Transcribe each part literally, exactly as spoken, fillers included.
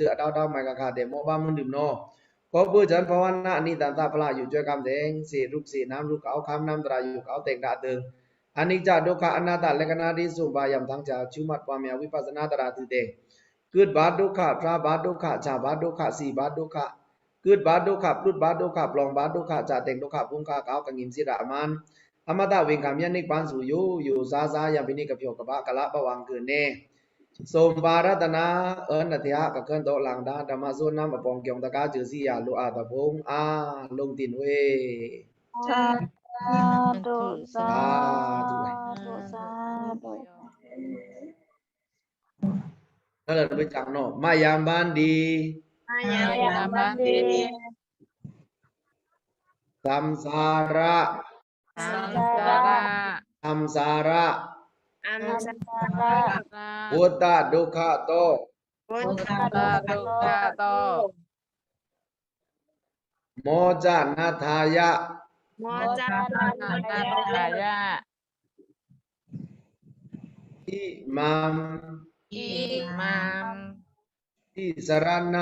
သွူးအဒိုက်ဒိုက် မွဲကခါတဲ့ မော့ပါမွန်ဒိုင်နော။ ကောပ်ပွိုချံ ภาวนา အနိသန္တ ဖျားယို စွဲကမ်းတဲ့ သေရုပ်သေနမ်းရုပ် ကအဝ်ႏခမ်းနမ်းသရၣ်ယို ကအဝ်ႏတဲင်ႏဒာတ်ဒိုင် အနိစ္စ ဒုက္ခ အနတ္တ လက္ခဏာတွေစွန့်ပါ ယံသင်္ခါ ရှုမှတ်ပွားများ ဝိပဿနာသရၣ်သွူတဲင်ႏ ကုတ်ပါဒုက္ခ ဖြာပါဒုက္ခ ဆာပါဒုက္ခ သီပါဒုက္ခ ကုတ်ပါဒုက္ခ ပြုတ်ပါဒုက္ခ ပြောင်းပါဒုက္ခ စတဲ့ဒုက္ခ ဖုံးခါ ကအဝ်ႏကငိမ်စေ့ဒၣ်အမန် အမတဝိင်္ခါမျဉ်း နိဗ္ဗာန်သို့ ယိုယိုစားစား ယံဖိနွေး ကဖျော်ကပါ ကလာပ်ပါဝင်ကအုးနဲ့ စွန့်ပါရတနာ အနတ္တ ကခင်းတောင်းလင်ဒါ ဓမ္မစွန့်နမ်းအပေါင်း ကျောင်းတကား ကျိုးစည်းရာ လိုအပ်သဖြင့် အားလုံးတင်ဝေ သာဓု သာဓု သာဓု သာဓု။ နလဲ့ဝေးစံနော်။ မယံဗန္တိ မယံဗန္တိ သမ္မာရ သမ္မာရ သမ္မာရ သမ္မာရ ဝုတ်တဒုက္ခတော ဝုတ်တဒုက္ခတော မောက္ခနတ္ထာယ မောက္ခနတ္ထာယ ဣမံ ဣမံ တိစရဏ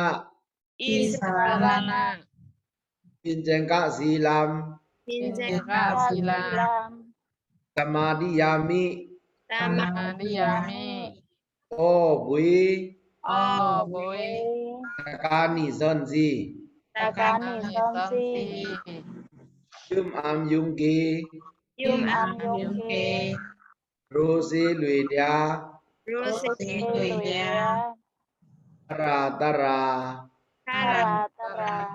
တိစရဏ ပၸ်ၸင်္ခသီလံ ပၸ်ၸင်္ခသီလံ သမာဒိယာမိ သမာဒိယာမိ သောဝေ သောဝေ တခါနံၣ်သွဉ်းသီး တခါနံၣ်သွဉ်းသီး ယုမ်ဢမ်ယုမ်ကေ ယုမ်ဢမ်ယုမ်ကေ ရူသေလွေတရား ရူသေလွေတရား သရၣ်သရၣ် သရၣ်သရၣ်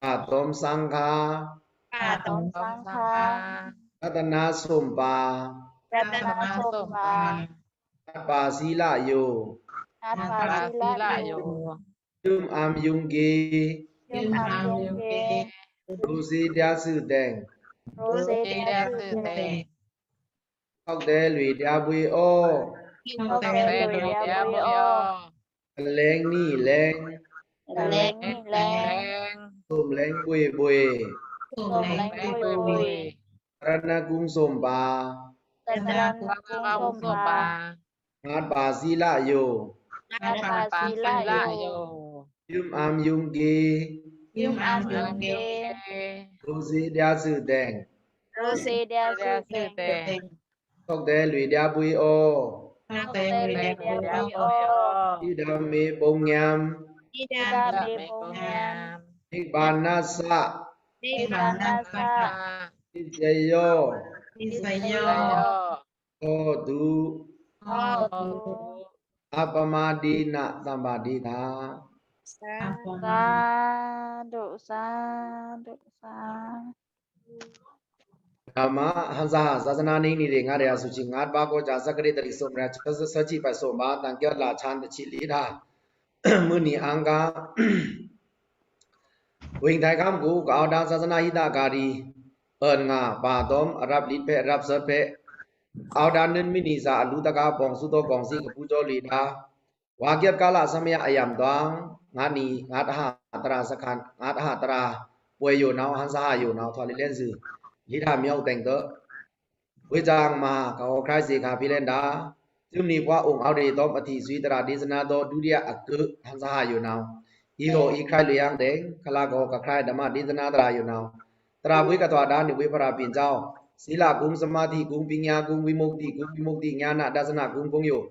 ဖါသွမ်သင်္ဃာ ဖါသွမ်သင်္ဃာ ရတနာစွန့်ပါ ရတနာစွန့်ပါ ငါးပါးသီလယို ငါးပါးသီလယို ယုမ်ဢမ်ယုမ်ကေ ယုမ်ဢမ်ယုမ်ကေ ရူသေတရားသွူတဲင် ရူသေတရားသွူတဲင် သောက်တဲ့လွေတရားဘွေ့အော သောက်တဲ့လွေတရားဘွေ့အော ကလဲင်နံၣ်လဲင် ကလဲင်နံၣ်လဲင် သွမ်ႇလဲင်ဘွေ့ဘွေ့ သွမ်ႇလဲင်ဘွေ့ဘွေ့ သရဏဂုံစွန့်ပါ သရဏဂုံစွန့်ပါ ငါးပါးသီလယို ငါးပါးသီလယို ယုမ်ဢမ်ယုမ်ကေ ယုမ်ဢမ်ယုမ်ကေ ရူသေတရားသွူတဲင် ရူသေတရားသွူတဲင် သောက်တဲ့လွေတရားဘွေ့အော သောက်တဲ့လွေတရားဘွေ့အော ဣဒံမေပုညံ ဣဒံမေပုညံ နိဗ္ဗာနသ်သ နိဗ္ဗာနသ်သ ပၸ်ၸယေႃ ပၸ်ၸယေႃ ဟောတု ဟောတု အပ္ပမာဒေန သမ္ပာဒေထ သာဓု သာဓု သာဓု။ ဓမ္မဟံသဟ သာသနာ့နေအိမ်တွေ ငါးရာစုကြိမ် ငါးပါးကိုကြာ စက္ကရာဇ်သီတင်း သုံးရာ ဆယ့်ရှစ်ပတ် သုံးပါး တန်ကျော်လဆန်း တစ်ချီလေးထါ မုနီအင်္ဂါ ဝင်တိုင်းခမ်းကို ကအောက်တန်း သာသနာ့ဟိတကာရီ အင်္ဂါ ပါသွမ် အရပ်လစ်ဖက် အရပ်စပ်ဖက် အောက်တန်း နွံမီးနီစာ အလူတကာပေါင်းစုသောကောင်စီ ကပူဇော်လေဒါ ဝါကျပ်ကာလ ဆမယအယံတွင်း ငါးနီ ငါးတဟသရၣ်စခန်း ငါးတဟသရၣ် ပွဲယိုနောင် ဟံသဟယိုနောင် ထွာလီလင်းစု လီဒါမြောက်တိုင်တ ဝေးကြောင်းမှာ ကဟောခရိုက်စေခါ ဖီလန်ဒါ သုမီးပွား အိုင်အောက်ရေ သောမထီး သွီသရၣ် ဒေသနာတော် ဒုတိယအကြိမ် ဟံသဟယိုနောင် အီဟော်အီခရိုက် လွေယင်းတိုင် ခလာကဟော်ကခရိုက် ဓမ္မဒေသနာ သရၣ်ယိုနောင် သရၣ်ဘွေးကထွာဒါ နွေဝေး ဖရာပင်ကျောင်း သီလဂုံ သမာဓိဂုံ ပညာဂုံ ဝိမုတ်တိဂုံ ဝိမုတ်တိ ဉာဏ်ဒသနဂုံ ဘုံယို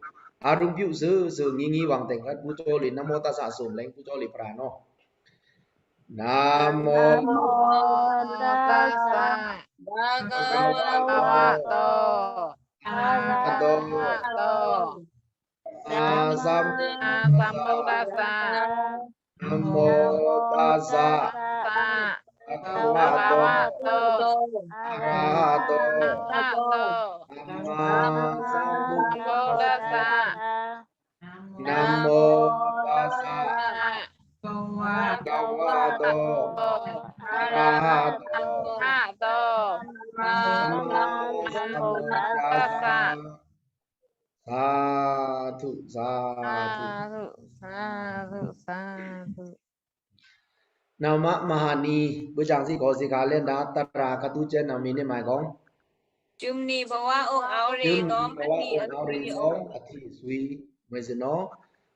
အာရုံပြု စုစု ငြိမ်းငြိမ်းဝေးတိုင် ဟောပူဇော်လေ နမောတသ်သ သွမ်လဲင် ပူဇော်လေ ဖရာနော်။ နမော နမောတသ်သ ဘဂဝတော အရဟတော သမ္မာသမ္ဗုဒ္ဓသ်သ နမောတသ်သ ဘဂဝတော အရဟတော သမ္မာသမ္ဗုဒ္ဓသ်သ နမောတသ်သ ဘဂဝတော အရဟတော သမ္မာသမ္ဗုဒ္ဓသ်သ။ သာဓု သာဓု သာဓု သာဓု။ နဝ်မဟါနီ ဘုရားရှိခိုးစေခါ လင်ဒါ သရၣ်ကတူးကျဲ နဝ်မီးနေမိုင်ကောင်း ကျုမ်နံၣ်ဘဝအိုင်အောက်ရေ သောမထီး အထီးသွီ မွေးစနော်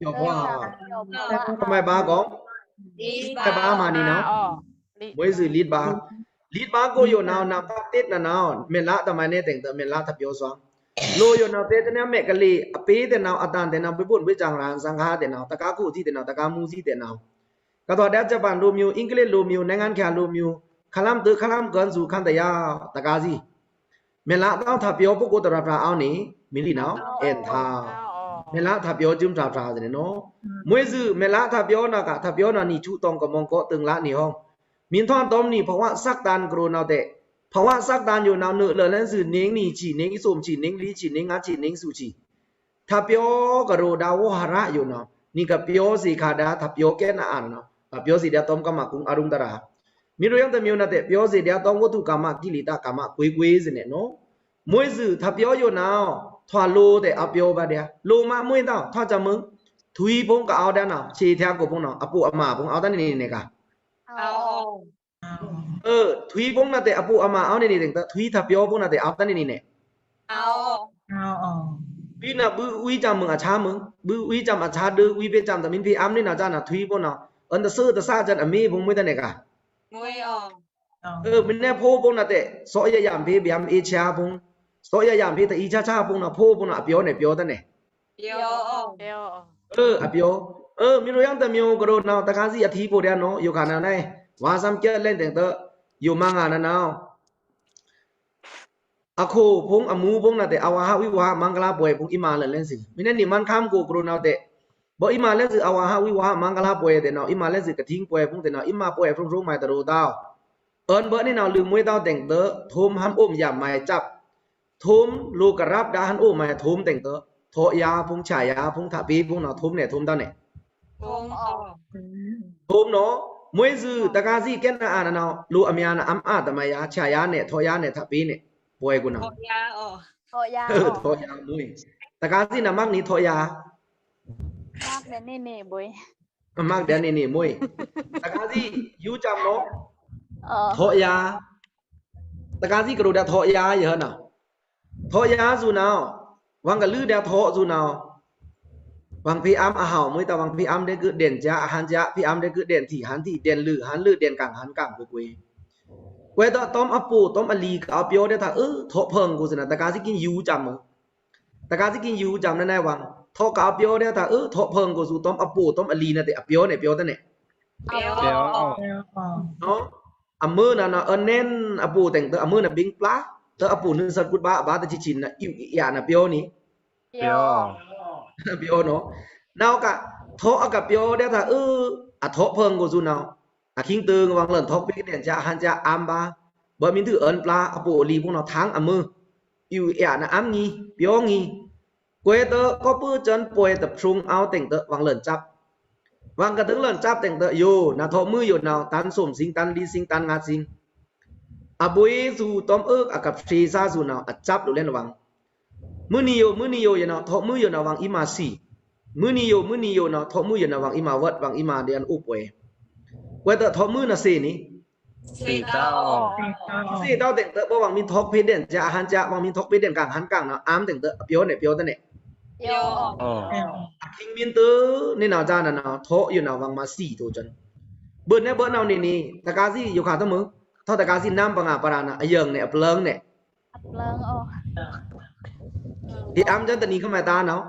ပြောပါ။ တမိုက်ပါကော။ တမိုက်ပါမှာနီနော်။ မွေးစုလစ်ပါ။ လစ်ပါကိုယိုနော် နံပါတ်တစ်နော်နော် မ့ၢ်လတမိုက်နဲ့တင်တဲ့ မ့ၢ်လထပ်ပြောစွမ်း လိုယိုနော် တဲတနာမဲကလေး အပေးတဲ့နော် အတန်တဲ့နော် ဘိဘုံဘိကြံရန်စံခါတဲ့နော် တကားခုတီတဲ့နော် တကားမူစီတဲ့နော် ကတော်ဒတ်ဂျပန်လိုမျိုး အင်္ဂလိပ်လိုမျိုး နိုင်ငံခြားလိုမျိုး ခလမ်တေခလမ်ကန်စုခန်တရာ တကားစီ မ့ၢ်လတောင်းထပ်ပြောပုဂ္ဂိုလ်တရာဖရာအောင်းနေ မီလီနော် အဲန်သာ မ့ၢ်လထပ်ပြောဂျုမ်တရာဖရာစနေနော် မွေးစု မ့ၢ်လထပ်ပြောနော်က ထပ်ပြောနော်နီချူတောင်းကမွန်ကောတင်လနေဟောင်း မင်းထွန်းတော်နီ ဖဝစက်တန်ကရိုနော်တဲ့ ဖဝစက်တန်ယိုနော် နုလလန်စု နင်းနီချီ နင်းအစုံချီ နင်းလီချီ နင်းငါချီ နင်းစုချီ ထပ်ပြောကရိုဒါဝေါ်ဟရယိုနော် နီကပြောစီခါဒါ ထပ်ပြောကဲနာအာနော် ထပ်ပြောစီဒါ တောင်းကမကုံအရုံတရာ မီရိုယံတမျိုးနော်တဲ့ ပြောစီဒါ တောင်းဝတ္ထုကမ္မ ကိလေသာကမ္မ ကွေးကွေးစနေနော် မွေးစု ထပ်ပြောယိုနော် ထွာလိုတဲ့ အပြောပါဒါ လိုမမွေးတော့ ထွာကြမုံ ထွီဖုံးကအောက်ဒါနော် ခြေထျားကိုဖုံးနော် အပိုအမဖုံး အောက်ဒါနေနေက အဲ ထွီဖုံးနော်တဲ့ အပိုအမအောက်နေနေတဲ့ ထွီထပ်ပြောဖုံးနော်တဲ့ အောက်ဒါနေနေ ထွီနော် ဘုဝီကြမုံအချာမုံ ဘုဝီကြမအချာဒုဝီဖေးကြမတမင်းဖေးအမ်နေနော် ကြနော် ထွီဖုံးနော် အန်တဆူတဆာကြအမေဖုံးမွေးတဲ့နေက အဲ မင်းနဲ့ဖိုးဖုံးနော်တဲ့ စောရရံဖေးဗျံအေးချာဖုံး စောရရံဖေးတအီးချာချာဖုံးနော် ဖိုးဖုံးနော် အပြောနဲ့ ပြောတဲ့နဲ့ အဲ အပြော အဲ မီရိုယံတမျိုးကရိုနော် တကားစီအထီးဖို့တဲ့နော် ယိုခါနာနိုင် ဝါစံကဲလဲန်တဲ့ ယိုမငါနာနော် အခိုဖုံးအမူဖုံးနော်တဲ့ အဝါဟဝိဝါဟမင်္ဂလာပွဲဖုံး အီမလဲန်စူ မင်းနဲ့နီမန်ခမ်ကိုကရိုနော်တဲ့ ဘိအီမလဲန်စူ အဝါဟဝိဝါဟမင်္ဂလာပွဲတဲ့နော် အီမလဲန်စူ ကထင်းပွဲဖုံးတဲ့နော် အီမပွဲဖုံးရုံးမိုင်တရိုးတောင်း အန်ဘိုတ်နေနော် လူမွေးတောင်းတဲ့ ထုံးဟမ်အိုမ်ယမ်မိုင်ကျပ် ထုံးလိုကရပ်ဒါဟန်အိုမ်မိုင်ထုံးတဲ့ ထောက်ရဖုံး ချာရဖုံး ထပ်ပေးဖုံးနော် ထုံးနဲ့ ထုံးတောင်းနဲ့ ထုံးနော် မွေးစု တကားစီကဲနာအာနော် လိုအမီးနာအမ်အာတမယါ ချာရနဲ့ ထောက်ရနဲ့ ထပ်ပေးနဲ့ ပွဲကူနော် ထောက်ရ မွေး တကားစီနာမကနီ ထောက်ရ မကဒဲနေနေဘွေး မကဒဲနေနေမွေး တကားစီ ယူကြမနော် ထောက်ရ တကားစီကရိုဒါ ထောက်ရယဟနော် ထောက်ရစူနော် ဝံကလုဒါ ထောက်စူနော် ဝံဖေးအမ်အဟောင်းမွေး တဝံဖေးအမ်ဒဲကဒဲန်ချာ အဟန်ချာ ဖေးအမ်ဒဲကဒဲန်ထီ ဟန်ထီ ဒဲန်လု ဟန်လု ဒဲန်ကင် ဟန်ကင်ကွေးကွေး ကွဲတော့ တောင်းအပိုတောင်းအလီကအပြောဒါ ထပ် အဲ ထောက်ဖုံးကိုစနော် တကားစီကင်းယူကြမနော် တကားစီကင်းယူကြမနော် နဝံ ထောက်ကအပြောဒါ ထပ် အဲ ထောက်ဖုံးကိုစူ တောင်းအပိုတောင်းအလီနော်တဲ့ အပြောနဲ့ ပြောတဲ့နဲ့ ပြော နော် အမုၢ်နော်နော် အနဲန်အပိုတဲ့ အမုၢ်နော် ဘင်းပျါ တအပိုနုစကုတ်ဘါ အဘါတချီချီနော် ယူရနော် ပြောနီ ပြော ပြောနော် နောက်က ထောက်အကပြောဒါ ထပ် အဲ အထောက်ဖုံးကိုစူနော် အခိင်းတုံဝံလန် ထောက်ပေးကဒဲန်ချာ အဟန်ချာ အမ်ဘါ ဘိမင်းတူအန်ပျါ အပိုအလီဖုံးနော် ထန်းအမုၢ် ယု ယနာ အမ်းငီး ပြောင်းငီး။ ကွဲးတကောပ်ပို့ႏ ကျန်ပွဲတဖြုံအောက်တဲင်တဝင်လန်စပ်၊ ဝင်ကဒင်းလန်စပ်တဲင်တယို နထောက်မှုယိုနဝ် တန်ဆိုမ်စင် တန်လီစင် တန်ငါးစင် အဘွေသူတွမ်အိုက်အကဖြေစားသူနဝ် အစပ်လိုလဲနဝင်။ မုနီယို မုနီယိုယနာ ထောက်မှုယိုနဝ် ဝင်အီမါစီ။ မုနီယို မုနီယိုနဝ် ထောက်မှုယိုနဝ် ဝင်အီမါဝတ် ဝင်အီမါဒျန်အိုပွဲ။ ကွဲးတထောက်မှုနသေနီ။ သေတောက်။ သေတောက်တဲင်တဘိုဝ် ဝင်မီးထောက်ဖေးဒဲန် ကျားဟန်ကျား ဝင်မီးထောက်ဖေးဒဲန် ကင်ဟန်ကင်နဝ် အမ်းတဲင်တ ပြောင်းနေ ပြောင်းတနေ။ ပြောင်း။ အခိင်းမီးတနေနဝ် ကျားနဝ် ထောက်ယိုနဝ် ဝင်မီးသေတောက်ကျန်။ ဘို့နဲဘို့နဝ်နီနီ တကားစီယိုခါတမု ထောက်တကားစီနမ်းပငါပရာနဝ် အယင်နေ အပလင်နေ။ အပလင်။ ဒီအမ်းကျန်တနီခမဲတာနဝ်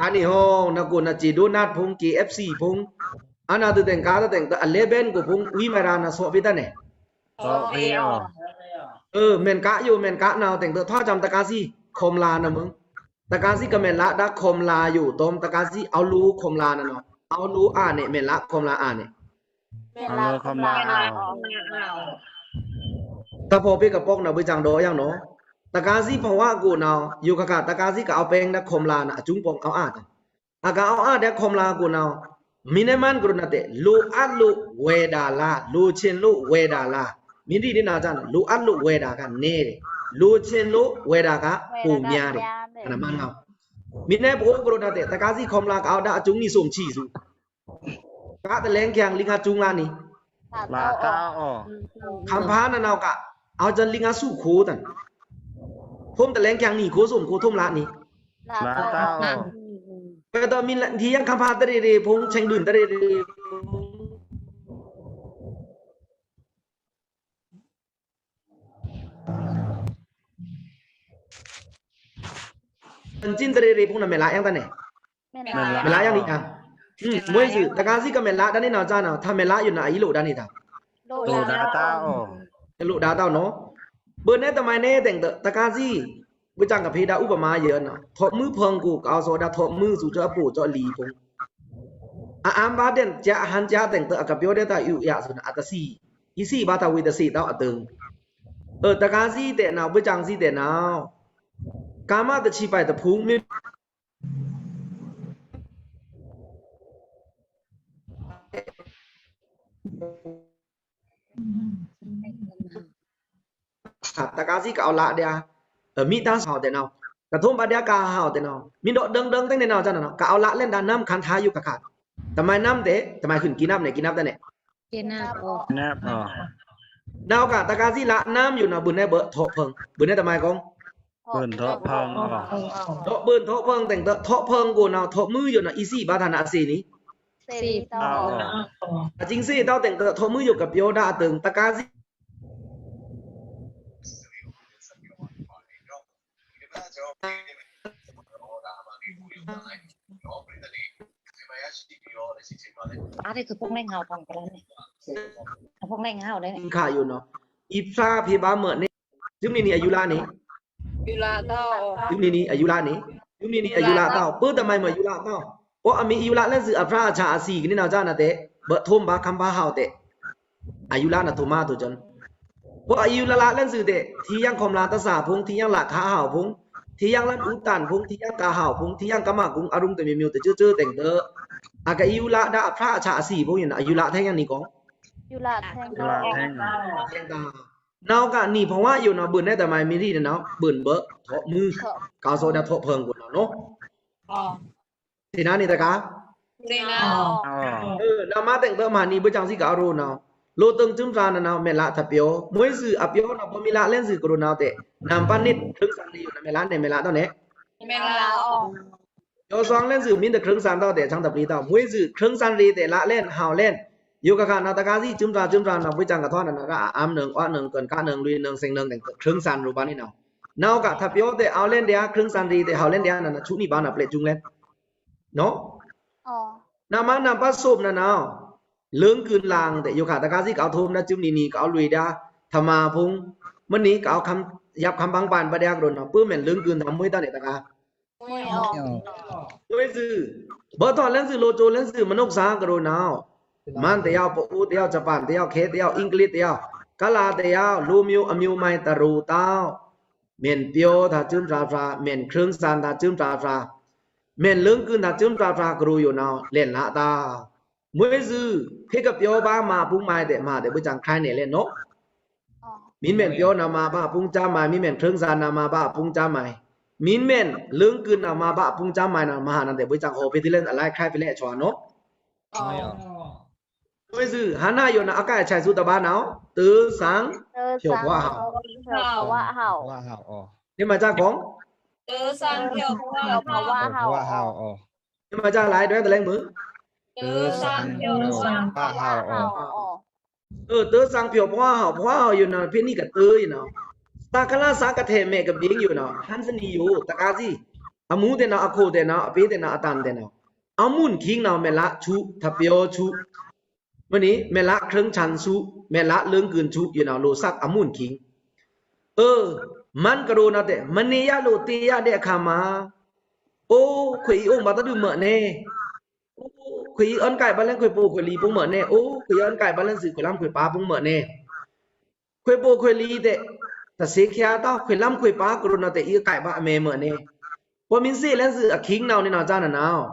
အနီဟောင်းနကိုနကြေဒိုနတ်ဖုံ KFCဖုံ အနာတတဲင်ကားတတဲင်တ အလဲဘဲန်ကိုဖုံ ဝီမဲရာနဝ် သော့ဖေးတနေ။ သော့ဖေး။ အဲ မဲန်ကားယို မဲန်ကားနဝ်တဲင်တ ထောက်ကျန်တကားစီ ခွမ်လာနဝ်မု တကားစီကမဲန်လာဒါခွမ်လာယိုတွမ် တကားစီအောက်လိုခွမ်လာနဝ် အောက်လိုအာနေ မဲန်လာခွမ်လာအာနေ။ မဲန်လာခွမ်လာအာ။ တဖော်ဖေးကပေါက်နဝ် ဘွေ့ကျန်ဒီယင်နဝ် တကားစီဖဝါကိုနဝ် ယိုခါခါ တကားစီကအောက်ပဲင်နဝ် ခွမ်လာနဝ် အကျုံပေါင်အောက်အာတဲင် အကအောက်အာဒဲခွမ်လာကိုနဝ် မီးနဲမန်ကရုနဝ်တဲ လိုအပ်လို့ဝယ်တာလား လိုချင်လို့ဝယ်တာလား။ မီးရီဒီနဝ်ကျားနဝ် လိုအပ်လို့ဝယ်တာကနည်းတယ်။ လိုချင်လို့ဝယ်တာကပိုများတယ်။ အနမန်နဝ် မီးနဲဘို့ကရုနဝ်တဲ တကားစီခွမ်လာကအောက်ဒါအကျုံနီစုံချီစု ကတလဲင်ကျင်လီငါကျုံလါနီ။ လါတာအို။ ခမ်ဖါနဝ်က အောက်ကျန်လီငါစုခိုးတန် ထုံးတလဲင်ကျင်နီခိုးစုံခိုးထုံးလါနီ။ လါတာအို။ ကွဲးတမီးလါ ထီယင်ခမ်ဖါတရေရေဖုံ ဆင်ဒွိုင်တရေရေ ပန်ကျင်တရေရေဖုံနဝ် မဲန်လာယင်တနေ။ မဲန်လာယင်နီအာ။ မွေးစုတကားစီကမဲန်လာဒါနီနဝ်ကျားနဝ် ထမဲန်လာယိုနဝ် အီလိုဒါနီတၢ်။ လိုဒါတဝ်။ လိုဒါတဝ်နဝ် ဘို့နဲတမံၤနဲတဲင်တ တကားစီ ဘွေ့ကျန်ကဖေးဒါဥပမာယိုနဝ် ထောက်မှုဖုံကိုကအောက်သောဒါ ထောက်မှုသူကျအပို့ကျလီဖုံ အအမ်းဘါဒဲန်ကျားဟန်ကျားတဲင်တ အကပြောဒဲတၢ်ယူယၤသူနဝ် အတသီ အီသီဘါတဝီတသေတောက်အတင်း။ အဲ တကားစီတဲနဝ် ဘွေ့ကျန်စီတဲနဝ် ကာမတချီပိုက်တဖုံမီး တကားစီကအောက်လါဒဲ အဲ မီးတန်းဟောက်တဲနဝ် ကထုံးဘါဒဲကဟောက်တဲနဝ် မီးဒီးဒင်းဒင်းတဲနဝ်ကျားနဝ် ကအောက်လါလဲန်ဒါနမ်းခန်ထါယူကခါ တမံၤနမ်းတဲ တမံၤခုန်ကီနပ်နဲ ကီနပ်တဲနဲ ကီနပ်အို။ နဝ်ကတကားစီလါနမ်းယိုနဝ် ဘို့နဲဘို့ထောက်ဖုံ ဘို့နဲတမံၤကောင်း ဘို့ထောက်ဖုံအို။ ဒီးဘို့ထောက်ဖုံတဲင်တ ထောက်ဖုံကိုနဝ် ထောက်မှုယိုနဝ် အီသီဘါထါနဝ်အသေနီ။ သေတောက်။ အကျိုံသေတောက်တဲင်တ ထောက်မှုယိုကပြောဒါအတင်း တကားစီ အါဒီကဖုံးလဲငါ့ကိုဖုံးကရၢန့ၣ် အဖုံးလဲငါ့ကိုလဲန့ၣ် ခါယိုနဝ် အီဖျါဖေးဘါမၢန့ၣ် ဒုမနီနီအယူလါန့ၣ် ယူလါတဝ် ဒုမနီနီအယူလါန့ၣ် ဒုမနီနီအယူလါတဝ် ပၢတမံၤမၢယူလါတဝ် ပောအမံၤယူလါလဲန်သုအဖျါအဆါအသီကနီနဝ်ကျားနဝ်တဲ ဘၢထုံးဘါခမ်းဘါဟောက်တဲ အယူလါနဝ်ထုံးမါထုံးကျန် ပောအယူလါလါလဲန်သုတဲ ထီယင်ခွမ်လါတသၣ်ဖုံ ထီယင်လါခါဟောက်ဖုံ ထီယင်လါအူတန်ဖုံ ထီယင်ကဟောက်ဖုံ ထီယင်ကမကုံအရုံတမံၤမံၤတကျိၤကျိၤတဲင်တ အကအယူလါဒါအဖျါအဆါအသီဖုံယိုနဝ် အယူလါထဲယင်နီကော ယူလါထဲယင် နဝ်ကနီဖဝါယိုနဝ် ဘို့နဲတမံၤမီးရီနဝ် ဘို့ဘၢထောက်မှု ကအောက်သောဒါထောက်ဖုံကိုနဝ်နီၤ သေနဝ်နီတကား သေနဝ် အဲ နမၤတဲင်တမၤနီ ဘို့ကျန်စီကအရိုနဝ် လိုတုံကၠိမ်သၣ်နဝ် မဲလးထပျော် မွေးစုအပျော်နဝ် ပော်မီလးလဲန်စုကရိုနဝ်တဲ နံပါတ်နှစ် ခရင်းစံရေယိုနဝ် မဲလးနဲ မဲလးတဝ်နဲ မဲလး ပျော်စွာလဲန်စု မင်းတစ် ခရင်းစံတဝ်တဲ ချံတပျီတဝ် မွေးစု ခရင်းစံရေတဲ လးလဲန် ဟောက်လဲန် ယိုကခါနဝ် တကားစီ ကၠိမ်သၣ် ကၠိမ်သၣ်နဝ် ဘို့ကျန်ကထွါနဝ် အအမ်းနုံ အွက်နုံ ကၢၼ်ကနုံ လွီနုံ သင်နုံ ခရင်းစံရူပါနီနဝ် နဝ်ကထပျော်တဲ ဟောက်လဲန်ဒျာ ခရင်းစံရေတဲ ဟောက်လဲန်ဒျာနဝ် နဆူနံပါတ်နဝ် ပျဲကျုံလဲန် နီၤ နမၤနံပါတ်သုံးနဝ် လင်ကုၢ်လင်တဲ ယိုခါတကားစီ ကအဝ်ထုံးနဝ် ကၠိမ်နံနံ ကအဝ်လွေဒါ ထမၢဖုံ မနံၤ ကအဝ်ခမ်း ယပ်ခမ်းပင်းပၢၼ်ပဒျာကရိုနဝ် ပၢၢ်မဲာ်လင်ကုၢ်နဝ် မွေးတဝ်နဲတကား မွေးစု ဘၢထောက်လဲန်စု လိုကျိုလဲန်စု မနုၤစၢကရိုနဝ် မၢၼ်ႈတယဝ်ႉ ပအိုဝ်းတယဝ်ႉ ဂျပန်တယဝ်ႉ ခဲတယဝ်ႉ အင်္ဂလိပ်တယဝ်ႉ ကလာတယောက် လူမျိုးအမျိုးမိုင်းတရူးတောက် မဲန်ပျော်တာ ကျွမ်းတာတာ မဲန် ခရံာန်စံတာ ကျွမ်းတာတာ မဲန် လင်းကွင်းတာ ကျွမ်းတာတာ ကရူးယိုနော်လဲ့လတာ မွေးစု ဖေကပျော်ပါ မပုင်းမိုင်းတဲ့ မတဲ့ ဘုချံ ခရိုင်နယ်လဲ့နော် မင်းမဲန်ပျော်နာ မပါပုင်းချမိုင်း မင်းမဲန် ခရံာန်စံနာ မပါပုင်းချမိုင်း မင်းမဲန် လင်းကွင်းနာ မပါပုင်းချမိုင်းနာ မဟာနာတဲ့ ဘုချံ ဟော် ဖေတလဲ့ အလိုက် ခရိုင် ဖေလဲ့ အချောနော် မွေးစု ဟနာယိုနော် အကိုက်အချိုက်စုတပါနော် တဆံဖြိုးဖဝါဟောက် ဖဝါဟောက် ဖဝါဟောက် အော် နေမကြကောင်း တဆံဖြိုးဖဝါဟောက် ဖဝါဟောက် အော် နေမကြလိုက် တွဲတလဲမွေး တဆံဖြိုးဖဝါဟောက် အော် အ့ တဆံဖြိုးဖဝါဟောက် ဖဝါဟောက်ယိုနော် ဖေနံကတဵုယိုနော် သကလစကထဲမဲကဘင်းယိုနော် ဟန်စနီယို တကားစီ အမူးတဲ့နော် အခိုတဲ့နော် အဖေးတဲ့နော် အတန်တဲ့နော် အမုန်ခိင်းနော် မဲလစု ထပျော်စု မွေးနီ မဲလခရံာန်စံစု မဲလလင်းကွင်းစုယိုနော် လိုဆက်အမုန်ခိင်း အ့ မန်ကရူးနော်တဲ့ မနေရလို့သေရတဲ့အခါမှာ အိုး ခွေးအံၤ အိုး မတဒုမ့ၢ်နဲ အိုး ခွေးအံၤ အွဉ်ကိုက်ဘၣ်လဲၣ် ခွေးပိုခွေးလီပုင်းမ့ၢ်နဲ အိုး ခွေးအံၤ အွဉ်ကိုက်ဘၣ်လဲၣ် စုခွေးလမ်းခွေးပါပုင်းမ့ၢ်နဲ ခွေးပိုခွေးလီတဲ့ တသ့ချားတောက် ခွေးလမ်းခွေးပါကရူးနော်တဲ့ အံးကိုက်ဘၣ်အမဲမ့ၢ်နဲ ပမင်းသ့လဲၣ် စုအခိင်းနော် နေနော် ကြားနော်နော်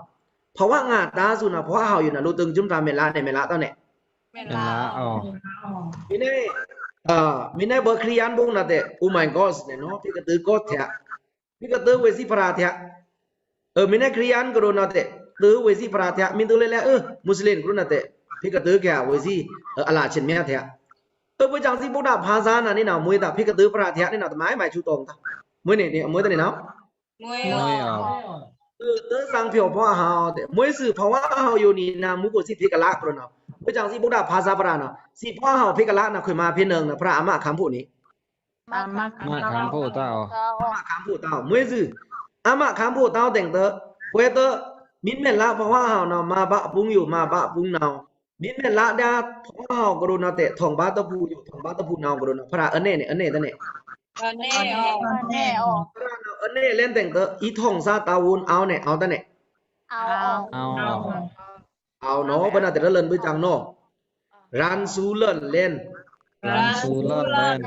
ဖဝါငါတားစုနော် ဖဝါဟောက်ယိုနော် လိုတင် ကျွမ်းတာ မဲလနဲ့ မဲလတောက်နဲ့ မဲလ အော် မင်းနဲ့ အ့ မင်းနဲ့ ဘၣ်ခရံာန်ဘုံနော်တဲ့ Oh my God နဲ့နော် ဖေကတဵု God ထဲ ဖေကတဵု ဝေးစီဖရာထဲ အ့ မင်းနဲ့ ခရံာန်ကရူးနော်တဲ့ တဵု ဝေးစီဖရာထဲ မင်းတဵုလဲလဲ အ့ မွတ်စလင်ကရူးနော်တဲ့ ဖေကတဵုကဝေးစီ အ့ အလချင်းမြထဲ အ့ ဘုချံစီ ဗုဒ္ဓဘာသာနာ နေနော် မွေးတာ ဖေကတဵုဖရာထဲ နေနော် တမိုင်းမိုင်း ဆူတောင်းတာ မွေးနေ နေ အမွေးတနေနော် မွေး မွေး အ့ တဆံဖြိုးဖဝါဟောက်တဲ့ မွေးစု ဖဝါဟောက်ယိုနီနာ မူးကိုစီ ဖေကလကရူးနော် ဘုချံစီ ဗုဒ္ဓဘာသာဖရာနော် စီဖဝါဟောက် ဖေကလနာ ခွေးမါဖေးနုင်နော် ဖရာအမခမ်းဖိုးနီ အမခမ်းဖိုးတဴ အမခမ်းဖိုးတဴ မွေးစု အမခမ်းဖိုးတဴ တဲ့တဲ့ ခွေးတဲ့ မင်းမဲလဖဝါဟောက်နော် မပါပုင်းယို မပါပုင်းနော် မင်းမဲလဒါ ဖဝါဟောက်ကရူးနော်တဲ့ ထောင်ပါတပူယို ထောင်ပါတပူနော်ကရူးနော် ဖရာအနဲနဲ့ အနဲတနဲ အနဲ အနဲ အနဲလဲၣ် တဲ့တဲ့ အံးထောင်စားတဝုန်း အောက်နဲ့ အောက်တနဲ အောက် အောက် အောက်နော် ဘၣ်နာ်တဲ့ ရန်လန် ဘုချံနော် ရန်သူလန်လန် ရန်သူလန်လန်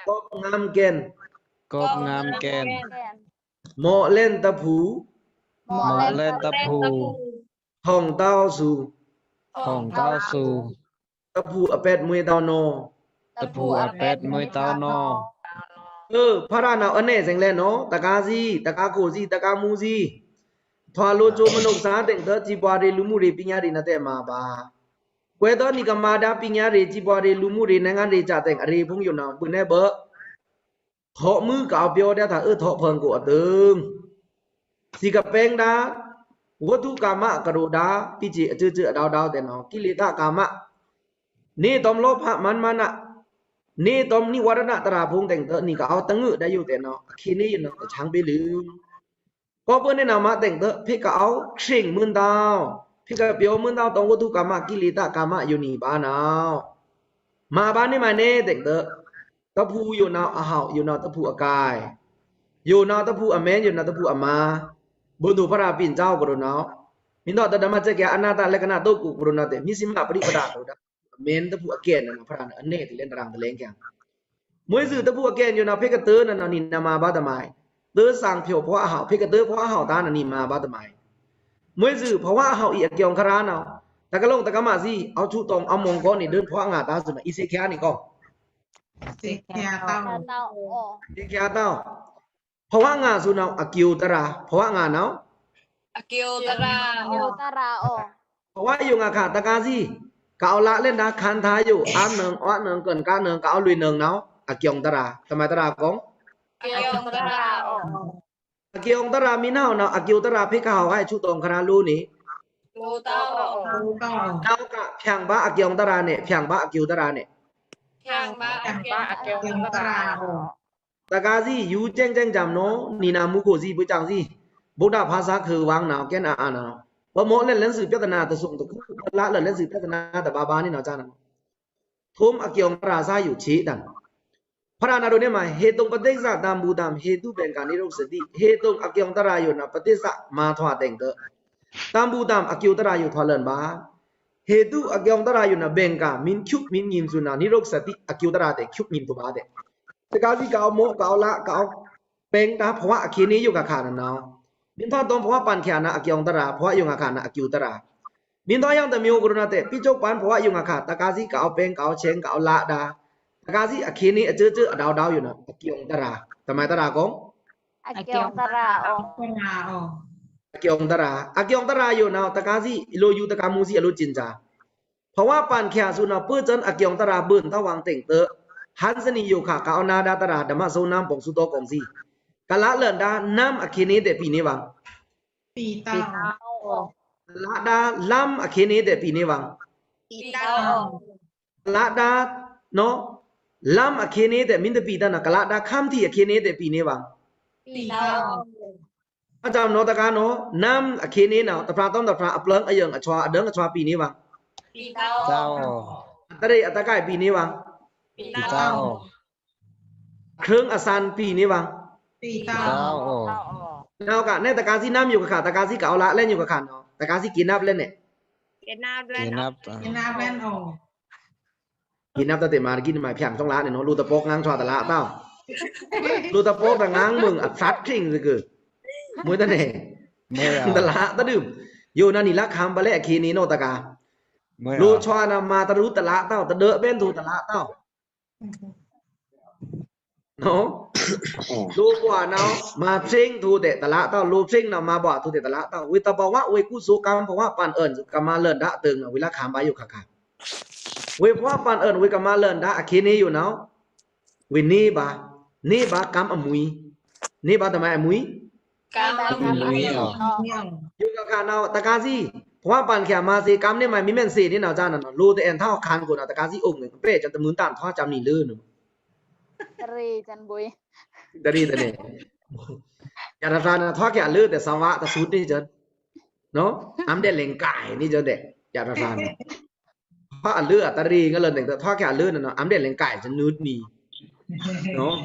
ကောပ်ငမ်းကဵၼ် ကောပ်ငမ်းကဵၼ် မော့လၼ်းတပူ မော့လၼ်းတပူ ထောင်တဝ်သူ ထောင်တဝ်သူ တပူအပက်မွေးတဝ်နော် တပူအပက်မွေးတဝ်နော် အ့ ဖရာနော် အနဲစဲင်လဲနော် တကားစီ တကားခိုစီ တကားမူစီ ထွာလိုချိုမနုက်စား တဲ့တဲ့ ကြီးပွားရေး လူမှုရေး ပညာရေးနော်တဲ့ မပါ ခွေးတဲ့ နီကမဒါ ပညာရေး ကြီးပွားရေး လူမှုရေး နိုင်ငံရေး ကြားတဲ့ အရေးဖုံးယိုနော် ဘုနဲ့ဘၣ် ထော့မွေးကဝ်ပျော်ဒါ တဴ အ့ ထော့ဖန်ကိုအတန် စီကပင်းဒါ ဝတ္ထုကာမကရူးဒါ ပီးချေအကျိုးကျိုးအဒဝ်ဒဝ်တဲ့နော် ကိလေသာကာမ နေတောမ်လောဘ မာန မာန နေတောမ်နိဝရဏတြားဖုံး တဲ့တဲ့ နီကဝ်တငိုက်ဒါယိုတဲ့နော် အခဲနေယိုနော် တချံပေးလု ကောပ်ပၢၼ်းနေနော် မတဲ့တဲ့ ဖေကဝ် ခရင်မွန်းတဝ် ဖေကပျော်မွန်းတဝ် တောင်ဝတ္ထုကာမ ကိလေသာကာမ ယိုနီဘၣ်နော် မပါနေမနဲ တဲ့တဲ့ တပူယိုနော် အဟောက်ယိုနော် တပူအကိုက် ယိုနော် တပူအမဲ ယိုနော် တပူအမါ ဘုသူဖရာပင် ကျောင်းကရူးနော် မင်းတို့ တဒမကျက်ကအနတ္တလက္ခဏာ တုတ်ကိုကရူးနော်တဲ့ မဇ္ဈိမပဋိပဒါကရူးဒါ အမဲတပူအကဲနော် ဖရာနော် အနဲတလဲ တရံးတလဲကံ မွေးစု တပူအကဲယိုနော် ဖေကတဵုနော်နော် နီနာမပါတမိုင်း တဆံဖြိုးဖဝါဟောက် ဖေကတဵုဖဝါဟောက်တဴနော် နီမပါတမိုင်း မွေးစု ဖဝါဟောက်အံၤ အကျိုးကရၢနော် တကလုံးတကမစီ အဝ်ဆူတောင်း အမုန်ကိုနီ ဒိုၣ်ဖဝါငါတဴစုနော် အံးသ့ချားနီကော သ့ချားတဝ် သ့ချားတဝ် ဖဝါငါစုနော် အကျိုးတရၢ ဖဝါငါနော် အကျိုးတရၢ အကျိုးတရၢ အဖဝါယိုငါခါ တကားစီ ကဝ်လလဲၣ်ဒါ ခန္ဓာယို အနုင် အနုင် ကၢၼ်ကနုင် ကဝ်လွေနုင်နော် အကျိုးတရၢ တမတရၢကော အကျိုးတရၢ အကျိုးတရၢ မီးနော်နော် အကျိုးတရၢ ဖေကဟောက်ဟဲဆူတောင်းကရၢလိုန့ၣ် လိုတဝ် လိုတဝ် တဝ်က ဖြန့်ပါ အကျိုးတရၢန့ၣ် ဖြန့်ပါ အကျိုးတရၢန့ၣ် ဖြန့်ပါ ဖြန့်ပါ အကျိုးတရၢ တကားစီ ယူၤကဵင်ႈကဵင်ႈကမ်နော် နီနာမူခိုစီ ဘုချံစီ ဗုဒ္ဓဘာသာ ခွေးဝင်းနော် ကဲနာ်အါနော် ပမော့လၼ်းလၼ်းစု ပြဿနာတစုံတခု ပလလၼ်းလၼ်းစု ပြဿနာတဘါဘါန့ၣ်နော် ကြားနော် ထုံးအကျိုးတရၢ စားယူချေးတၢ် ဖရာနာတို့နဲ့မှာ ဟေတုံပတိစ္ဆာတံဘူတံ ဟေတုပင်္ဂနိရုတ်သတိ ဟေတုံ အကျိုးတရၢယိုနော် ပတိစ္ဆာ မၤထွာတဲ့တဲ့ တံဘူတံ အကျိုးတရၢယိုထွာလၢၼ်ဘၣ် ဟေတု အကြုံတရာယုန ဘင်္ဂါ မင်းချုပ် မင်းငိမ်စုန နိရုတ်သတိ အကြုံတရာတဲ့ ချုပ်ငိမ်သူပါတဲ့ တကားစီကအမော့ကအလကအပင်းတာဖဝအခေနေယုကခါနနော် မင်းသားတော်ဘဝပန်ချာနအကြုံတရာ ဘဝယုံအခါနအကြုံတရာ မင်းသားយ៉ាងတစ်မျိုးကရုဏာတဲ့ ပိချုပ်ပန်ဘဝယုံအခါ တကားစီကအပင်းကအချင်းကအလဒါ တကားစီအခေနေအကျိုးကျိုးအဒေါဒေါယုနော် အကြုံတရာ တမိုင်တရာကောင်း အကြုံတရာအော် အကြုံတရာ အကြုံတရာယုနော် တကားစီအလိုယူတကားမူစီအလိုကျင်စာ ဘဝပန်ချာစုနော် ပှို့စန်အကြုံတရာဘွန်တဝံတင်တဟန်စနီယိုခါ ကအနာဒါတရာ ဓမ္မစုံနမ်းပုံစုတော်ကောင်းစီ ကလလန်ဒါနမ်းအခေနေတဲ့ပီနေဝံ ပီတောင်း ကလဒါလမ်းအခေနေတဲ့ပီနေဝံ ပီတောင်း ကလဒါနော် လမ်းအခေနေတဲ့မင်းတပီတနော် ကလဒါခမ်းထီအခေနေတဲ့ပီနေဝံ ပီတောင်း အကြောင်းနော်တကားနော် နမ်းအခေနေနော် တဖရာတောင်းတဖရာအပလင်းအယံအချွာအဒင်းအချွာပီနေဝံ ပီတောင်း အတရေအတကိုက်ပီနေဝံ ပီတောင်း ခရင်အစန်ပီနေဝံ ပီတောင်း နောက်ကနဲတကားစီနမ်းယုကခါ တကားစီကအလလဲညုကခါနော် တကားစီကီနပ်လဲနဲ့ ကီနပ်လဲနော် ကီနပ်တတဲ့မာကီနမဖြန့်ต้องละเนี่ยနော် လူตะปอกငางချွာတละတောင်း လူตะปอกတငางมึงအသတ်ခင်းစကမွေးတနေတละတဒုံယိုနာနီละခမ်းပလဲအခေနေနော်တကား လူချွာနမတရုတละတောင်း တဒဲဘဲန်သူတละတောင်း နော် လူဘွားနော် မဖြင်းသူတဲ့တละတောင်း လူဖြင်းနော် မဘွားသူတဲ့တละတောင်း ဝေတဘဝဝေကုသိုလ်ကံဘဝပန်အန်ကမလန်ဒါအတန်နော် ဝေละခမ်းပါယုခါခါ ဝေဘဝပန်အန်ဝေကမလန်ဒါအခေနေယုနော် ဝေနေပါ နေပါကမ်းအမွီ နေပါတမိုင်အမွီ ကမ်းအမွီအော် ယုကခါနော် တကားစီ ဘဝပန်ချာမါစီကမ်းနေမါမီးမဲန်စီနေနော် จ้าနော် လူတအဲန်ထောက်ခံကိုနော် တကားစီအုံးနေပဲ ကျွန်တမွန်းတန်ထွားချမ်းနီလေနော် တရေချမ်းဘွေ တရေတနေ ယရဖျာနထွားချာလေတဲ့ သဝတဆူနေကျွန်နော် အမ်တဲ့လင်ကိုင်နေကျွန်တဲ့ ယရဖျာန ဖာအလႂ်အတရေငလၢန်တဲ့ ထွားချာလႂ်နော် အမ်တဲ့လင်ကိုင်ကျွန်နုတ်နီနော်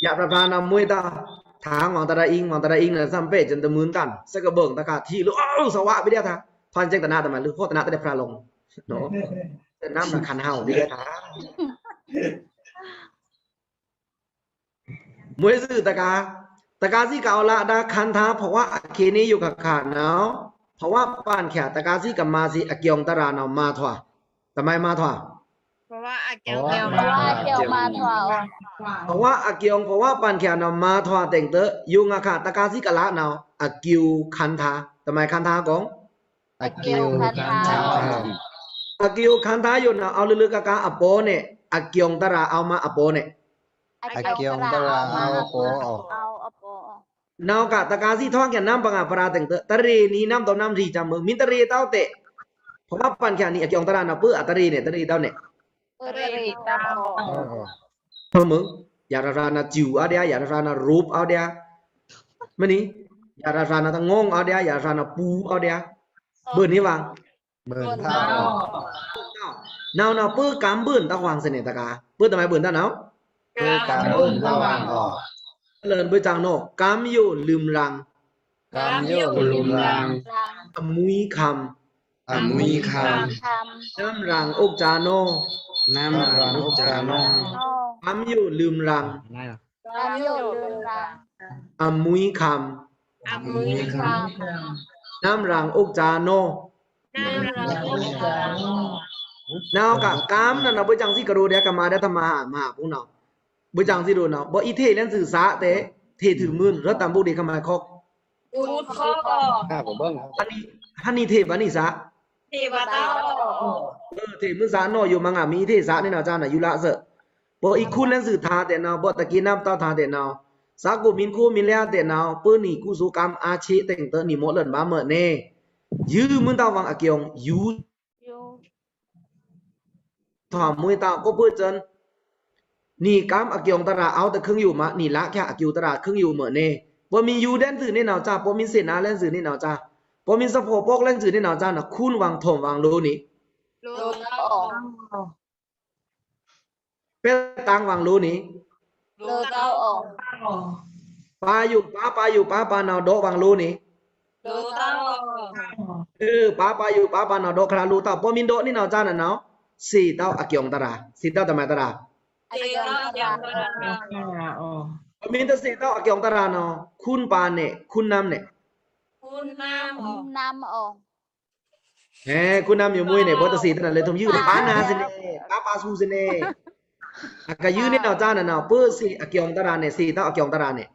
ယရဖျာနမွေးတာ ထางวังตะระอิง วังตะระอิงနော် သမ်ပဲကျွန်တမွန်းတန် စကဘုံတကားထီလို အိုး သဝဘီဒျာတာ ဖန်ကျက်တနာတမန်လူ ဟောတနာတဲ့ဖရာလုံးနော် တနာမခန်ဟောက်ဘီဒျာတာ မွေးစုတကား တကားစီကအလဒါခန္ဓာဘဝအခေနေယုကခါနော် ဘဝပန်ချာ တကားစီကမါစီအကြုံတရာနော် မါထွား တမိုင်မါထွား ဘဝအကြုံ ဘဝအကြုံမါထွား ဘဝအကြုံ ဘဝပန်ချာနော် မါထွားတင်တဲ့ ယုံအခါ တကားစီကလနော် အကြုံခန္ဓာ တမိုင်ခန္ဓာကောင်း အကြုံခန္ဓာ အကြုံခန္ဓာယုံနော် အောက်လလကကအပေါ်နဲ့ အကြုံတရာအောက်မှာအပေါ်နဲ့ အကြုံတရာအောက်အပေါ် နောက်ကတကားစီထွားချာနမ်းပငါပရာတင်တဲ့ တရေနီနမ်းတော်နမ်းရီချမ်းမီးတရေတောက်တဲ့ ဘဝပန်ချာနီအကြုံတရာနော် ပှို့အတရေနဲ့ တရေတောက်နဲ့ တရေတောက် ဟောမီး ယရဖျာနကျူအောက်ဒျာ ယရဖျာနရူပ်အောက်ဒျာ မနီ ယရဖျာနတငေါင်အောက်ဒျာ ယရဖျာနပူအောက်ဒျာ ဘို့နေဝံ ဘို့တဝံ နော်နော် ပှို့ကမ်းဘို့တဝံစနေတကား ပှို့တမိုင်ဘို့တနော် ပှို့ကမ်းဘို့တဝံအော် လန်ဘို့ချောင်းနော် ကမ်းယိုလွမ်ရံ ကမ်းယိုလွမ်ရံ အမွီခမ်း အမွီခမ်း နမ်းရံအိုက်ချောင်းနော် နမ်းရံအိုက်ချောင်းနော် ကမ်းယိုလွမ်ရံ ကမ်းယိုလွမ်ရံ အမွီခမ်း အမွီခမ်း နမ်းရံအိုက်ချောင်းနော် နမ်းရံအိုက်ချောင်းနော် နောက်ကကမ်းနော် ဘို့ချောင်းစီကရိုဒျာကမါဒျာတမါမါပူနော် ဘို့ချောင်းစီရိုနော် ဘို့အီထေလန်စုစာတဲ့ ထေထုမွန်း ရတံဘုတ်ဒီကမါခေါက် ဟနီထေဘနီစာ ထေဘနီစာ ထေမွန်းစာနော် ယိုမငါမီထေစာနေနော် ချာနော် ယူလာစ ဘို့အီခွန်းလန်စုထားတဲ့နော် ဘို့တကီနပ်တောက်ထားတဲ့နော် စာကိုမင်းကိုမင်းလျာတဲ့နော် ပှို့နီကုသိုလ်ကမ်းအားချေတင်တဲ့နီမော့လန်ဘာမီးနေ ယုမွန်းတဝံအကြုံ ယု ထွားမွေးတဝံကိုပှို့စန် နီကမ်းအကြုံတရာအောက်တခင်းယုမီး နီလခါအကြုံတရာခင်းယုမီးနေ ပှို့မီးယူဒျာန်စုနေနော် ချာ ပှို့မီးစေနာလျာန်စုနေနော် ချာ ပှို့မီးစဖော်ပေါက်လျာန်စုနေနော် ချာနော် ခွန်းဝံထောမ်ဝံလိုနေ လိုတောက် ပဲတန်းဝံလိုနေ လိုတောက် ပါယိုပါ ပါယိုပါ ပါနော် ဒေါဝံလိုနေ လိုတောက် အ့ ပါပါယို ပါပါနော် ဒေါ့ခရာလိုတောက် ပောမင်းဒေါ့နေနော် ကြားနော်နော် စေတောက်အကျုံတရာ စေတောက်တမန်တရာ အကျုံတရာ ပောမင်းတစေတောက်အကျုံတရာနော် ခွန်းပါနဲ့ ခွန်းနမ်းနဲ့ ခွန်းနမ်း ခွန်းနမ်းအော် အဲ ခွန်းနမ်းယိုမွေးနဲ့ ပောတစေတနာလဲ ထုံယို ပါနာစနေ ပါပါဆူစနေ အကယိုနေနော် ကြားနော်နော် ပောစေအကျုံတရာနဲ့ စေတောက်အကျုံတရာနဲ့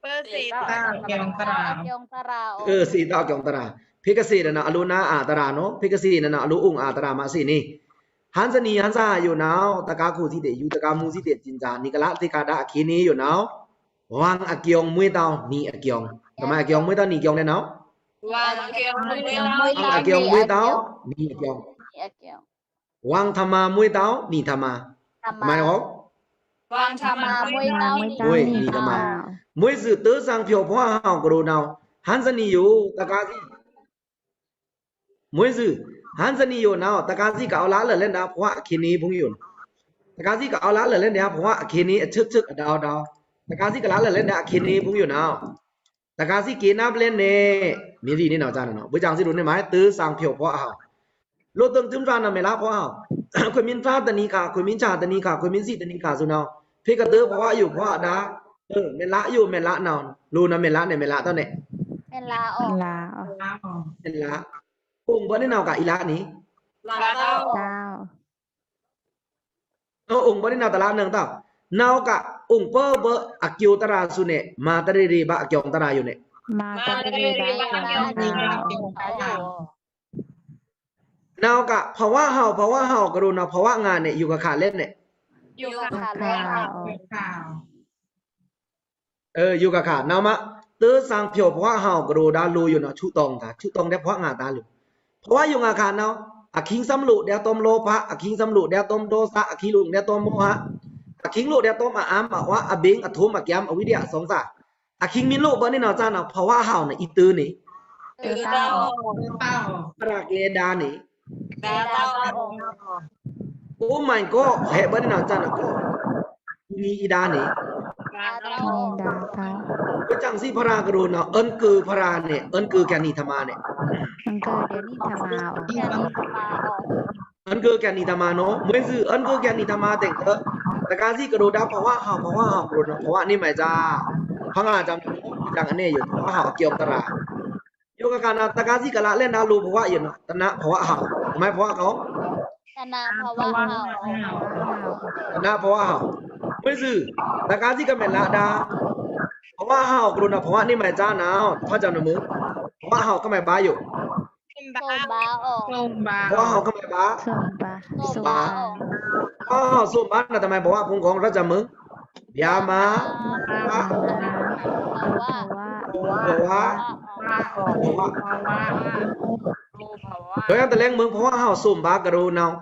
ပောစေတောက်အကျုံတရာ အကျုံတရာ အ့ စေတောက်အကျုံတရာ ဖေကစေတနာ အလိုနာအာတရာနော် ဖေကစေတနာ အလိုအိုင်အာတရာမစေနေ ဟန်စနီ ဟန်စယိုနော် တကားခိုစည်းတဲ့ ယူတကားမူစည်းတဲ့ ကျင်စာ နီကလာသေခါဒါ အခင်းနေယိုနော် ဝမ်အကျုံမွေးတောက် နီအကျုံ တမန်အကျုံမွေးတောက် နီအကျုံနဲ့နော် ဝမ်အကျုံမွေးတောက် နီအကျုံ ဝမ်ထမမွေးတောက် နီထမ တမန်ရော ဝမ်ထမမွေးတောက် နီထမ မွေးစု တစံဖြို ဖဝါဟောင်ကရိုနော် ဟန်စနီယို တကားစည်း မွေးစု ဟန်စနီယိုနော် တကားစည်းကအိုလာလဲလဲဒါ ဖဝါအခင်းနေဖုံယိုနော် တကားစည်းကအိုလာလဲလဲဒါ ဖဝါအခင်းနေ အချက်ချက်အဒေါဒေါ တကားစည်းကလာလဲလဲဒါ အခင်းနေဖုံယိုနော် တကားစည်းကနာပလဲနဲ့ မီးရီနေနော် ကြားနော်နော် ဘိုးချောင်းစည်းတို့နဲ့ မိုင်း တစံဖြို ဖဝါဟောင် လိုတင်သွင်းဖျားနော် မဲလာဖဝါဟောင် ခွေမင်းဖျားတနံခါ ခွေမင်းချာတနံခါ ခွေမင်းစည်းတနံခါ ဆိုနော် ဖေကတဖဝါယို ဖဝါဒါ အ့ မဲလာယို မဲလာနော် လိုနော် မဲလာနဲ့ မဲလာတော့နဲ့ မဲလာအော် မဲလာအော် မဲလာ အိုင်ဘိုးနေနော်က အီလာနေ လာတော့ အ့ အိုင်ဘိုးနေနော် တလာနင်တော့ နောက်က အိုင်ဘိုးဘိုး အကျိုတရာစုနဲ့ မတရေရေဘအကျုံတရာယိုနဲ့ မတရေရေဘအကျုံတရာ နောက်က ဖဝါဟောင် ဖဝါဟောင်ကရိုနော် ဖဝါငါနဲ့ ယူကခါလဲနဲ့ ယူကခါလဲ အ့ ယူကခါ နောက်မှ တစံဖြို ဖဝါဟောင်ကရိုဒါ လိုယိုနော် ဆူတောင်တာ ဆူတောင်တဲ့ ဖဝါငါတာလို ဖဝါယိုငါခါနော် အခင်းစမ်းလို့တဲ့ တုံးလောဘ အခင်းစမ်းလို့တဲ့ တုံးဒေါသ အခင်းလို့တဲ့ တုံးမောဟ အခင်းလို့တဲ့ တုံးအအံအဝါ အဘိင် အထုံး အကျမ်း အဝိရိယ အစွမ်းစား အခင်းမင်းလို့ဘိုးနေနော် ကြားနော် ဖဝါဟောင်နဲ့ အီတနေ အီတ ဖရာကဲဒါနေ ဒါ အိုမန်ကော ဟဲဘိုးနေနော် ကြားနော် ကော နီအီဒါနေ ဒါ ဘိုးချောင်းစည်းဖရာကရိုနော် အန်ကဖရာနဲ့ အန်ကကနီထမနဲ့ အန်ကကနီထမ အန်ကကနီထမနော် မွေးစု အန်ကကနီထမတဲ့ တကားစည်းကရိုဒါ ဖဝါဟောင် ဖဝါဟောင်ကရိုနော် ဖဝါနေမိုင်ကြား ဖငါကြောင့် တန်အနေယို ဖဝါဟောင်အကျုံတရာ ယိုကခါနော် တကားစည်းကလာလဲဒါ လိုဖဝါယိုနော် တနာဖဝါဟောင် တမန်ဖဝါကော တနာဖဝါဟောင် တနာဖဝါဟောင် မွေးစု တကားစည်းကမဲလာဒါ ဖဝါဟောင်ကရိုနော် ဖဝါနေမိုင်ကြားနော် ဖဝါကြောင့်နော် ဖဝါဟောင်ကမဲဘါယို ဖဝါဟောင်ကမဲဘါ ဖဝါဟောင် စွန်ဘါနော် တမန်ဖဝါဖုံကော ရာဇာမုံ ဗျာမာ ဖဝါ ဖဝါ ဖဝါ ဖဝါ တလဲမုံ ဖဝါဟောင် စွန်ဘါကရိုနော်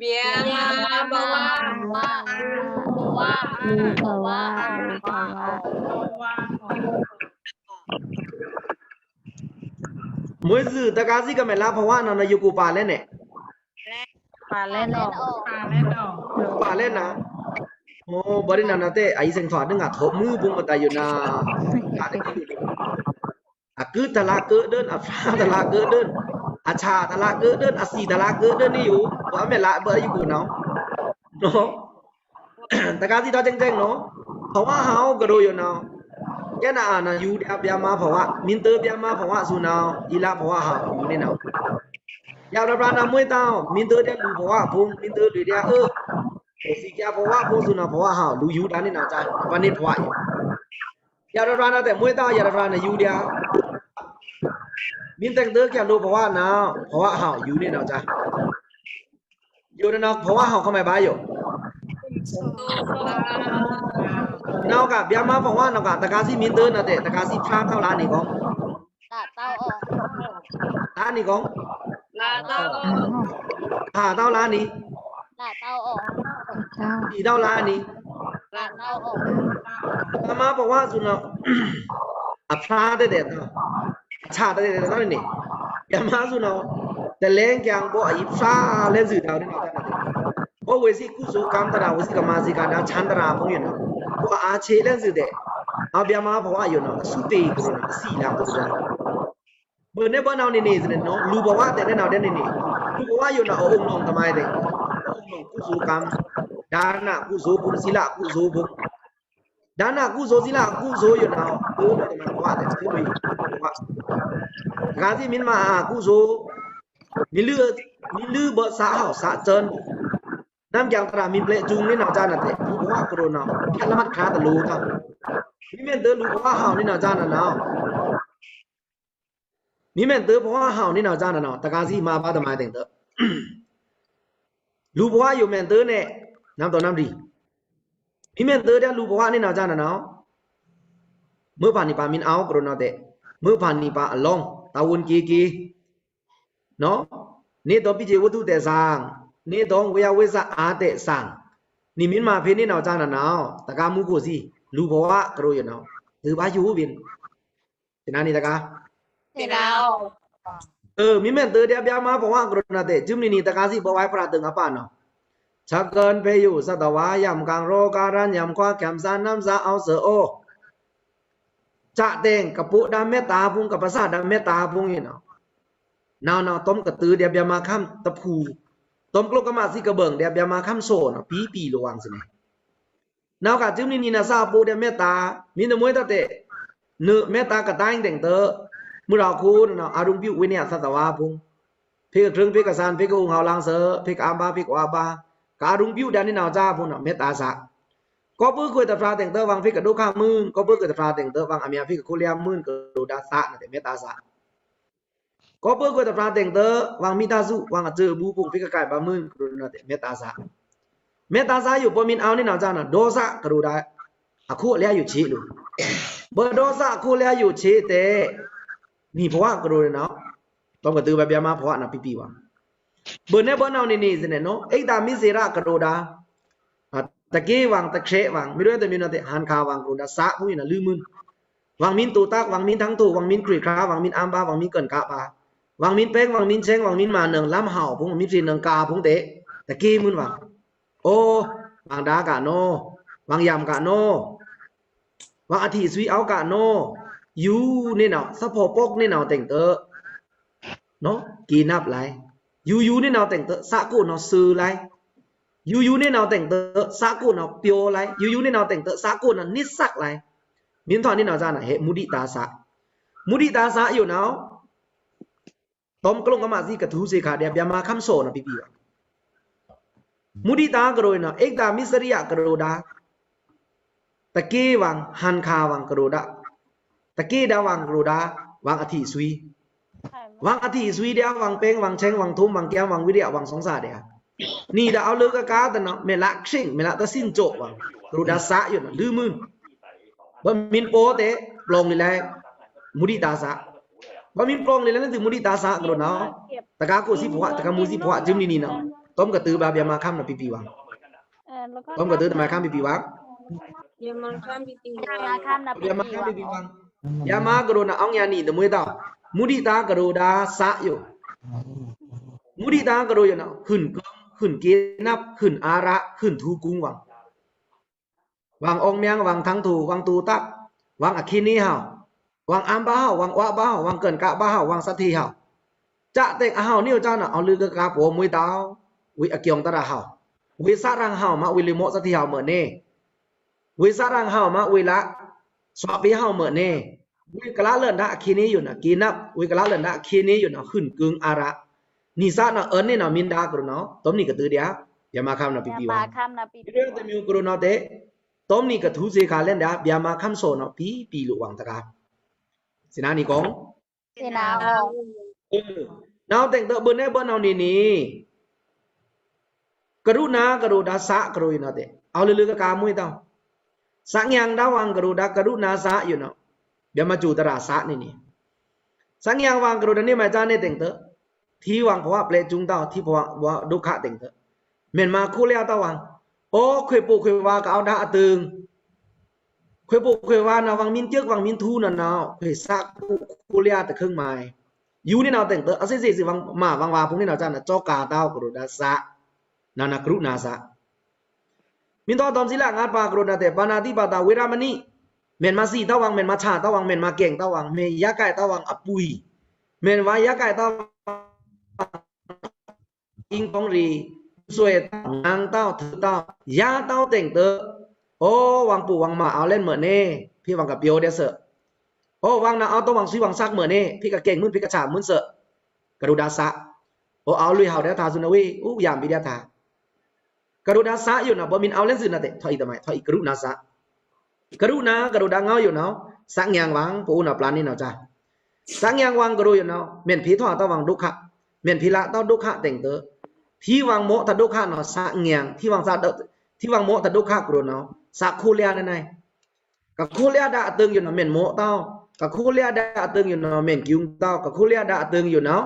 ဗျာမာ ဖဝါ ဖဝါ ဖဝါ မွေးစု တကားစည်းကမဲလာ ဖဝါနော်နော် ယိုကိုပါလဲနဲ့ ပါလဲနော် ပါလဲနော် အို ဘိုးနေနော်နော်တဲ့ အအီစင်ထွား ဒုငါထုံးမူဘုံမတယိုနော် အကုတလကဒိုၼ်း အဖျားတလကဒိုၼ်း အချာတလကဒိုၼ်း အစံတလကဒိုၼ်းနေယို ဘိုးမဲလာ ဘိုးယိုကိုနော် နော် တကားစည်းတော့ ကျဲင်ကျဲင်နော် ဖဝါဟောင်ကရိုယိုနော် ကဲနာအနာယူဒျာ ဗျာမာဖဝါ မင်းတဗျာမာဖဝါ စွန်နော် အီလာဖဝါဟောင်ယူနေနော် ယဝ်တဖျားနော် မွေးတောင် မင်းတဒျာ လူဖဝါဖုံ မင်းတလွေဒျာ အ့ စံကျဖဝါဖုံ စွန်နော် ဖဝါဟောင် လူယူဒါနေနော် ကြား ပနိဖဝါယို ယဝ်တဖျားနော်တဲ့ မွေးတောင် ယဝ်တဖျားနော် ယူဒျာ မင်းတဲ့ တကျာလိုဖဝါနော် ဖဝါဟောင်ယူနေနော် ကြား ယိုနော် ဖဝါဟောင်ကမဲဘါယို နောက်က ဗျာမာဖဝါ နောက်က တကားစည်းမင်းတနော်တဲ့ တကားစည်းဖျားထောက်လာနေကော လာနေကော လာတော့ ဟာတော့လာနေ လာတော့ ဒီတော့လာနေ လာတော့ ဗျာမာဖဝါ စွန်နော် အဖျားတဲ့တဲ့တော့ အချာတဲ့တဲ့တော့နေ ဗျာမာစွန်နော် တလဲကျင်ဘိုးအအီဖျားလဲစုတောင်းနေနော် ဘိုးဝေစီကုသိုလ်ကံတရာ ဝေစီကမၢစီကဒါ ချမ်းတရာဖုံယိုနော် ဘိုးအချေလဲစုတဲ့ အဗျာမာဖဝါယိုနော် အစုတေကနော် အစံလာကနော် ဗိုလ်နေဗိုလ်နဝ်နေနေစနေနော် လူဘဝတဲ့နဲ့နော်တဲ့နေနေ လူဘဝယိုနော် အုံနောင်တမိုင်းတဲ့ အုံနောင်ကုသိုလ်ကံ ဒါနကုသိုလ်ဘုံ သီလကုသိုလ်ဘုံ ဒါနကုသိုလ် သီလကုသိုလ်ယိုနော် ဘုံတမန်ဘဝတဲ့ ဘုံဘဝ တကါစီမင်းမအကုသိုလ် မီးလူ မီးလူဘသဟောက်သစၢၚ် နမ်ကျန်တရာမီးပျဲ့ကျုံနေနော် ဒါနတဲ့ လူဘဝကရိုနော် ဖြတ်လမ်းခါတလို့တာ မီးမင်းတဲ့လူဘဝဟောက်နေနော် ဒါနနော် မီးမင်းတဲ့ဘဝဟောက်နေနော် ဒါနနော် တကါစီမပါတမန်တဲ့ လူဘဝယိုမင်းတဲ့နဲ့ နမ်တော်နမ်ရီ မီးမင်းတဲ့လူဘဝနေနော် ဒါနနော် မွေးဖန်နီပါမင်းအောင်ကရိုနော်တဲ့ မွေးဖန်နီပါအလောင်း တာဝန်ကြီးကြီး နော် နေတော့ ပိတ်ဝတ္ထုတဲ့ဆောင် နေတော့ ဝေယဝိဇ္ဇာအားတဲ့ဆောင် နေမင်းမဖေးနေနော် ဒါနနော် တကါမူကိုစီ လူဘဝကရိုယနော် သူဘဝယိုပင် စနေနီတကါ စနေ เออ မီးမင်းတဲ့ဗျာမဘဝကရိုနော်တဲ့ ကျုံးနီနီတကါစီဘဝပရာတငါပါနော် ချက်ကွန်ဖေယိုသတ္တဝါ ယံကံရောဂါရန် ယံခွါကျံသာနမ်သာအောက်စေအို ချက်တဲ့ကပိုဒါမက်တာဘုံ ကပစာဒါမက်တာဘုံယနော် နော်နော် တွမ်ကတုဒျာဗျာမခမ်တဖူ တွမ်ကျိုကမစီကဘင်ဒျာဗျာမခမ်ဆိုနော် ပီပီလိုဝ်စနေ နောက်ကကျုံးနီနီနစာပိုဒျာမက်တာ မီးနမွေးတတဲ့ နမက်တာကတိုင်းတဲ့ မွေးတော်ခုနော် အာရုံပြုဝိနည်းသတ္တဝါဘုံ ဖေကကျုံး ဖေကစန် ဖေကဥုံဟောက်လင်စၢ ဖေကအမ်းပါ ဖေကအွားပါ ကအရုံပြုဒျာနေနော် ဒါဘုံနော် မက်တာစာ ကောပုဂွေတဖျားတဲ့ ဝံဖေကဒုက္ခမွို့ ကောပုဂွေတဖျားတဲ့ ဝံအမၠါဖေကခိုးလျားမွို့ ကရိုဒါသနာတဲ့ မက်တာစာ ကောပုဂွေတဖျားတဲ့ ဝံမိသားစု ဝံအစဵုဘူးဘုံ ဖေကကိုင်ပါမွို့ ကရိုဒါတဲ့ မက်တာစာ မက်တာစာယို ပမင်းအောင်နေနော် ဒါနနော် ဒေါသကရိုဒါ အခိုးလျားယိုချေလို့ ဘဒေါသအခိုးလျားယိုချေတဲ့ နီဘဝကရိုနော် တွမ်ကတုဘဗျာမဘဝနော် ပီပီဝ် ဗိုလ်နေဗိုလ်နဝ်နေနေစနေနော် အိတ်တာမီးစေရကရိုဒါ တကဲဝံတခဲဝံ မီးရဲတမီးနော်တဲ့ ဟန်ခါဝံကရိုဒါ စဘူးယနော် လူမွို့ ဝံမင်းတူတၢ် ဝံမင်းထင်းထူ ဝံမင်းခွေခါ ဝံမင်းအမ်းပါ ဝံမင်းကွန်ကပါ ဝံမင်းပဲင်း ဝံမင်းဆဲင်း ဝံမင်းမၤနင် လမ်းဟောက်ဘုံ ဝံမင်းဖြေနင်ကာဘုံတဲ့ တကဲမွို့ဝံ အို ဝံဒါကနော် ဝံယမ်ကနော် ဝံအထီးသွီအောက်ကနော် ယူနေနော် သဖော်ပေါက်နေနော် တဲ့ နော် ကီနပ်လိုက် ယူယူနေနော် တဲ့ စကိုနော် စူလိုက် ယူယူနေနော် တဲ့ စကိုနော် ပြောလိုက် ယူယူနေနော် တဲ့ စကိုနော် နစ်စက်လိုက် မင်းထွန်းနေနော် ဒါနနော် ဟဲ့ မုဒိတာစာ မုဒိတာစာယိုနော် တွမ်ကျိုကမစီကထူးစေခါဒျာဗျာမခမ်ဆိုနော် ပီပီဝ် မုဒိတာကရိုနော် အိတ်တာမီးစရိယကရိုဒါ တကဲဝံ ဟန်ခါဝံကရိုဒါ တကဲဒါဝံကရိုဒါ ဝံအထီးသွီ ဝံအထီးသွီဒျာ ဝံပဲင်း ဝံဆဲင်း ဝံထူမ် ဝံကျံ ဝံဝီရယ ဝံစွင်စာဒျာ နီဒါအဝ်လၢကကားတနော် မဲလခရင် မဲလတဆင့်ကြိုးဝံ ကရိုဒါစယိုနော် လူမွို့ ဘမင်းပိုးတဲ့ ပလောင်လီလဲ မုဒိတာစာ ဘမင်းပလောင်လီလဲ နသူမုဒိတာစာကရိုနော် တကါကိုစီဘဝ တကါမူစီဘဝ ကျုံးနီနီနော် တွမ်ကတုဘဗျာမခမ်နော် ပီပီဝ် တွမ်ကတုတမန်ခမ် ပီပီဝ် ဗျာမခမ် ပီပီဝ် ဗျာမကရိုနော် အောင်ရန်နီတမွေးတော့ မုဒိတာကရိုဒါစယို မုဒိတာကရိုယနော် ဟုန်ကံ ဟုန်ကီနပ် ဟုန်အာရ ဟုန်ထူကုင်းဝံ ဝံအောင်မြင် ဝံထင်းထူ ဝံတူတၢ် ဝံအခီနီဟောက် ဝံအမ်းပါဟောက် ဝံအွားပါဟောက် ဝံကွန်ကပါဟောက် ဝံသထေးဟောက် စတဲ့ အဟောက်နီယို ဒါနနော် အဝ်လၢကကားပိုးမွေးတော့ ဝီအကျိုင်တရာဟောက် ဝီစရံဟောက်မး ဝီလီမော့သထေးဟောက်မၢ်န့ၣ် ဝီစရံဟောက်မး ဝီလ သွပ်ပေဟောက်မၢ်န့ၣ် ဝီကလးလၢဒါအခီနီယိုနော် ကီနပ် ဝီကလးလၢဒါအခီနီယိုနော် ဟုန်ကံအာရ နီစနော် အၢန့နော် မင်းဒါကရိုနော် တွမ်နီကတုဒျာ ဗျာမခမ်နော် ပီပီဝ် မီးရဲတမီးကရိုနော်တဲ့ တွမ်နီကထူးစေခါလဲဒျာ ဗျာမခမ်ဆိုနော် ပီပီလိုဝ်တကါ စနေနီကောင်း စနေ နော် တဲ့ ဗိုလ်နေဗိုလ်နဝ်နေနေ ကရုဏာကရိုဒါစကရိုယနော်တဲ့ အဝ်လၢလၢကကားမွေးတော့ စညံဒါဝံကရိုဒါ ကရုဏာစယိုနော် ဗျာမကဵုတရာစနေနီ စညံဝံကရိုဒါ နေမဒါနေ တဲ့ ထီဝံဘဝပျဲ့ကျုံတော့ ထီဘဝဒုက္ခ တဲ့ မ့ၢ်မါခိလျာတဝံ အိုခွေပိုခွေဝါကအဝ်ဒါအတုံ ခွေပိုခွေဝါနော် ဝံမင်းကျိုး ဝံမင်းထူးနော်နော် ခွေစကူခိလျာတခင်းမါ ယူနေနော် တဲ့ အစစ်စစ်စစ် ဝံမါဝံဝါဖုံနေနော် ဒါနနော် ကြောက်ကြတော့ ကရိုဒါစ နော်နော် ကရုဏာစ မင်းတော် တွမ်စံလငါးပါးကရိုဒါတဲ့ ပါဏာတိပါတာ ဝေရမဏိ မ့ၢ်မါစံတဝံ မ့ၢ်မါဆာတဝံ မ့ၢ်မါကဲင်တဝံ မ့ၢ်ယါကိုက်တဝံ အပူၤ မ့ၢ်ဝါယက်ကိုက်တော့ အင်းကောင်းရီ ဆွေတောင် နန်းတောင် ထူတောင် ယါတောင် တင်တော့ အိုဝ် ဝင်ပူဝင်မအောင်လဲန်မနေ ဖေဝင်ကပြောတဲ့စ အိုဝ် ဝင်နာအောင်တော့ ဝင်ဆွေဝင်စက်မနေ ဖေကကဲင်မွန်း ဖေကချာမွန်းစ ကရူဒါစ အိုဝ် အောင်လွေဟောက်တဲ့ သာသူနဝေ ဥယံပီးတဲ့ သာ ကရူဒါစယိုနော် ဘိုမီးအောင်လဲန်စုနော်တဲ့ ထွီအီတမိုင် ထွီအီကရူနာစ ကရူနာ ကရူဒါငေါယိုနော် စညံဝင် ပအိုနာပလန်နီနော် စညံဝင်ကရူယိုနော် မ့ၢ်ဖေထွါတော့ဝင်ဒုက္ခ မ့ၢ်ဖေလါတော့ဒုက္ခ တင်တော့ ဖေဝင်မော့တဒုက္ခနော် စညံ ဖေဝင်စ ဖေဝင်မော့တဒုက္ခကရူနော် စခိုးလျားနေနိုင် ကခိုးလျားဒၣ်အတိုင်ယိုနော် မ့ၢ်မော့တော့ ကခိုးလျားဒၣ်အတိုင်ယိုနော် မ့ၢ်ကျုံတော့ ကခိုးလျားဒၣ်အတိုင်ယိုနော်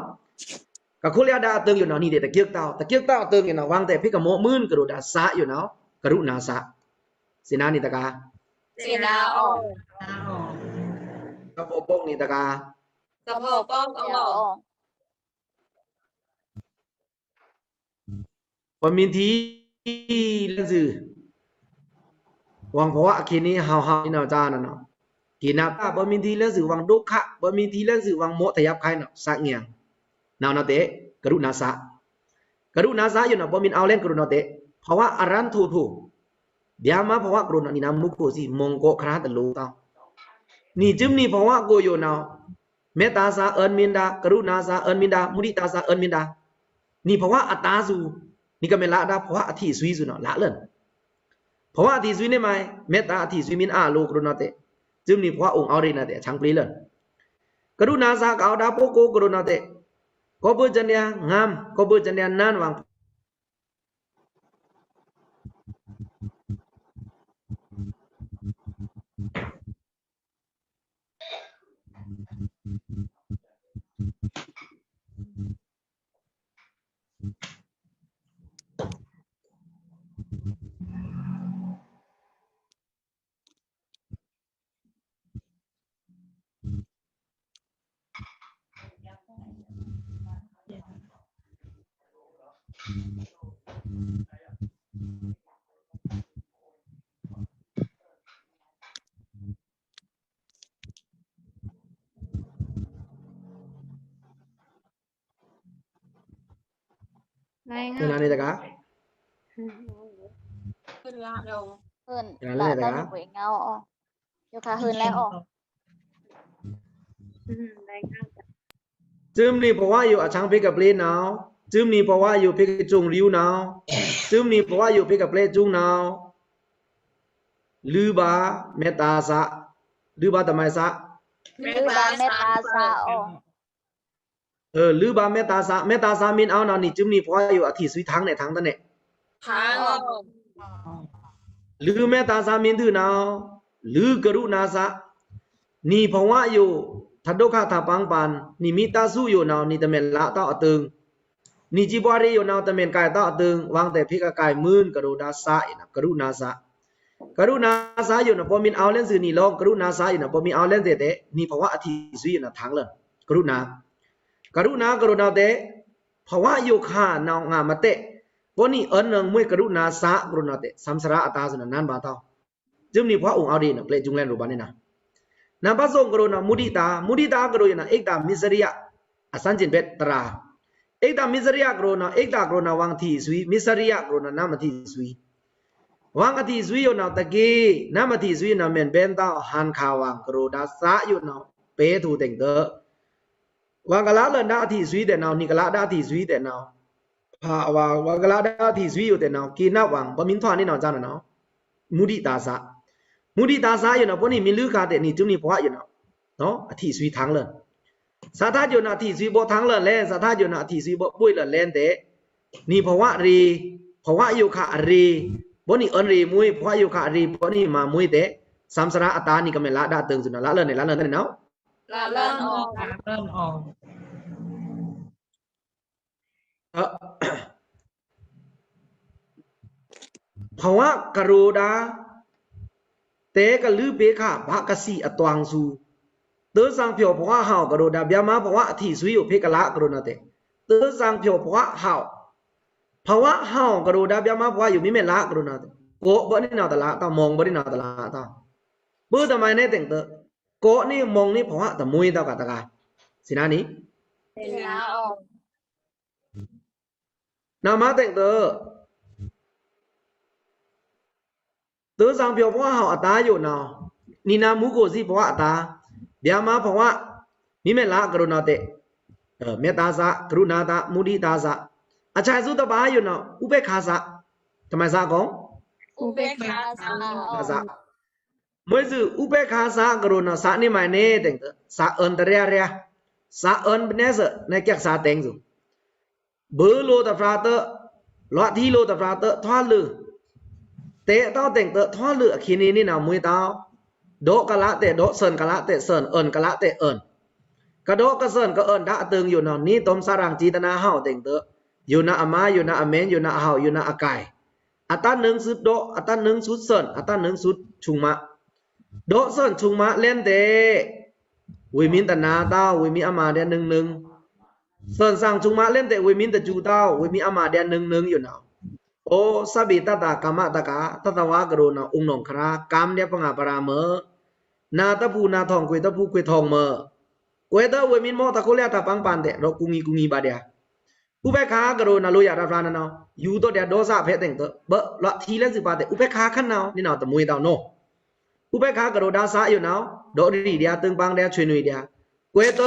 ကခိုးလျားဒၣ်အတိုင်ယိုနော် နီးတဲ့ တကျုပ်တော့ တကျုပ်တော့အတိုင်ယိုနော် ဝင်တဲ့ ဖေကမော့မွန်း ကရူဒါစယိုနော် ကရူနာစ စင်နာနီတကား စင်နာအော် သဘောပေါက်နီတကား သဘောပေါက်အော် ပမီးထီလဲန်စု ဝင်ဘဝအခံနီ ဟောက်ဟောက်နီနော် စနော် ကီနာပမီးထီလဲန်စု ဝင်ဒုက္ခ ပမီးထီလဲန်စု ဝင်မော့တယပ်ခိုင်းနော် စညံ နော်နော်တဲ့ ကရူနာစ ကရူနာစယိုနော် ဘိုမီးအောင်လဲန်ကရူနော်တဲ့ ဘဝအရန်ထူထူ ဗျာမဘဝကရူနော် နီနာမူကိုစီ မုန်ကိုခရါတလူတော့ နီစုံနီဘဝကိုယိုနော် မေတ္တာစ အွန်မင်းဒါ ကရူနာစ အွန်မင်းဒါ မုဒိတာစ အွန်မင်းဒါ နီဘဝအတားစု နီကမဲလါဒါ ဘဝအထီးစွီစုနော် လါလန် ဘဝအထီးစွီနေမိုင် မေတ္တာအထီးစွီမင်းအလိုကရူနော်တဲ့ စုံနီဘဝအုံအောင်ရင်းနော်တဲ့ ချံပလီလန် ကရူနာစ ကအော်ဒါပိုကိုကရူနော်တဲ့ ကဘုဇနံယံ ငမ်း ကဘုဇနံယံ နန်းဝင် ဟိုင်းငါ ဟိုင်းငါနေတကား ဟိုင်းငါနေတကား ဟိုင်းငါအော် ယိုခါဟိုင်းလဲအော် စုံနီဘဝယိုအချံဖေကပလီနော် စုံနီဘဝယိုဖေကစုံရီဦးနော် စုံနီဘဝယိုဖေကပလီစုံနော် လွိုဘါမေတ္တာစ လွိုဘါတမိုင်စ လွိုဘါမေတ္တာစအော် အဢို လွိုဘါမေတ္တာစ မေတ္တာစမင်းအောင်နော် နီစုံနီဘဝယိုအထီးစွီထန်းနဲ့ ထန်းတနဲ့ ထန်း လွိုမေတ္တာစမင်းသူနော် လွိုကရုဏာစ နီဘဝယို ထဒုက္ခထပန်းပန် နီမိတစုယိုနော် နီတမ့ၢ်လါတော့အတိုင် နီစံဘွါရီယိုနော် တမ့ၢ်ကိုင်တော့အတိုင် ဝင်တဲ့ဖေကကိုင်မွန်း ကရူဒါစ အံၤနော် ကရုဏာစ ကရုဏာစယိုနော် ဘိုမီးအောင်လဲန်စုနီလောင်း ကရုဏာစယိုနော် ဘိုမီးအောင်လဲန်တဲ့ နီဘဝအထီးစွီယိုနော် ထန်းလန် ကရုဏာ ကရုဏာ ကရုဏာတဲ့ ဘဝယိုခါနော် ငါမတဲ့ ဘိုနီးအွန်နင်မွေး ကရုဏာစ ကရုဏာတဲ့ သံသရာအတားစုနော် နန်းဘါတော့ စုံနီဘဝအုံအောင်ရင်းနော် ကျဲစုံလဲန်ရူဘါနေနော် နံပါတ်သုံးကရူနော် မုဒိတာ မုဒိတာကရူယိုနော် ဧကတႃမစ္ဆရိယ အစံကျင်ဘက်တရာ ဧကတႃမစ္ဆရိယကရူနော် ဧကတႃကရူနော် ဝင်ထီးစွီ မစ္ဆရိယကရူနော် နမထီးစွီ ဝင်ကထီးစွီယိုနော် တက့ၢ် နမထီးစွီယိုနော် မ့ၢ်ဘဲန်တော့ ဟန်ခါဝင် ကရူဒါစယိုနော် ပဲထူးတင်တော့ ဝင်ကလါလန်ဒါအထီးစွီတဲ့နော် နီကလါဒါအထီးစွီတဲ့နော် ဖါဝါ ဝင်ကလါဒါအထီးစွီယိုတဲ့နော် ကီနပ်ဝင် ဘိုမီးထွါနီနော် စနော်နော် မုဒိတာစ မုဒိတာစယိုနော် ဘိုနီးမီးလွိုခါတဲ့ နီစုံနီဘဝယိုနော် နော် အထီးစွီထန်းလန် စါထါယိုနော် အထီးစွီဘိုထန်းလန်လဲ စါထါယိုနော် အထီးစွီဘိုပွိုင်လန်လဲတဲ့ နီဘဝရီ ဘဝယိုခါအရီ ဘိုနီးအွန်ရင်းမွေး ဘဝယိုခါအရီ ဘိုနီးမွေးတဲ့ သံသရာအတား နီကမ့ၢ်လါဒါအတိုင်စုနော် လါလန်နဲ့ လါလန်နဲ့နော် လါလန်အော် လါလန်အော် ဘဝကရူဒါ တဲကလုၢ်ပေခါ ဘၣ်ကသီအတွင်စု တၢ်သင်ဖျော်ဘဝဟောက် ကရူဒါ ဗျာမဘဝအထီးစွီယို ဖေကလါကရူနော်တဲ့ တၢ်သင်ဖျော်ဘဝဟောက် ဘဝဟောက် ကရူဒါ ဗျာမဘဝယို မီးမ့ၢ်လါကရူနော်တဲ့ ကိုးဘိုနီးနော်တလါတော့ မွန်ဘိုနီးနော်တလါတော့ ဘိုတမိုင်နဲ့တင်တော့ ကိုးနီးမွန်နီး ဘဝတမွေးတော့ကတကား စင်နာနီ နမတဲင်တ သၢသင်ပြောင်း ဘဝဟောင်းအတားယိုနော်။ နီနမူကိုယ်စီဘဝအတား ဗျာမဘဝ မီးမဲလးကရုဏာတဲ့ အဲ မေတ္တာစာ ကရုဏာစာ မုဒိတာစာ အချောက်စုတပါယိုနော် ဥပေက္ခာစာ တမန်စာကော ဥပေက္ခာစာ ဥပေက္ခာစာ မွေးစု ဥပေက္ခာစာ ကရုဏာစာ နေမိုင်နေတင် စာအန်တရရ စာအန်ပနေစ နဲ့ ကက်စာတင်စု ဘိုးလိုတဖရာတ လွတ်ထီလိုတဖရာတ ထွားလု တဲတောင်းတင်တ ထွားလု အခင်းနေနေနော် မွေးတောင်း ဒေါကလတဲ့ ဒေါ ဆန်ကလတဲ့ ဆန် အန်ကလတဲ့ အန် ကဒေါကဆန်ကအန်ဒါအတင်ယိုနော် နေတုံးစရံစေတနာဟောင်းတင်တ ယိုနော်အမါ ယိုနော်အမင်း ယိုနော်အဟောင်း ယိုနော်အကိုင် အတတ်နိုင်စုဒေါ အတတ်နိုင်စုဆန် အတတ်နိုင်စုထုံမ ဒေါဆန်ထုံမလဲန်တဲ့ ဝေမင်းတနာတောင်း ဝေမင်းအမါဒဲနုံနုံ ဆန်စံထုံမလဲန်တဲ့ ဝေမင်းတကျူတောင်း ဝေမင်းအမါဒဲနုံနုံယိုနော်။ အို သဗ္ဗေတ္တာ ကာမတက္ကာ သတ္တဝါကရုဏာ အုံနောင်ခရာ ကမ်ဒဲပငါပရာမ နာတပူနာထောင် ခွေတပူခွေထောင်မ ခွေတဝေမင်းမောတခိုးလျာတပန်းပန်တဲ့ ရောကူငီကူငီပါဒဲ ဥပေက္ခာကရုဏာလိုရတာဖျားနနော် ယူတော့တဲ့ဒေါသဖဲတင်တ ဘလွတ်ထီလဲစုပါတဲ့ ဥပေက္ခာခဏောင်း နေနော် တမွေးတောင်းနော် ဥပေက္ခာကရုဏာစာယိုနော် ဒေါရီဒျာ တင်ပန်းဒျာ ချွေနွေဒျာ ခွေတ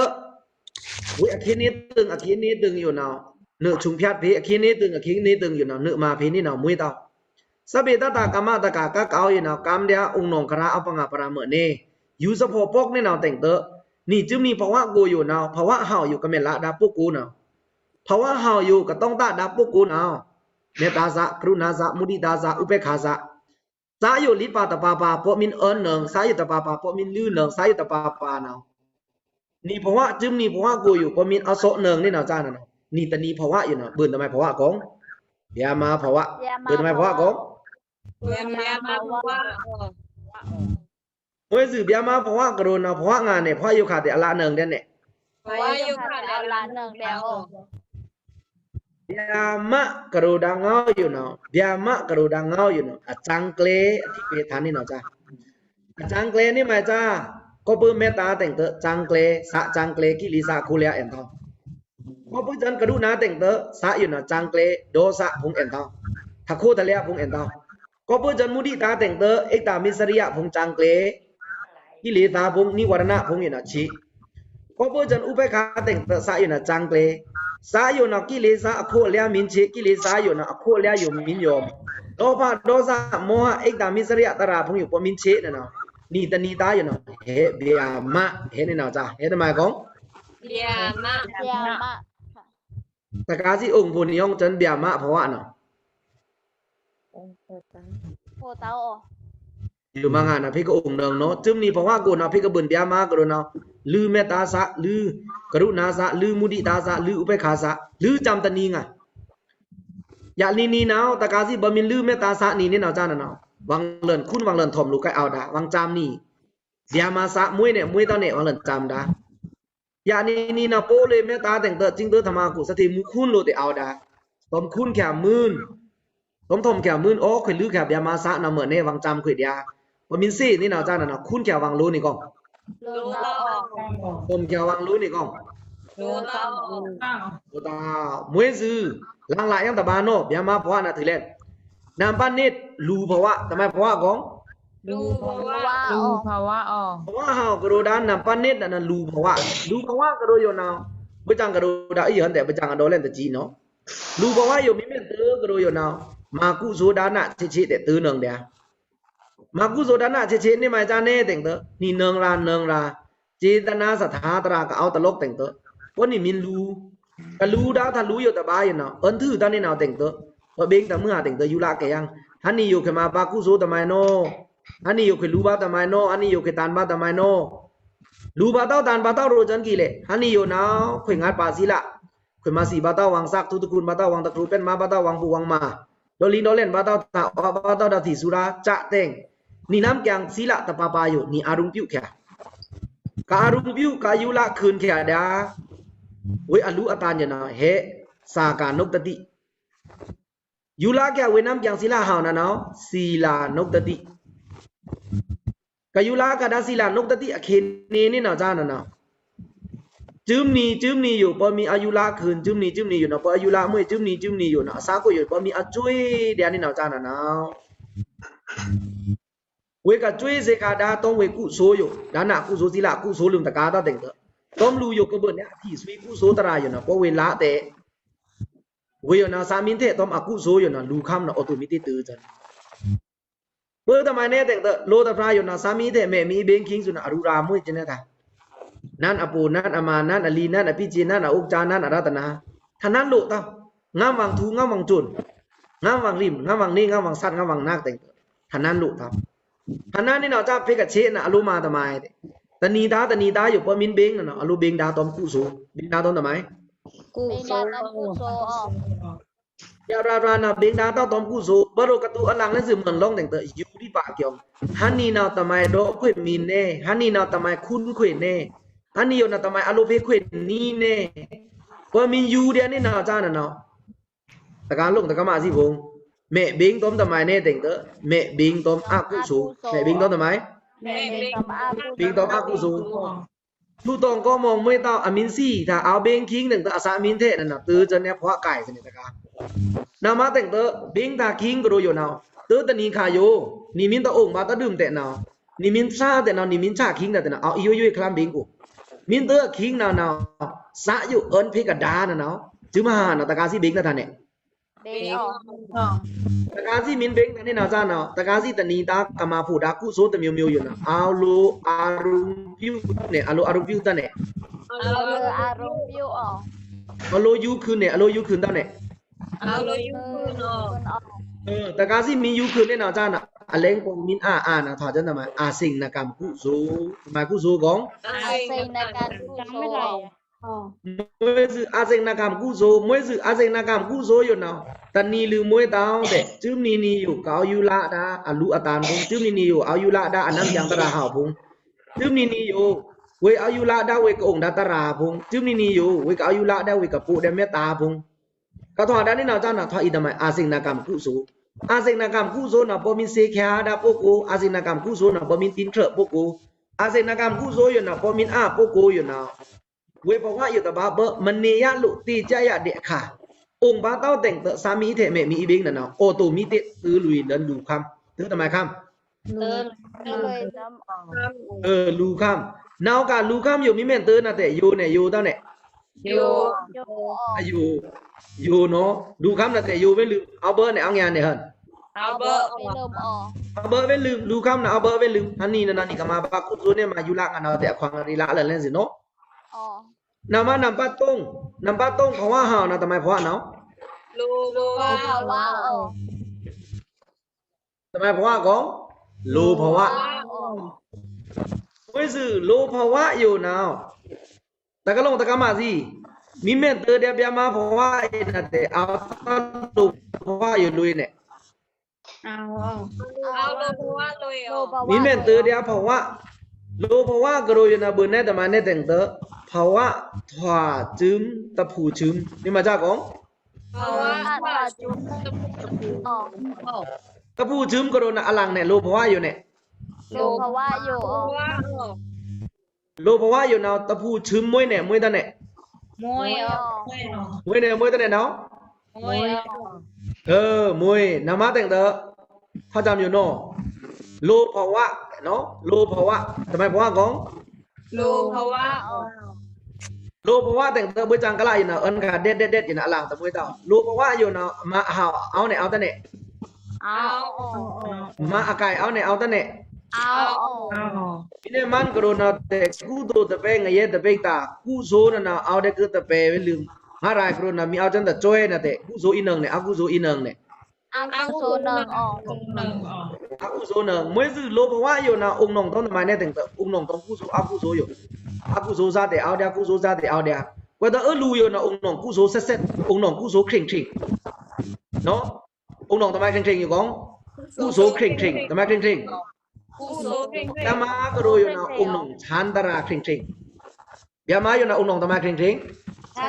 ဝေအခင်းနေတင် အခင်းနေတင်ယိုနော် နုထုံဖြတ်ဖေ အခင်းနေတင် အခင်းနေတင်ယိုနော် နုမဖဲနေနော် မွေးတောင်း သဗ္ဗေတ္တာ ကာမတက္ကာ ကကောက်ယိုနော် ကမ်ဒျာ အုံနောင်ခရာ အပငါပရာမ နေ ယူစဖော်ပေါက်နေနော် တင်တ နီစုံနီဘဝကိုယိုနော် ဘဝဟောင်းယို ကမဲလးဒါပုဂ္ဂိုလ်နော် ဘဝဟောင်းယို ကတောင်းတဒါပုဂ္ဂိုလ်နော် မေတ္တာစာ ကရုဏာစာ မုဒိတာစာ ဥပေက္ခာစာ စာယိုလိပ်ပါတပါပါ ပော့မင်းအန်နင် စာယိုတပါပါ ပော့မင်းလူနင် စာယိုတပါပါနော် နီဘဝစုံနီဘဝကိုယို ပော့မင်းအစောနင် နေနော် စနနော် နီတနီဘဝယိုနော် ဘိုးတမိုင်ဘဝကော ဗျာမဘဝ ဘိုးတမိုင်ဘဝကော ဗျာမဘဝ မွေးစု ဗျာမဘဝကရုဏာ ဘဝငါနဲ့ ဘဝယိုခါတဲ့အလနင်ဒဲနဲ့ ဘဝယိုခါတဲ့အလနင်ဒဲအို ဗျာမကရုဏာငေါယိုနော် ဗျာမကရုဏာငေါယိုနော် အစံကျဲ အထိပ်ပေထန်နေနော် စ အစံကျဲနေမိုင်စ ကောပုမေတ္တာတင်တ စံကျဲ စစံကျဲ ကိလေသာအခိုးလျာအန်ထောင်း ကောပုစံကရုဏာတင်တ စယိုနော် စံကျဲ ဒေါသဖုံအန်ထောင်း တခိုးတလျာဖုံအန်ထောင်း ကောပုစံမုဒိတာတင်တ ဧကတမ္မစ္ဆရိယဖုံစံကျဲ ကိလေသာဖုံ နံဝရဏဖုံယိုနော် ချေ ကောပုစံဥပေက္ခာတင်တ စယိုနော် စံကျဲ စယိုနော် ကိလေသာအခိုးလျာမင်းချေ ကိလေသာယိုနော် အခိုးလျာယိုမင်းယို လောဘ ဒေါသ မောဟ ဧကတမ္မစ္ဆရိယတရာဖုံယို ပော့မင်းချေနနော် နီတနီတာယိုနော် ဟဲဗျာမ ဟဲနေနော် စ ဟဲတမိုင်ကော ဗျာမ ဗျာမ တကားစီအိုင်ဖိုနီအောင်စံဗျာမဘဝနော် ယိုမငါနော် ဖေကအုံနင်နော် စုံနီဘဝကိုနော် ဖေကဘိုင်ဗျာမကရုဏာ လူမေတ္တာစာ လူကရုဏာစာ လူမုဒိတာစာ လူဥပေက္ခာစာ လူစံတနီငါ ယနီနီနော် တကားစီဘမင်းလူမေတ္တာစာနီနေနော် စနနော် ဝင်လန်ခွုန်ဝင်လန်ထောမ်လူကအိုဒါ ဝင်စံနီ ဗျာမစာ မွေးနဲ့ မွေးတောင်းနဲ့ ဝင်လန်စံဒါ ယနီနီနော် ပော့လေမေတ္တာတင်တ စံတ ဓမ္မကု သထေးမူခွုန်လိုတဲ့အိုဒါ သွမ်ခွုန်ခါမွန်း သွမ်ထွမ်ခါမွန်း အိုခွေလူခါဗျာမစာနော် မွေးနဲ့ ဝင်စံခွေဒျာ ပမင်းစေ့နေနော် စနနော် ခွုန်ခါဝင်လိုနေကော သွမ်ခါဝင်လိုနေကော မွေးစု လင်လာယံတပါနော် ဗျာမဘဝနော် ထုလဲ နံပါတ်နှစ် လူဘဝ တမိုင်ဘဝကော လူဘဝ လူဘဝအို ဘဝဟောင်းကရုဏာ နံပါတ်နှစ်နော် လူဘဝ လူဘဝကရုယိုနော် ဘုရားကရုဒါအီဟန်တဲ့ ဘုရားကတော်လည်းတကြည့်နော် လူဘဝယို မီးမဲတကရုယိုနော် မကုသိုလ်ဒါန ချေချေတဲ့ တနင်ဒျာ မကုသိုလ်ဒါန ချေချေနေမိုင်စနဲ့တင်တ နီနင်ရာနင်ရာ စေတနာသတ်္ထါတရာကအိုတလော့တင်တ ပော့နီမင်းလူ ကလူဒါတလူယိုတပါယိုနော် အန်ထုတနီနော်တင်တ ပဘင်းတမွဟာတင်တ ယူလာကယံ ဟနီယိုခွေမပါကုသိုလ်တမိုင်နော် ဟနီယိုခွေလူပါတမိုင်နော် ဟနီယိုခွေတန်ပါတမိုင်နော် လူပါတောင်းတန်ပါတောင်းရိုစံကီလေ ဟနီယိုနော် ခွေငါပါစံလ ခွေမစီပါတောင်းဝင်စက် ထူတကွန်ပါတောင်းဝင်တကွန် ပန်မပါတောင်းဝင်ပူဝင်မ ဒေါ်လီဒေါ်လန်ပါတောင်း တဝါပါတောင်း ဒသီသုရာ စတင် နီနမ်ကျန်စံလတပါပါယို နီအာရုံပြုခါ ကအရုံပြု ကယူလာခွုန်ခါဒျာ ဝေအလူအတန်ယနော် ဟဲ စာကနုတ်တတိ ယူလာကျန်ဝေနမ်ကျန်စံလဟောင်းနော် သီလာနုတ်တတိ ကယူလာကဒါသီလာနုတ်တတိ အခင်းနေနေနော် စနနော် จุ่มนี่จุ่มนี่อยู่ ပော်မီႏအာရုံလၢခုန် จุ่มนี่จุ่มนี่อยู่နော် ပော်အာရုံလၢမွေ့ จุ่มนี่จุ่มนี่อยู่နော် အစားကို ယူ ပော်မီႏအစွေဒဲး အနံၤနီၤကနၤနီၤ ဝေကစွေသေခါဒါ တောင်းဝေကုသိုလ်ယူ ဒါန အကုသိုလ် သီလ အကုသိုလ် လုမ်တကာတၢ်တဲင်တၢ် တောင်းလူယူ ကဘို့နဲ အထီစွေကုသိုလ်တရာယူနော် ပော်ဝေလၢတဲ ဝေယူနော် သီမီးထဲ တောင်းအကုသိုလ်ယူနော် လူခမ်းနော် အီတိုမီးထဲ တဲတၢ် ပော်တမံၤနဲတဲင်တၢ် လိုတဖျါယူနော် သီမီးထဲ မဲမီးဘိန်းခံ စူန အရူရမွေ့ စနတာ နန်းအပို နန်းအမ နန်းအလီ နန်းအပီးစေ နန်းအအိုက်စာ နန်းအရတနာ ထနန်းလိုတၢ် ငမ်းဝင်ထူ ငမ်းဝင်စွန် ငမ်းဝင်ရိမ် ငမ်းဝင်နေ ငမ်းဝင်သတ် ငမ်းဝင်နက် တဲင်တၢ် ထနန်းလိုတၢ် ထနန်း နီၤ စၢ် ဖေကဆဲးနၤ အလိုမၤတမံၤ တနံၤဒါ တနံၤဒါယူ ပော်မီႏဘိန်းနၤနီၤ အလိုဘိန်းဒါ တောင်းကုသိုလ် ဘိန်းဒါ တောင်းတမံၤ ကုသိုလ် ယရရနၤ ဘိန်းဒါ တောင်း တောင်းကုသိုလ် ဘၣ်ရောကတူအလင်လဲ စူမန်လောင်းတဲင်တၢ် ယူရီပါကျောင်း ဟနံၤနၤ တမံၤဒီခွေ့မီးနဲ ဟနံၤနၤ တမံၤခွန်ခွေ့နဲ ဟနံၤယူနော် တမံၤ အလိုဖေခွေ့နံၤနဲ ပော်မီႏယူဒဲး အနံၤနီၤကနၤနီၤ တကးလိုင် တကးမးစံဘိုင် မဲဘိန်း တောင်းတမံၤနဲတဲင်တၢ် မဲဘိန်း တောင်းအကုသိုလ် မဲဘိန်း တောင်းတမံၤ ဘိန်း တောင်းအကုသိုလ် သူတောင်းကီမွန်မွေးတၢ် အမီးစံး ထါအဝ်ဘိန်းခံ တဲင်တၢ် အသီမီးထဲနၤနီၤ တဲတၢ်နဲ ဖှးကဲးစနစ်တကး နမၤတဲင်တၢ် ဘိန်းထါခံကရောယူနော် တဲတနံၤခါယူ နံၤမီးတအိုင်ဘၣ်တဒုမ်တဲနၤ နံၤမီးသၣ်တဲနၤ နံၤမီးသၣ်ခံတဲနၤ အဝ်အီယိယိခလမ်ဘိန်းအို မီးတဲခံနၤနီၤ သၣ်ယူ အွဉ်ဖေကဒါနၤနီၤ စူမဟါနီၤ တကးစံဘိန်းနၤထါနဲ တကးစံမီးဘိန်းနၤနဲနီၤကနၤနီၤ တကးစံတနံၤဒါ ကမၤဖူဒါကုသိုလ်တမျိုးမျိုးယူနော် အလိုအာရုံပြုနဲ အလိုအာရုံပြုတၢ်နဲ အလိုယူခုန်နဲ အလိုယူခုန်တၢ်နဲ တကးစံမီးယူခုန်နဲနီၤကနၤနီၤ အလဲင်ပော်မီးအာအာနၤ ထါစံတမံၤ အစိန်နကံကုသိုလ် တမံၤကုသိုလ်ကွံ မွေးစူအစိန်နကံကုသိုလ် မွေးစူအစိန်နကံကုသိုလ်ယူနော် တနံၤလုမွေးတၢ်တဲ စူနံၤနံၤယူ ကအဝ်ယူလၢဒါ အလူအတန်ဖုံ စူနံၤနံၤယူ အဝ်ယူလၢဒါ အနမ်းကျန်တရာဟဝ်ဖုံ စူနံၤနံၤယူ ဝေကအဝ်ယူလၢဒါ ဝေကအိုင်ဒါတရာဖုံ စူနံၤနံၤယူ ဝေကအဝ်ယူလၢဒါ ဝေကပိုးဒါ မဲတာဖုံ ကထွါဒါနဲနီၤကနၤနီၤ ထွါအီတမံၤ အစိန်နကံကုသိုလ် အစိန်နကံကုသိုလ်နီၤ ပော်မီႏသေခါဒါပုဂ္ဂိုလ် အစိန်နကံကုသိုလ်နီၤ ပော်မီႏတံထွဲပုဂ္ဂိုလ် အစိန်နကံကုသိုလ်ယူနော် ပော်မီႏအာပုဂ္ဂိုလ်ယူနော် ဝေဘဝယူတဘၣ်ဘၣ် မနေရလို့ သေကြရတဲ့အခါ အိုင်ဘၣ်တၢ်တဲင်တၢ် သီမီးထဲ မဲမီးဘိန်းနၤနီၤ အီတိုမီးထဲ တဲလွံၢ်လၢလူခမ်း တဲတမံၤခမ်း လူခမ်း နဝ်ကလူခမ်းယူ မီးမဲာ်တဲနၤတဲ ယူနဲ ယူတၢ်နဲ ယူ ယူနီၤ လူခမ်းနၤတဲ ယူဝဲလုမ် အဝ်ဘၢနဲ အဝ်ညါနဲဟဲ အဝ်ဘၢဝဲလုမ် လူခမ်းနၤ အဝ်ဘၢဝဲလုမ် ဟနံၤနၤနီၤ နံၤကမၤဘၣ်ကုသိုလ်နဲ မၤယူလၢကနၤတဲ အခွါငရီလၢအလၢ်လဲစ့ၢ်နီၤ နမၤနံပါတ်သုံး နံပါတ်သုံး ဘဝဟါနီၤ တမံၤဘဝနီၤ ဘဝ တမံၤဘဝကွံ လိုဘဝ မွေးစူလိုဘဝယူနော် တကးလိုင်တကးမးစံ မီးမဲာ်တဲဒဲး ဗျာမဘဝအံၤနၤတဲ အဝ်တၢ်လိုဘဝယူလွေးနဲ မီးမဲာ်တဲဒဲးဘဝ လိုဘဝကရောယူနော် ဘို့နဲတမံၤနဲတဲင်တၢ် ဘဝထွားစုမ်း တဖူးစုမ်း မီးမၤစၢ်ကွံ တဖူးစုမ်းကရောနော် အလင်နဲ လိုဘဝယူနဲ လိုဘဝယူ လိုဘဝယူနော် တဖူးစုမ်းမွေးနဲ မွေးတၢ်နဲ မွေးနဲ မွေးတၢ်နဲနီၤ မွေး နမၤတဲင်တၢ် ဖးစၢ်ယူနီၤ လိုဘဝ လိုဘဝ တမံၤဘဝကွံ လိုဘဝ လိုဘဝတဲင်တၢ် ဘို့စံကလးယူနော် အွဉ်ခါဒဲးဒဲးဒဲးယူနော် အလင်တမွေးတၢ် လိုဘဝယူနော် မၤအဟဝ် အဝ်နဲ အဝ်တၢ်နဲ မၤအကဲ အဝ်နဲ အဝ်တၢ်နဲ မီးနဲမၢ်ကရောနော်တဲ ကုသိုလ်တပဲ ငရဲတပဲတၢ် ကုသိုလ်နၤနီၤ အဝ်ဒဲးကတပဲဝဲလုမ် မၤရဲကရောနော် မီးအဝ်စၢ်တစွဲနၤတဲ ကုသိုလ်အံၤနုင်နဲ အကုသိုလ်အံၤနုင်နဲ အကုသိုလ်နုင် မွေးစူလိုဘဝယူနော် အိုင်နွင်တောင်းတမံၤနဲတဲင်တၢ် အိုင်နွင်တောင်းကုသိုလ် အကုသိုလ်ယူ အကုသိုလ်စၢ်တဲ အဝ်ဒဲး အကုသိုလ်စၢ်တဲ အဝ်ဒဲး ကွဲးတၢ်အၢလူယူနော် အိုင်နွင်ကုသိုလ်ဆက်ဆက် အိုင်နွင်ကုသိုလ်ခြင်ခြင် အိုင်နွင်တမံၤခြင်ခြင်ယူကွံ ကုသိုလ်ခြင်ခြင် တမံၤခြင်ခြင် ဗျာမကရောယူနော် အိုင်နွင်ချမ်းသာခြင်ခြင် ဗျာမယူနော် အိုင်နွင်တမံၤခြင်ခြင် ချ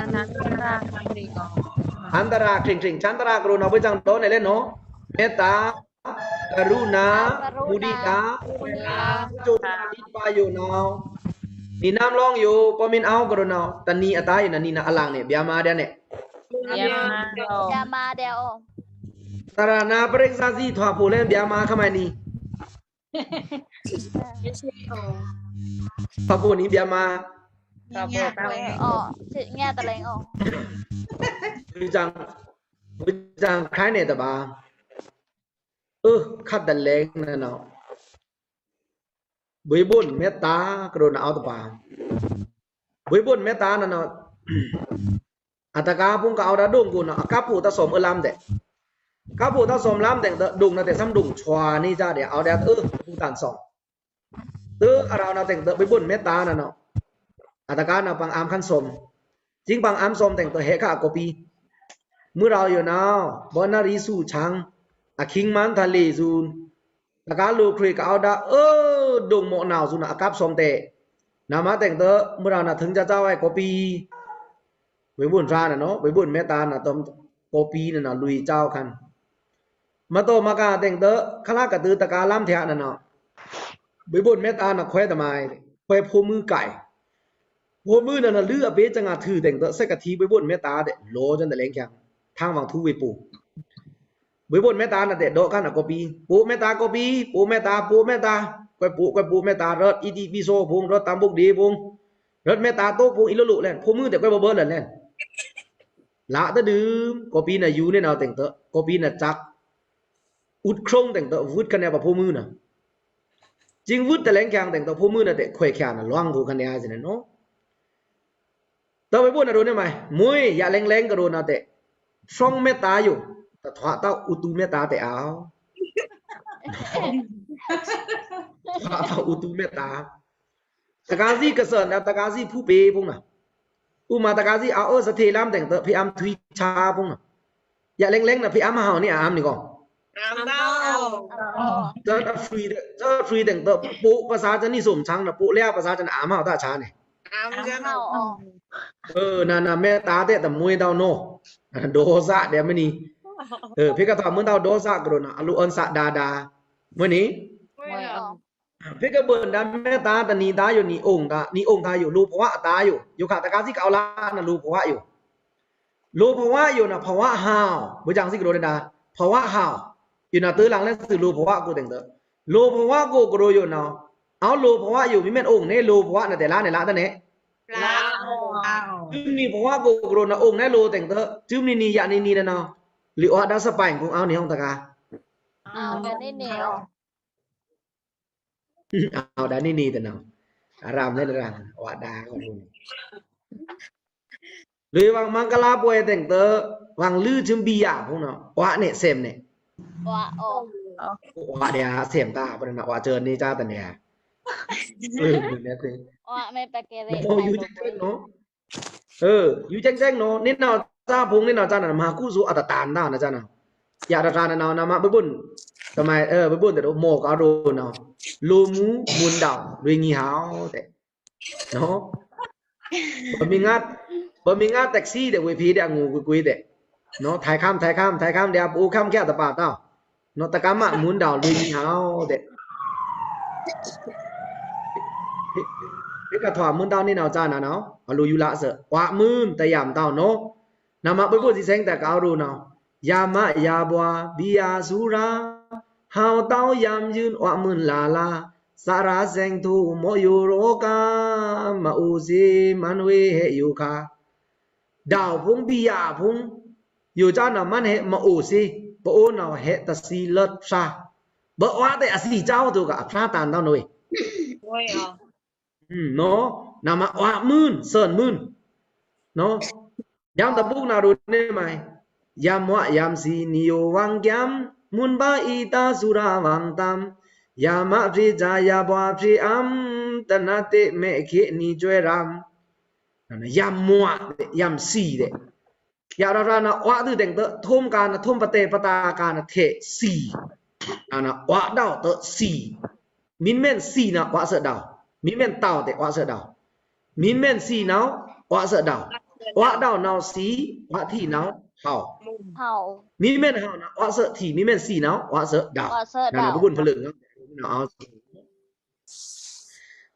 မ်းသာခြင်ခြင် ချမ်းသာကရောနော် ဘို့စံဒီနဲလဲ့နီၤ မေတ္တာ ကရုဏာ မုဒိတာ အစိတ်လေးပါးယူနော် နီနမ်းလောင်းယို ပောမင်းအဝ်ကရုဏာ တနံၤအတားယို နနံၤနအလင်နေ ဗျာမာႏဲနေ ဗျာမာႏဲ သရဏာပရိက္ခဇီထွာဖိုလဲ ဗျာမာႏခမနီ ထွာဖိုနီ ဗျာမာႏ ထွာဖို ညတလဲ ဘိုက်စံခရိုင်နေတပါ အခတ်တလဲနနော် ဘိုက်ဘို့နမက်တာကရုဏာအောက်တပါ ဘိုက်ဘို့နမက်တာနနော် အတကားဖုံကအောက်ဒါဒုံကိုနော် အကပ်ဖို့တသောမ်အလမ်းတဲ့ ကပ်ဖို့တသောမ်လမ်းတဲ့ ဒုံနတဲ့သမ်ဒုံချွာနေကြတဲ့ အောက်ဒါအဖုံတန်သောမ် တဲအရောနတဲ့ ဘိုက်ဘို့နမက်တာနနော် အတကားနပင်အာမ်ခန်သောမ် ကျင်းပင်အာမ်သောမ်တဲ့ ဟဲခါအကောပီ မွေရောင်ယိုနော် ဘို့နရီဆူချင် အခိင်းမန်တလေဇုန် တကားလိုခရစ်ကအောက်ဒါ အဒုံမော့နဝ်ဇုန်အကပ်သောမ်တဲ့ နမတဲ့ မွေရောင်နထိုင်ကြကြဝဲကောပီ ဘိုက်ဘို့နရာနနော် ဘိုက်ဘို့နမက်တာနတော်ကောပီနနော် လွေကျောက်ခန် မတော်မကတဲ့ ခလာကတူတကားလမ်းထျာနနော် ဘိုက်ဘို့နမက်တာနခွဲတမိုင် ခွဲဖိုမိုကိုင် ဖိုမိုနနော် လွေအပေးချင်အထူတဲ့ ဆက်ကတိ ဘိုက်ဘို့နမက်တာတဲ့ လောချင်တဲ့လဲင်ချင် ထင်းဝင်းထူဝေးပူ ဘိုက်ဘို့နမက်တာနတဲ့ ဒေါ်ခန်အကောပီ ပို့မက်တာကောပီ ပို့မက်တာ ပို့မက်တာ ခွဲပို့ ခွဲပို့မက်တာ ရော့အီတီပီဆိုဖုံ ရော့တမ်ဘုတ်ဒီဖုံ ရော့မက်တာတိုးဖုံ အီလိုလိုလဲ ဖိုမိုတဲ့ ခွဲဘဘလဲလဲ လာတဒုံ ကောပီနယူနေနော်တဲ့ ကောပီနချက် ဥတ်ခရုံးတဲ့ ဝုတ်ခနဲပဖိုမိုန ကျင်းဝုတ်တလဲင်ချင်တဲ့ ဖိုမိုနတဲ့ ခွဲချင်နလွင်ကိုခနဲစနေနော် တဝဲဘို့နရိုးနေမိုင် မွေရလဲင်လဲင်ကရိုးနတဲ့ ဖြောင်းမက်တာယို တထွားတောက်ဥတူမက်တာတဲ့အော် ထွားတောက်ဥတူမက်တာ တကားစီကစၢ်နတကားစီဖူပေဖုံန ဥမာတကားစီအအိုးစထေလမ်းတဲ့ ဖဲအမ်ထွီချာဖုံန ရလဲင်လဲင်နဖဲအမ်ဟောင်းနေအမ်နေကော တဖရီတဖရီတဲ့ ပို့ပစာချင်နေစုံချင်န ပို့လဲပစာချင်အမ်ဟောင်းတချာနေ အမ်ဟောင်း အမ်ဟောင်း အနနမက်တာတဲ့ တမွေးတောင်းနော် ဒေါ်စတဲ့မနီ ဖဲကထွားမွေးတောင်းဒေါ်စကရိုးန အလိုအွန်စဒါဒါ မနီ ဖဲကဘို့နဒါမက်တာတနံၤဒါယို နံၤအိုင်ဒါ နံၤအိုင်ဒါယို လိုဘဝအတားယို ယိုခါတကားစီကအဝ်လာနလိုဘဝယို လိုဘဝယိုန ဘဝဟောင်း ဘုရားစီကရိုးနဒါ ဘဝဟောင်း ယိုန တလင်လဲသူ လိုဘဝကိုတဲ့ လိုဘဝကိုကရိုးယိုန အဝ်လိုဘဝယို မီးမ့ၢ်အိုင်နဲလိုဘဝနတဲ့ လာနဲလာတနဲ လာအိုင် တုမ်နံၤဘဝကိုကရိုးန အိုင်နဲလိုတဲ့ တုမ်နံၤနံၤယနံၤနံၤန လီအဝ်ဒါစပိုင်ကုံအဝ်နံၤဟောင်းတကား အဝ်ဒါနံၤနံၤတန အရမ်လဲရမ် အဝ်ဒါကရိုး လွေဝံမင်္ဂလာပွဲတဲ့ ဝံလူချွမ်ဘီယာဖုံန ဝါနဲစဲမ်နဲ ဝါဒဲစဲမ်တာ ပနဝါချော်နေချာတနဲ ဝါမဲပကဲရဲ ယူချင်ချင်နော် ယူချင်ချင်နော် နေနော်ချာဖုံ နေနော်ချာန မဟာကုသိုလ်အတတန်တာနချာန ယတတန်န နမဘို့ဘို့ တမိုင် ဘို့ဘို့တဲ့ မော်ကရိုးန လိုမူမွန်းတောင် လွေငီဟောင်းတဲ့ နော် ဘမီငါ ဘမီငါတက္ကစီတဲ့ ဝေဖီးတဲ့ အငိုကွေးကွေးတဲ့ နော် ထိုင်ခမ်း ထိုင်ခမ်း ထိုင်ခမ်းတဲ့ အပအိုခမ်းကျတပါတော့ နော် တကမမွန်းတောင် လွေငီဟောင်းတဲ့ ဖဲကထွားမွန်းတောင် နေနော်ချာန နော် အလိုယူလာစ ဝါမွန်းတယမ်တောင် နော် နမဘို့ဘို့စီစဲင်တကရိုးန ယမယဘွား ဘီယာဆူရာ ဟောင်းတောင်ယမ်ယွန်း ဝါမွန်းလာလာ စရာစဲင်ထူမော်ယူရောက မအိုစဲ မန်ဝေဟဲယူခါ ဒဝ်ဖုံ ဘီယာဖုံ ယိုချာန မန်ဟဲ မအိုစဲ ပအိုနဝ်ဟဲ တသီလတ်ဖြာ ဘဝါတဲ့အသီချောင်းတို့က အဖျားတန်တော့နွေ နော် နမဝါမွန်း စၢၼ်မွန်း နော် ယမ်တဘုကနရိုးနေမိုင် ယမ်ဝါယမ်သီ နံယိုဝံကျမ် မွန်းဘါအီတာ ဆူရာဝံတမ် ယမဖြေချာ ယဘွားဖြေအမ် တနတ်တဲ့ မဲခေနံကြွယ်ရမ် ယမ်ဝါ ယမ်သီတဲ့ ယရရန ဝါဒုတဲ့ ထုံးကန ထုံးပတဲပတာကန ထဲသီ န ဝါဒဝ်တသီ မီးမ့ၢ်သီန ဝါစဒဝ် မီးမ့ၢ်တဝ်တဲ့ ဝါစဒဝ် မီးမ့ၢ်သီနဝ် ဝါစဒဝ် ဝါဒဝ်နဝ်သီ ဝါထီနဝ် ဟောင်း ဟောင်း မီးမ့ၢ်ဟောင်းန ဝါစထီ မီးမ့ၢ်သီနဝ် ဝါစဒဝ် ဝါစဒဝ် န ဘုကွန်ဖลึง နော် အဝ်သီ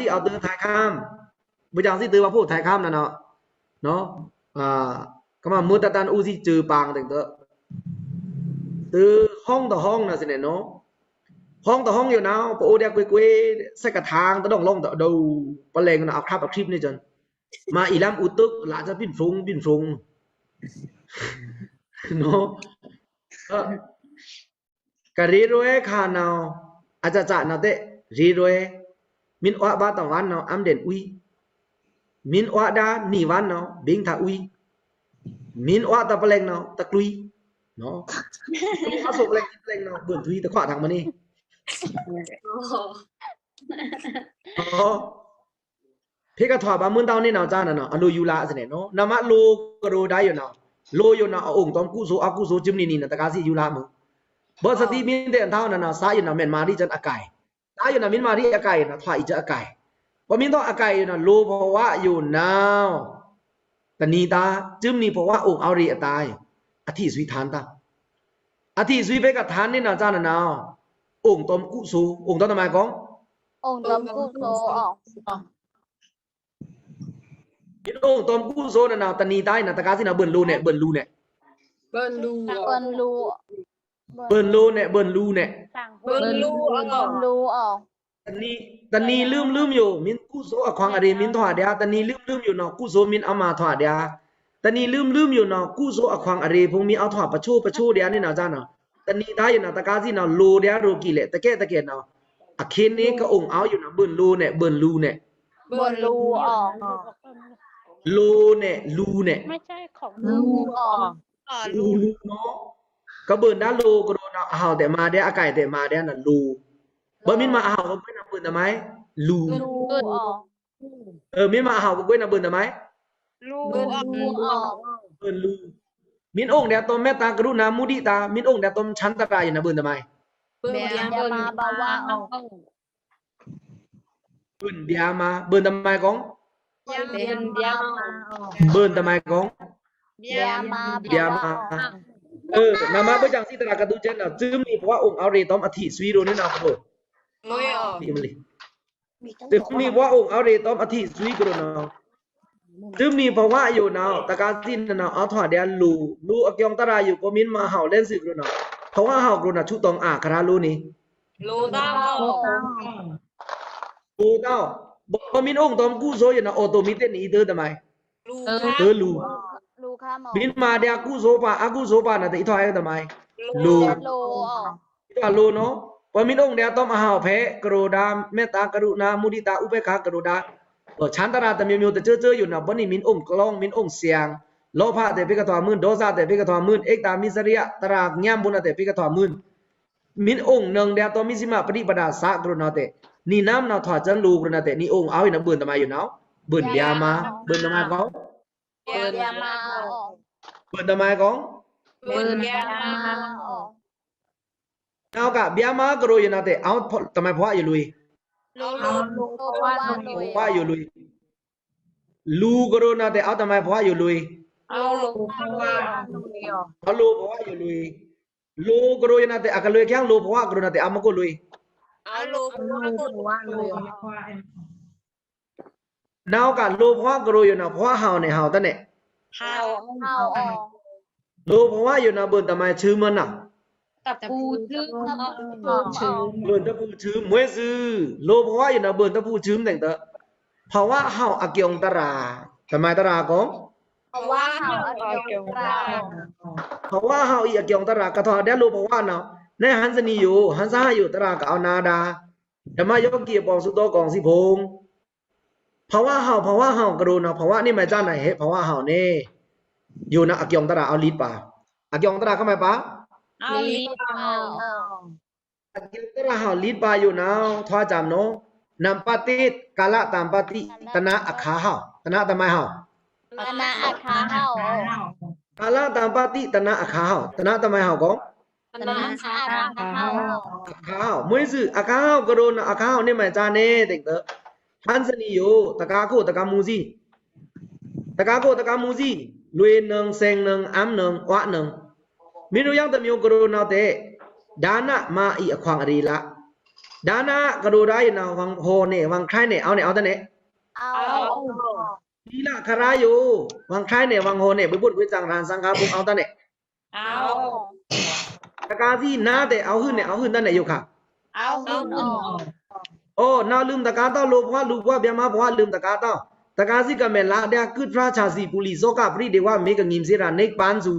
စီအသုထိုင်ခမ်း ဘို့စံစီသုဗာႏဖိုးထိုင်ခမ်းနနဝ် နော် အာ ကမ္ဘာ့မိုးသက်တမ်းဦးစီးချုပ် ပန်းတိုင်တ သုဟုံးတဟုံးနစီနဲနော် ဟုံးတဟုံးယိုနဝ် ပအိုဝ်ဒျာႏကွေးကွေး ဆက်ကထန်းတဒုံး လောင်းတဒုံး ပလဲင်နဝ် အခရပ်အခရစ်နေစွန် မါအီလမ်းဦးတုက လၢတ်စပိန်ဖုံပင်ဖုံ နော် ကရေရွဲခါနဝ် အစစနဝ်တဲ ရေရွဲ မင်းအိုက်ဘါတဝါနဝ် အမ်းဒဲန်ဦး မင်းအိုက်ဒါနီဝါနဝ် ဘိန်းထဝီ မင်းအိုက်တပလဲင်နဝ် တကလွီ နော် အဆိုပလဲင် ပလဲင်နဝ် ဘိုန်ထွီတခွါထန်းမနေ နော် ဖေကထွါဗာႏမွန်းတောက်နေနဝ် စနနော် အလိုယူလာစနဲနော် နမလိုကရိုဒါယိုနဝ် လိုယိုနဝ် အအိုင်တွမ်ကုသိုလ် အကုသိုလ် စံမနီနီနဝ် တကားစီယူလာမွန်း ဘို့စတိမင်းတဲအန်ထောက်နနော် စါယိုနဝ် မန်မာရီစွန်အကိုင် စါယိုနဝ် မင်းမာရီအကိုင်နဝ် ထွါအီစွန်အကိုင် ပမင်းထွါအကိုင်ယိုနဝ် လိုဘဝယိုနဝ် တနံၤဒါ စံမနီဘဝအိုင်အောက်ရေအတိုင်း အထီးစွီထန်းတၢ် အထီးစွီဖေကထန်းနေနဝ် စနနော် အိုင်တွမ်ကုသိုလ် အိုင်တွမ်တမုဲင်ကောင်း အိုင်တွမ်ကုသိုလ် မင်းအိုင်တွမ်ကုသိုလ်နနော် တနံၤဒါယိုနဝ် တကားစီနဝ် ဘိုန်လိုနဲ ဘိုန်လူနဲ ဘိုန်လူ ဘိုန်လူ ဘိုန်လိုနဲ ဘိုန်လူနဲ ဘိုန်လူ ဘိုန်လူ တနံၤ တနံၤလိုမ်းလိုမ်းယို မင်းကုသိုလ်အခွင်အရေ မင်းထွါဒျာ တနံၤလိုမ်းလိုမ်းယိုနဝ် ကုသိုလ်မင်းအမါထွါဒျာ တနံၤလိုမ်းလိုမ်းယိုနဝ် ကုသိုလ်အခွင်အရေ ဖုံမင်းအထွါ ပချိုပချိုဒျာနေနဝ် စနော် တနံၤဒါယိုနဝ် တကားစီနဝ် လိုဒျာရိုကီလဲ တကဲတကဲနဝ် အခင်းနေကအိုင်အောက်ယိုနဝ် ဘိုန်လိုနဲ ဘိုန်လူနဲ ဘိုန်လူ လိုနဲ လူနဲ လူ လူ နော် ကဘိုန်ဒါလိုကရိုနဝ် အဟဝ်တဲမါဒျာ အကိုင်တဲမါဒျာနဝ် လူ ဘို့မင်းမါအဟဝ်ကကွဲနဝ် ဘိုန်တမုဲင် လူ လူ เออ မင်းမါအဟဝ်ကကွဲနဝ် ဘိုန်တမုဲင် လူ ဘိုန်လူ မင်းအိုင်ဒျာတွမ်မက်တာကရုဏာမုဒိတာ မင်းအိုင်ဒျာတွမ်ချမ်းသာယိုနဝ် ဘိုန်တမုဲင် ဘိုန်ဗျာမာ ဘိုန်တမုဲင်ကောင်း ဘိုန်ဗျာမာ ဘိုန်တမုဲင်ကောင်း ဗျာမာ ဗျာမာ เออ နမဘို့စံစီတရာကဒုစဲနဝ် စံမနီဘဝအိုင်အောက်ရေတွမ်အထီးစွီရိုန့နဝ် စံမနီဘဝအိုင်အောက်ရေတွမ်အထီးစွီကရိုနဝ် စံမနီဘဝယိုနဝ် တကားစီနဝ် အထွါဒျာလို လိုအကျိုင်းတရာယို ပမင်းမါဟဝ်လဲန်စုကရိုနဝ် ဘဝဟဝ်ကရိုနဝ် ဆူတောင်အာခရာလိုန့ၣ် လိုတၢ် လိုတၢ် ပမင်းအိုင်တွမ်ကုသိုလ်ယိုနဝ် အိုတိုမီတဲန့ၣ် အီတၢ်တမုဲင် တၢ်လူ မင်းမါဒျာကုသိုလ်ပါ အကုသိုလ်ပါနဝ် တအီထွါဟဲတမုဲင် လို လို လိုနော် ပမင်းအိုင်ဒျာတွမ်အဟဝ်ဖေ ကရိုဒါ မက်တာ ကရုဏာ မုဒိတာ ဥပေက္ခာ ကရိုဒါ ချမ်းသာတမျိုးမျိုး တစဲးစဲးယိုနဝ် ဘို့န့ၣ် မင်းအိုင်ကျိုင်း မင်းအိုင်စံ လောဘတဲဖေကထွါမုၼ် ဒေါသတဲဖေကထွါမုၼ် အိတ်တာ မုသရိယ တရာညံဘူးနဝ်တဲဖေကထွါမုၼ် မင်းအိုင်နုင်ဒျာတွမ်မဇ္ဈိမပဋိပဒါစကရိုနဝ်တဲ နံၤနမ်းနဝ်ထွါစဲးလိုကရိုနဝ်တဲ နံၤအိုင်အောက်ယိုနဝ် ဘိုန်တမုဲင်ယိုနဝ် ဘိုန်ဗျာမာ ဘိုန်တမုဲင်ကောင်း ဘိုန်ဗျာမာ ဘိုန်တမုဲင်ကောင်း ဘိုန်ဗျာမာ နဝ်က ဗျာမာကရိုယိုနဝ်တဲ အဝ်တမုဲင်ဘဝယိုလွေ လို လို လိုဘဝယိုလွေ လိုကရိုနဝ်တဲ အဝ်တမုဲင်ဘဝယိုလွေ လို လိုဘဝယိုလွေ လိုကရိုယိုနဝ်တဲ အကလွေခံလိုဘဝကရိုနဝ်တဲ အမကိုလွေ လိုဘဝလွေ နဝ်က လိုဘဝကရိုယိုနဝ် ဘဝဟဝ်န့ၣ် ဟဝ်တၢ်န့ၣ် ဟဝ် လိုဘဝယိုနဝ် ဘိုန်တမုဲင်စုမနဝ် တပူစု ဘိုန်တပူစု မွဲစု လိုဘဝယိုနဝ် ဘိုန်တပူစုမသ့ၣ်တ ဘဝဟဝ်အကျိုင်းတရာ တမုဲင်တရာကောင်း ဘဝဟဝ်အကျိုင်းတရာ ဘဝဟဝ်အီအကျိုင်းတရာ ကထွါဒျာလိုဘဝနဝ် နဲဟန်စနီယို ဟန်စဟယို တရာကအဝ်နဒါ ဓမ္မယောဂီအပေါင်း ဆုတောင်းကောင်းစီဖုံ ဘဝဟဝ် ဘဝဟဝ်ကရိုနဝ် ဘဝန့ၣ်မုဲင်စၢ်နဝ်ဟဲ ဘဝဟဝ်န့ၣ် ယိုနဝ်အကျိုင်းတရာအဝ်လိတ်ပါ အကျိုင်းတရာကမုဲင်ပါ အဝ်လိတ်ပါ အကျိုင်းတရာဟဝ်လိတ်ပါယိုနဝ် ထွါစၢမ်နဝ် နံပါတ်တစ် ကာလတံပါတိ၊ တဏှာအခါဟောက်၊ တဏှာတမံဟောက်၊ တဏှာအခါဟောက်၊ ကာလတံပါတိ တဏှာအခါဟောက်၊ တဏှာတမံဟောက်ကော၊ တဏှာအခါဟောက်၊ အခါဟောက်။ မွေးစု အခါဟောက် ကရိုးနာ အခါဟောက် နေမံစာနေ တင်တော့ ဟန်စနီယို တကားကို တကားမူစီ တကားကို တကားမူစီ လွေနုံ စဲင်နုံ အမ်းနုံ ဝါနုံ မီးရိုးယံတစ်မျိုး ကရိုးနာတဲ့ ဒါနမအီအခွင့်အရေးလား။ ဒါနကရိုးဒါယနာ ဝင်ဟော်နေ ဝင်ခိုင်းနေ အောက်နေ အောက်တန်းနေ အောက်။ သီလခရယို ဝင်ခိုင်းနေ ဝင်ဟော်နေ ဘုဘုတ်ဝေးစံရန်စံခါဘုံ အောက်တန်းနေ အောက်။ တကားစီနာတဲ့ အောက်ဟွင့်နေ အောက်ဟွင့်တန်းနေယိုခါ အောက်ဟွင့်။ အော် နောက် လုမ်တကားတော့ လိုဘွား လူဘွား ဗျာမဘွား လုမ်တကားတော့ တကားစီကမဲလာဒဲ ကုတ်ဖျားချာစီ ပူလီ စောက ပရိဒေဝ မေကငိမ်စေရာ နိဗ္ဗာန်စု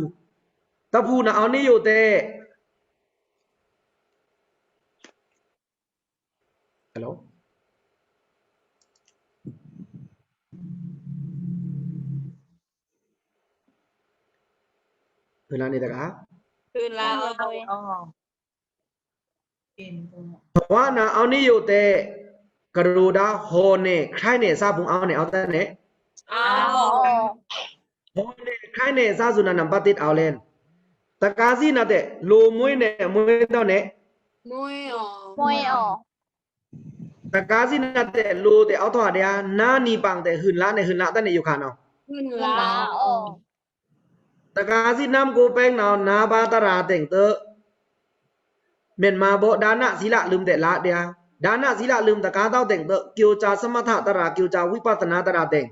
တဖူနာ အောက်နေယိုတဲ့ ဟယ်လို ဟွင့်လာနေတကား ဟွင့်လာအော် ဘဝနာ အောက်နေယိုတဲ့ ကရိုးဒါ ဟော်နေ ခိုင်းနေ စဘုံ အောက်နေ အောက်တန်းနေ အောက်။ ဟော်နေ ခိုင်းနေ စစုနာ နံပါတ်တစ် အောက်လဲန်။ တကားစီနာတဲ့ လိုမွေးနေ မွေးတော့နေ မွေးအော် မွေးအော်။ တကားစီနာတဲ့ လိုတဲ့ အောက်ထွားဒဲ နာနီပင်တဲ့ ဟွင့်လာနေ ဟွင့်လာတန်းနေယိုခါနော် ဟွင့်လာအော်။ တကားစီနမ်ကိုပဲင်းနော် နာပါတရာတင်တော့ မ့ၢ်မဘောဒါနသီလလုမ်တဲ့လာဒဲ ဒါနသီလလုမ်တကားတော့တင်တော့ ကျော်ကြာသမထတရာ ကျော်ကြာဝိပဿနာတရာတင်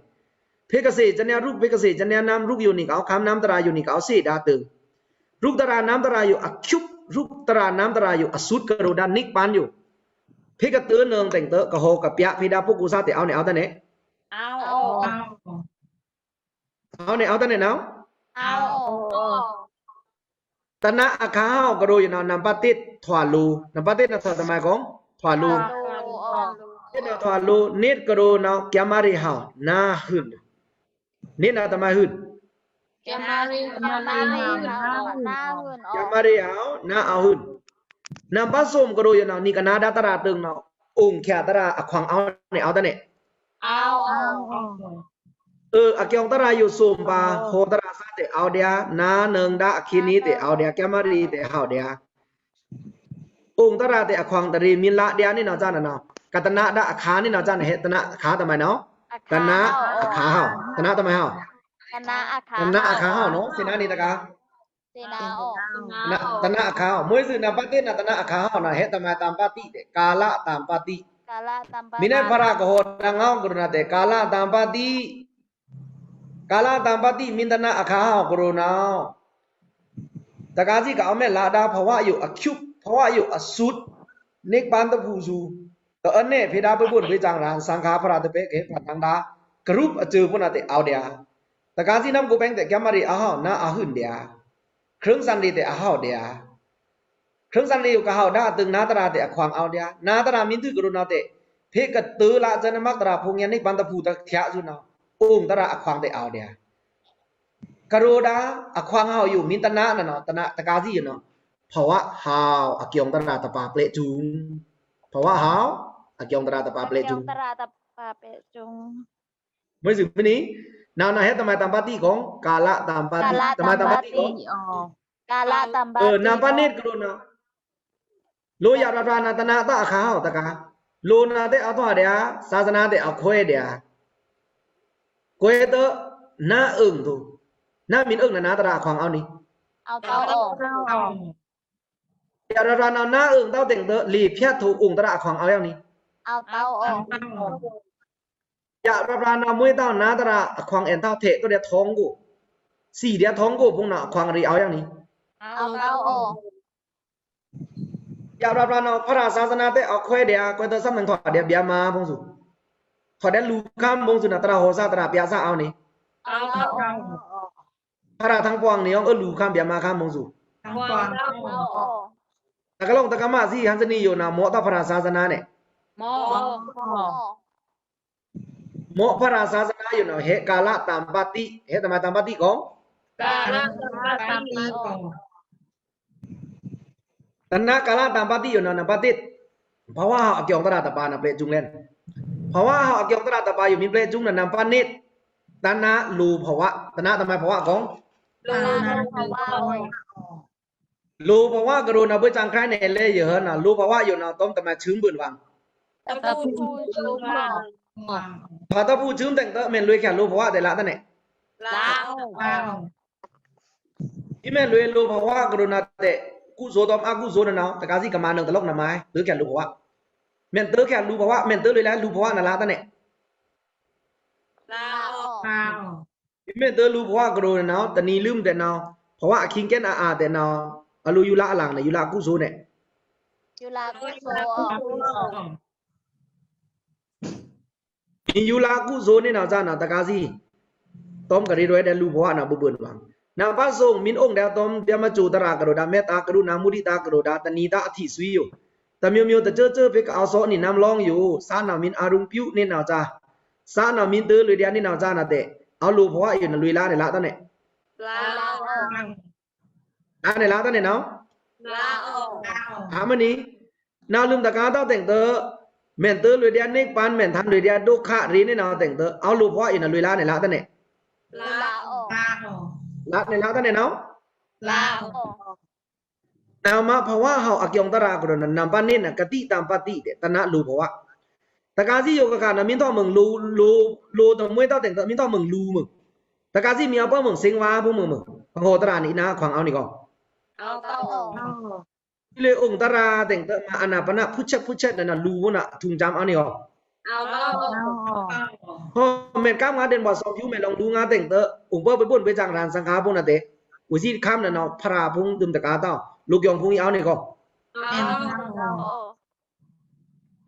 ဖေကစေခြင်းရုပ် ဖေကစေခြင်းနာမ် ရုပ်ယိုနိကအောက် ခမ်းနာမ်တရာယိုနိကအောက် စေဒါတင် ရုပ်တရာနာမ်တရာယိုအချုပ် ရုပ်တရာနာမ်တရာယိုအစုတ် ကရိုးဒါ နိဗ္ဗာန်ယို ဖေကတနုံတင်တော့ ကဟော်ကပြဖေဒါပုဂ္ဂိုလ်စတဲ့ အောက်နေ အောက်တန်းနေ အောက်။ အောက်နေ အောက်တန်းနေနော် အောက်။ တဏှာအခါဟောက် ကရိုးယနာ နံပါတ်တစ် ထွာလို နံပါတ်တစ်နာ ထွာတမံကော ထွာလို ထွာလို ထွာလို နှစ် ကရိုးနာ ကျန်းမာရေးဟောက် နာဟွင့် နှစ်နာ တမံဟွင့် ကျန်းမာရေးဟောက် နာဟွင့် ကျန်းမာရေးဟောက် နာအဟွင့် နံပါတ်သုံး ကရိုးယနာ နီကနာဒါတရာတင်နော် အိုင်ချာတရာအခွင့်အောက်နေ အောက်တန်းနေ အောက်။ အကိုင်တရာယို သုံးပါး ဟော်တရာစတဲ့ အောက်ဒဲ နာနုံဒါအခီနီတဲ့ အောက်ဒဲ ကျန်းမာရေးတဲ့ ဟောက်ဒဲ အိုင်တရာတဲ့ အခွင့်တရေမင်းလာဒဲနေနော် စနနော် ကတဏှာဒါအခါနေနော် စနဟဲ တဏှာအခါတမံနော် တဏှာအခါဟောက် တဏှာတမံဟောက် တဏှာအခါ တဏှာအခါဟောက်နော် စနာနီတကား တဏှာအခါဟောက် မွေးစု နံပါတ်တစ်နာ တဏှာအခါဟောက်နော် ဟဲတမံတံပါတိတဲ့ ကာလတံပါတိ မင်းနဲ့ဖရာကဟောတငေါကရုဏာတဲ့ ကာလတံပါတိ ကာလတံပါတိ မင်းတဏှာအခါဟောက် ကရိုးနာ တကားစီကအမဲလာဒါ ဘဝယိုအချုပ် ဘဝယိုအစုတ် နိဗ္ဗာန်တဖူစု ကအနဲဖေဒါပုဘုတ်ဝေးစံရန်စံခါ ဖရာတပဲကဲ ဖရာတန်ဒါ ကရုပ်အကျိုးပုနာတဲ့ အောက်ဒဲ တကားစီနမ်ကိုပဲင်းတဲ့ ကျန်းမာရေးအဟောက် နာအဟွင့်ဒဲ เครื่องสั่นเรียกတဲ့ အဟောက်ဒဲ เครื่องสั่นเรียกယိုကဟောက်ဒါတင် နာတရာတဲ့ အခွင့်အောက်ဒဲ နာတရာမင်းသူကရိုးနာတဲ့ ဖေကတလာကျနမက်တရာ ဖုံညနိဗ္ဗာန်တဖူတထျာစုနော် အိုင်တရာအခွင့်တဲ့ အောက်ဒဲ ကရိုးဒါ အခွင့်ဟောက်ယို မင်းတဏှာနနော် တဏှာတကားစီယိုနော် ဘဝဟောက် အကိုင်တရာတပါပျဲ့ကျုံ ဘဝဟောက် အကိုင်တရာတပါပျဲ့ကျုံ အကိုင်တရာတပါပျဲ့ကျုံ မွေးစုမနီ နာနာဟဲတမံတံပါတိကော ကာလတံပါတိ ကာလတံပါတိ တမံတံပါတိကော ကာလတံပါတိ နံပါတ်နှစ် ကရိုးနာ လိုယရာဖရာနာ တဏှာတအခါဟောက်တကား လိုနာတဲ့ အောက်ထွားဒဲ သာသနာတဲ့ အခွဲဒဲ ကွဲတဲ့ နာအိုင်တို့ နာမင်းအိုင်နာ နာတရာအခွင့်အောက်နေ အောက်တော့ ယရာဖရာနာ နာအိုင်တော့တင်တဲ့ လေဖြတ်ထိုးအိုင်တရာအခွင့်အောက်ရောက်နေ အောက်တော့ ယရာဖရာနာ မွေးတော့ နာတရာအခွင့်အဲန်တော့ ထဲ့တဲ့ ထောင်းကို စီးတဲ့ ထောင်းကို ဖုံနာ အခွင့်ရေအောက်ရောက်နေ အောက်တော့ ယရာဖရာနာ ဖရာသာသနာတဲ့ အခွဲဒဲ ကွဲတဲ့ သမ်မန်ထွားဒဲ ဗျာမဘုံစု ထွားဒဲလူခမ်းဘုံစုနာ တရာဟောစ တရာပြစ အောက်နေ အောက်တော့ ဖရာထံပွင်နေအောင် အလူခမ်းဗျာမခမ်းမုံစု တကလောင်တကမစီ ဟန်စနီယိုနာ မော့တဖရာသာသနာနဲ့ မော့ မော့ဖရာသာသနာယိုနာ ဟဲကာလတံပါတိ ဟဲတမံတံပါတိကော ကာလတံပါတိ တနာကာလတံပါတိယိုနာ နံပါတ်တစ် ဘဝအကျိုင်တရာတပါနာ ပျဲ့ကျုံလဲန် ဗဝဟဝ်အကျောင်တရံးတပါယို မီးပျဲ့จุ้งနနံပါတ်နှစ် တဏှာလိုဝ်ဗဝ။ တဏှာတမံၤဗဝကောင်း လိုဝ်ဗဝ။ လိုဝ်ဗဝကရိုနာဘွဲ့စံႏခရိုင်နယ်လဲယိုဟိုနာ လိုဝ်ဗဝယိုနာ တွမ်တမံၤစုံဘွံဝွံ။ တပူစုံဝွံ။ ဗာတပူစုံတဲင်တ မ့ၢ်လွေချာလိုဝ်ဗဝတဲလးတနဲ။ လါအို။ ဒီမ့ၢ်လွေလိုဝ်ဗဝကရိုနာတဲ ကုသိုလ်တွမ်အကုသိုလ်နနဝ် တကားစံႏကမၤနုံတလော့နမံၤ လွေချာလိုဝ်ဗဝ။ မ့ၢ်တချာလိုဝ်ဗဝ မ့ၢ်တလွေလံလိုဝ်ဗဝနလးတနဲ။ လါအို။ ဒီမ့ၢ်တလွေလိုဝ်ဗဝကရိုနာ တနံၤလိုမ်းတဲနာ ဗဝအခိင်ကဲန်အါအါတဲနာ အလိုယူလါအလင်နဲ ယူလါကုသိုလ်နဲ ယူလါကုသိုလ် မီးယူလါကုသိုလ်နနဝ်စန တကားစံႏ တွမ်ကရေရွဲဒဲလိုဝ်ဗဝနဘွံဘွံဝွံ။ နံပါတ်သုံး မီးအိုင်ဒဲတွမ် ဗျာမကြိုက်တရံးကရိုဒါ မေတ္တာ ကရုဏာ မုဒိတာကရိုဒါ တနံၤဒါအထီးသွီယို တစ်မျိုးမျိုး တစ်မျိုးမျိုး ဖဲကအဝ်သောနံၤနမ်းလောင်းယို စနမီးအာရုံပြုနနဝ်စ စနမီးတလွေဒဲနနဝ်စနတဲ အလိုဝ်ဗဝယိုနလွေလါနဲလးတနဲ။ လါအို။ လါနဲလးတနဲနဝ်။ လါအို။ အမနံၤ နဝ်လိုမ်းတကားတဝ်တဲင်တ မ့ၢ်တလွေဒဲနိဗ္ဗာန် မ့ၢ်တလွေဒဲဒုက္ခရံးနနဝ်တဲင်တ အလိုဝ်ဗဝယိုနလွေလါနဲလးတနဲ။ လါအို။ လါနဲလးတနဲနဝ်။ လါအို။ နဝ်မး ဗဝဟဝ်အကျောင်တရံးကရိုနာ နံပါတ်နှစ်န ကတိတံပတိတဲ တဏှာလိုဝ်ဗဝ။ တကားစံႏယိုကခါန မီးထော့မုင် လိုဝ် လိုဝ် လိုဝ်တမှဲတဝ်တဲင်တ မီးထော့မုင် လိုဝ်မုင် တကားစံႏ မီးအပၢမုင် စင်ဝါဖိမုင်မုင် ပငိုတရံးနံၤနခွံအဝ်နံၤကော ဒီးလွေအိုင်တရံးတဲင်တ မၤအာနာပါန ဖုတ်ချက်ဖုတ်ချက်နန လိုဝ်ဗဝန ထုံစံႏအဝ်နံၤကော ဟော မ့ၢ်ကမ်းငါဒိန်ဗွားသောင်ဖြူ မ့ၢ်လွင်လူငါတဲင်တ အိုင်ပၢပဘွံဗွဲစံႏရန်စံႏခါဗဝနတဲ ဝစံႏခမ်းနန ဖရာဖုံးဒုမ်တကားတဝ် လိုဝ်ကျောင်ဖုံးအဝ်နံၤကော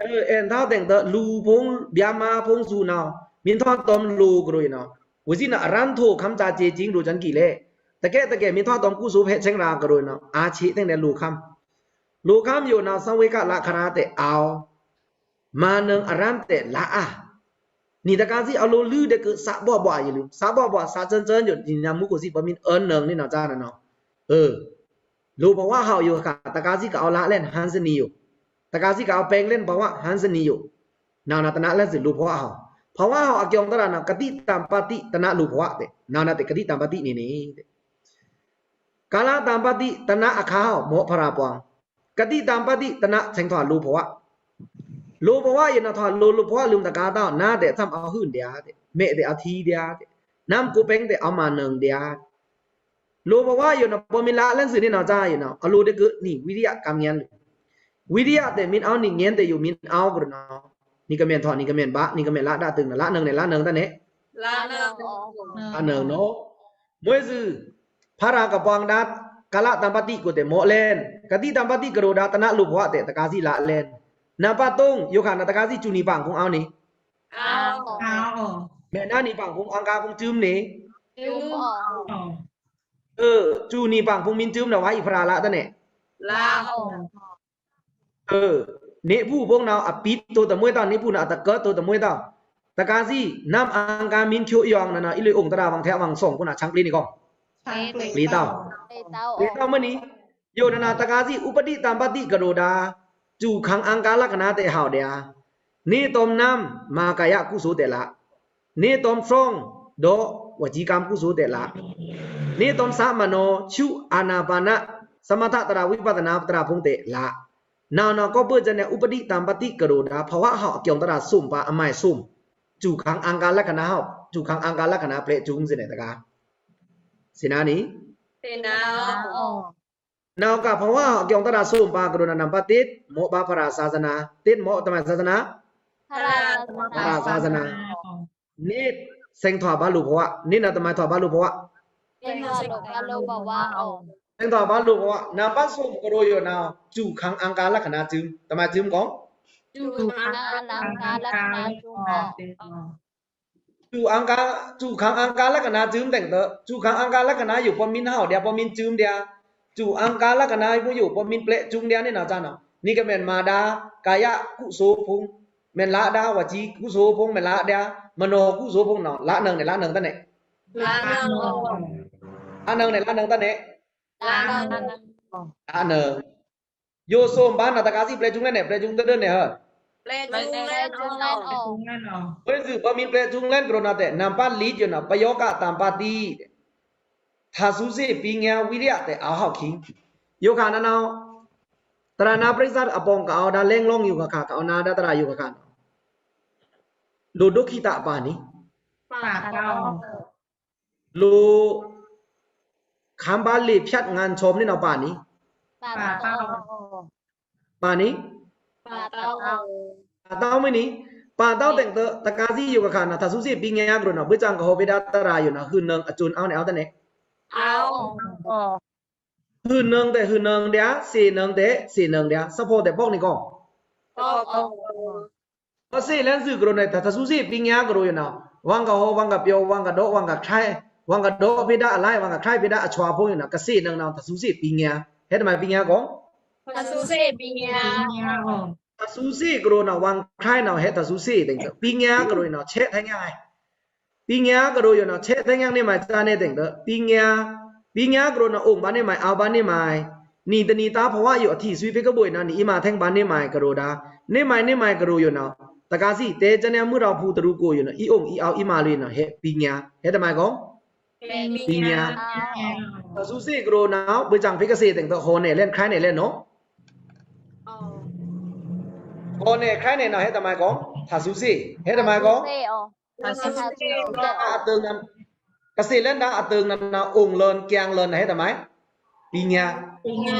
အဲၣ်ထဝ်းတဲင်တ လူဝ်ဖုံး ဗျာမဖုံးသူနဝ် မီးထော့တွမ်လိုဝ်ကရိုနာ ဝစံႏန အရန်ထိုခမ်းစာကြေခြင်း လိုဝ်စန်ကီးလဲ တကဲတကဲ မီးထော့တွမ်ကုသိုလ်ဖဲဆဲင်ရာကရိုနာ အာချေတဲင်နဲလိုဝ်ခမ်း လိုဝ်ခမ်းယိုနာ သံဝေကလက္ခဏာတဲအဝ် မၤနုံအရန်တဲလါအာ နံၤတကားစံႏ အလိုလိုဒဲက့ သဘောဘောယိုလိုဝ် သဘောဘော သစန်စန်ယို နံၤနမူကိုစံႏ ပမီးအနုံနနဝ်စနန အ လိုဝ်ဗဝဟဝ်ယိုခါ တကားစံႏကအဝ်လါလဲၣ် ဟန်စနံၤယို တကားစံႏကအဝ်ပဲင်လဲၣ် ဗဝဟန်စနံၤယို နဝ်န တဏှာလဲၣ်စံၤ လိုဝ်ဗဝဟဝ် ဗဝဟဝ်အကျောင်တရံးန ကတိတံပတိ တဏှာလိုဝ်ဗဝတဲ နဝ်နတဲ ကတိတံပတိနံၤနံၤ ကာလတံပတိ တဏှာအခါဟဝ် မော့ဖရာပွင် ကတိတံပတိ တဏှာဆဲင်ထွာလိုဝ်ဗဝ လိုဝ်ဗဝယိုန ထွာလိုဝ်လိုဝ်ဗဝလိုမ်းတကားတဝ် နါတဲသမ်အဝ်ဟုၣ်ဒဲတဲ မဲၣ်တဲအဝ်ထီဒဲတဲ နမ်ကိုပဲင်တဲအဝ်မၤနုံဒဲ လိုဝ်ဗဝယိုန ပမီးလါလဲၣ်စံၤနနဝ်စယိုန အလိုဒဲက့နံၤ ဝီရိယ ကမ်းငြိမ်းလိုဝ် ဝီရိယတဲမီးအဝ်နံၤ ငြိမ်းတဲယိုမီးအဝ်ကရူၢ်နဝ် နံၤကမ့ၢ်ထွာ နံၤကမ့ၢ်ဘါ နံၤကမ့ၢ်လါဒၣ်တုံန လါနုံနဲလါနုံတနဲ လါနုံ လါနုံ နဝ် မွဲစွို ဖရာကပွင်ဒါ ကာလတံပတိကိုတဲမော့လဲၣ် ကတိတံပတိကရူၢ်ဒါ တဏှာလိုဝ်ဗဝတဲ တကားစံၤလါလဲၣ် နံပါတ်သုံး ယိုခါန တကားစံၤ စူနံၤပင်ဖုံးအဝ်နံၤ မဲၣ်နါနံၤပင်ဖုံး အင်္ဂါဖုံးစုမ်းနံၤ စူနံၤပင်ဖုံးမီးစုမ်းနဝ် ဝါအီဖရာလါတနဲ လါ အ နေပူဖုံးနဝ် အပီးတိုတမှဲတဝ် နေပူနဝ် အတက့တိုတမှဲတဝ် တကားစံၤ နမ်အင်္ဂါမီးချို့ယွင်နန အီလွေအိုင်တရံးဝံထဲဝံသောင်ဖုံးန ဆံႏပျီနံၤကော ပျီတဝ် ပျီတဝ်မနံၤ ယိုနန တကားစံၤ ဥပ္ပတ္တိတံပတိကရူၢ်ဒါ စူခင်းအင်္ဂါလက္ခဏာတဲဟဝ်ဒဲ နေတွမ်နမ် မဟာကာယကုသိုလ်တဲလါ နေတွမ်သွင် ဒေါ်ဝจีกรรมကုသိုလ်တဲလါ နေတွမ်သမနော စူအာနာပါန သမထတရံး ဝိပဿနာတရံးဖုံးတဲလါ နဝ်နဝ် ကော့ပိာ်စနဲ ဥပ္ပတ္တိတံပတိကရူၢ်ဒါ ဗဝဟဝ်အကျောင်တရံး သုမ်ပာ်အမိုင်သုမ် စူခင်းအင်္ဂါလက္ခဏာဟဝ် စူခင်းအင်္ဂါလက္ခဏာ ပျဲ့စုံစနဲတကား စနနံၤ စနနံၤ နဝ်က ဗဝဟဝ်အကျောင်တရံးသုမ်ပာ်ကရူၢ်န နံပါတ်တစ် မော့ဗာဖရာသာသနာ တစ် မော့တမံၤသာသနာ ဖရာသာသနာ နှစ် ဆဲင်ထွာဘါလိုဝ်ဗဝ နှစ်နံၤတမံၤထွာဘါလိုဝ်ဗဝ ဆဲင်ထွာဘါလိုဝ်ဗဝ နံပါတ်သုံး ကရူၢ်ယိုနဝ် စူခင်းအင်္ဂါလက္ခဏာစုမ်း တမံၤစုမ်းကော စူခင်းအင်္ဂါလက္ခဏာစုမ်း စူခင်းအင်္ဂါ စူခင်းအင်္ဂါလက္ခဏာစုမ်းတဲင်တ စူခင်းအင်္ဂါလက္ခဏာယို ပမီးဟဝ်ဒဲ ပမီးစုမ်းဒဲ စူအင်္ဂါလက္ခဏာယို ပမီးပျဲ့စုံဒဲနနဝ်စန နံၤကမ့ၢ်မၤဒါ ကာယကုသိုလ်ဖုံး မ့ၢ်လါဒၣ် ဝจีကုသိုလ်ဖုံး မ့ၢ်လါဒၣ် မနောကုသိုလ်ဖုံးနဝ် လါနုံနဲလါနုံတနဲ လါနုံနဲလါနုံတနဲ လါနုံ ယိုသုမ်ပာ်န တကားစံၤ ပျဲ့စုံလဲၣ်နဲ ပျဲ့စုံတဒၢနဲဟဲ ပျဲ့ထွန်းလန်းအော်။ ပျဲ့ထွန်းလန်းအော်။ ပျဲ့ထွန်းလန်းအော်။ ပျဲ့ထွန်းလန်းကရောနာ်တဲ့ နံပါတ်လေးယိုနာ် ပယောဂတံပါတိ။ ထဆူစ့ ပိညာဝီရယတဲ့ အဟောက်ခင်။ ယိုခါနနဝ်။ တရနာပရိသတ်အပေါင်းကအောဒါလဲင်လောင်ယိုခါခါ ကအောနာဒါတရယိုခါခါ။ လိုဒုက္ခိတပါနေ။ ပါတော့။ လိုခမ်းပါလေဖြတ်ငါန်ချောမ်နေနော် ပါနေ။ ပါတော့။ ပါနေ။ ပါတော့။ ပါတော့မနီ။ ပါတော့တဲ့ တကားစီယိုခါခါနော် ထဆူစ့ ပိညာကရောနော် ဘွေ့စံကဟောဖေဒါတရယိုနော် ဟုနင်အစွန်အောက်နေအောက်တနေ။ အောက်။ ဟုနင်တဲ့ ဟုနင်ဒျာ စ့နင်တဲ့ စ့နင်ဒျာ စဖော်တဲ့ပေါက်နေကော။ ပေါက်။ ပစ့လန်းစုကရောနဲ့ ထဆူစ့ ပိညာကရောယိုနော် ဝင်ကဟော ဝင်ကပြော ဝင်ကဒေါ ဝင်ကခြိုက် ဝင်ကဒေါဖေဒါအလိုက် ဝင်ကခြိုက်ဖေဒါအစွာဖိုးယိုနော် ကစ့နင်နော် ထဆူစ့ ပိညာ ဟဲ့တမ ပိညာကော။ ထဆူစ့ ပိညာ။ ထဆူစ့ကရောနော် ဝင်ခြိုက်နော် ဟဲ့ထဆူစ့တဲ့ ပိညာကရောယိုနော် ဆဲ့ထဲညါ ပိညာကရောယိုနော် ဆဲ့ထဲညါနေမိုင်စနေတဲ့ ပိညာ ပိညာကရောနော် အိုင်ပါနေမိုင် အောက်ပါနေမိုင် နီတနီတာ ဘဝယို အထီးဆွီဖေကဘွိုင်နော် နီအီမာထဲပါနေမိုင်ကရောဒါ နေမိုင် နေမိုင်ကရောယိုနော် တကားစီ တဲကျန်နေ မွေးတော်ဖူးတရူးကိုယိုနော် အီအိုင်အီအောက်အီမာလွေနော် ဟဲ့ ပိညာ ဟဲ့တမ ကော။ ပိညာ။ ထဆူစ့ကရောနော် ဘွေ့စံဖေကစ့တဲ့ ဟော့နေလဲ ခြိုက်နေလဲနော်။ ဟော့နေ ခြိုက်နေနော် ဟဲ့တမ ကော။ ထဆူစ့ ဟဲ့တမ ကော။ ထဆူစ့။ ကစ့လန်းဒါအတိုင်နနာ အိုင်လန်း ကျျံလန်း ဟဲ့တမ ပိညာ။ ပိညာ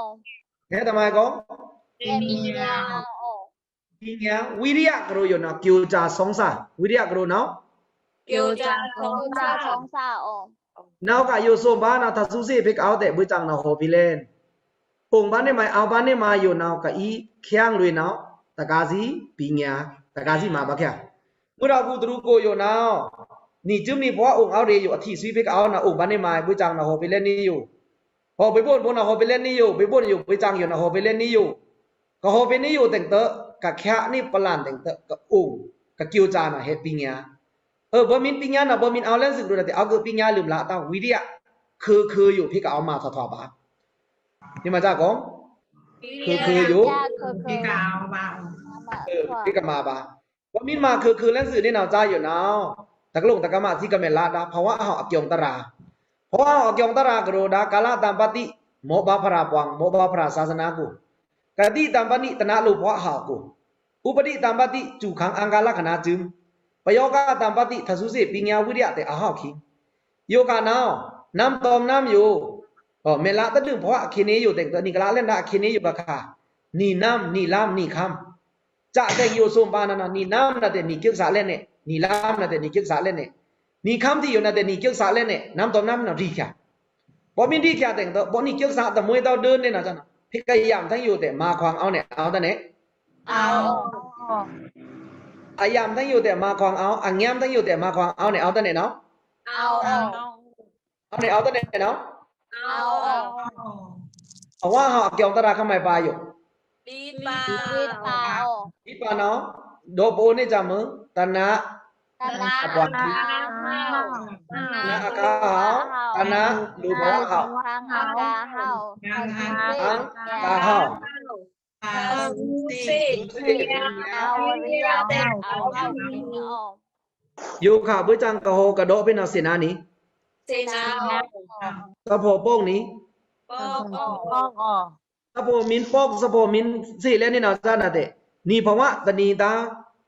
။ ဟဲ့တမ ကော။ ပိညာ။ ပိညာ။ ဝီရယကရောယိုနော် ကြိုးစား ဆောင်စား ဝီရယကရောနော်။ ကြိုးစား ဆောင်စား။ နောက်ကယိုဆိုပါနော် ထဆူစ့ ဖေကအောက်တဲ့ ဘွေ့စံနော် ဟောဖေလဲ အိုင်ပါနေမိုင် အောက်ပါနေမိုင်ယိုနော် ကအီ ကျျံလွေနော် တကားစီ ပိညာ တကားစီ မပါချင်။ မွေးတော်ဖူးတရူးကိုယိုနော် နီစုံနီဘဝအိုင်အောက်ရေယို အထီးဆွီဖေကအောက်နော် အိုင်ပါနေမိုင် ဘွေ့စံနော် ဟောဖေလဲနေယို ဟော့ ဘွေ့ဘွို့ဘွို့နော် ဟော့ ဘွေ့လဲ့နေယို ဘွေ့ဘွို့ယို ဘွေ့စံယိုနော် ဟော့ ဘွေ့လဲ့နေယို ကဟော့ ဘွေ့လဲ့နေယို တဲ့ ကခြိုက်နေပလန် တဲ့ ကအိုင် ကကြိုးစားနော် ဟဲ့ပိညာ ဘို့မင်းပိညာနော် ဘို့မင်းအောက်လဲ့စုကရောနော် တဲ့ အောက်ကိုပိညာ လိုမ်းလ တဝီရယ ခွိုခွိုယို ဖေကအောက်မှာ ထွားထွားပါ နေမိုင်စကော။ ခွိုခွိုယို ဖေကမပါ ဘို့မင်းမခွိုခွိုလဲ့စုနေနော် စယိုနော် တကလုံတကမစီကမဲလဒါ ဘဝဟော့အကျုံတရာ ဘဝဟော့အကျုံတရာကရောဒါ ကာလတံပါတိ မော့ပါဖရာပွင် မော့ပါဖရာသာသနာကို ကတိတံပါတိ တနာလိုဘဝဟော့ကို ဥပတိတံပါတိ စူခန်းအင်္ဂါလက္ခဏာစုံ ပယောဂတံပါတိ ထဆူစ့ ပိညာဝီရယ တဲ့ အဟောက်ခင် ယိုခါနော် နမ်တွမ်နမ်ယို ဟော့ မဲလတဒုံဘဝအခေနေယို တဲ့ နီကလလဲ့ဒါအခေနေယိုခါခါ နီနမ် နီလမ်း နီခမ်း စတဲ့ယိုဆိုပါနော် နီနမ်နော် တဲ့ နီကျိုးစားလဲ့နေ နီလမ်းနော် တဲ့ နီကျိုးစားလဲ့နေ နီခမ်းတီယိုနော် တဲ့ နီကျိုးစားလဲ့နေ နမ်တွမ်နမ်နော် ရီချာ ဘို့မင်းရီချာ တဲ့ ဘို့နီကျိုးစားတမွေးတော့ဒိုးနေနော် စနော် ဖေကယမ်ထဲယို တဲ့ မခွင်အောက်နေ အောက်တနေ။ အောက်။ အယမ်ထဲယို တဲ့ မခွင်အောက် အငမ်ထဲယို တဲ့ မခွင်အောက်နေ အောက်တနေနော်။ အောက်။ အောက်နေ အောက်တနေနော်။ အောက်။ ဘဝဟော့အကျုံတရာ ခမိုင်ပါယို ဒီပါနော် ဒီပါနော် ဒီပါနော် ဒီပါနော် တနာ တနာအပှင် တနာအခါဟော့ တနာလိုဘဝဟော့ အခါဟော့ ယိုခါ ဘွေ့စံကဟော့ကဒီး ဖေနော် စ့နာနီ စ့နာ သဖော်ပေါက်နီ သဖော်မင်းပေါက် သဖော်မင်းစ့လဲ့နေနော် စနာ တဲ့ နီဘဝတနီတာ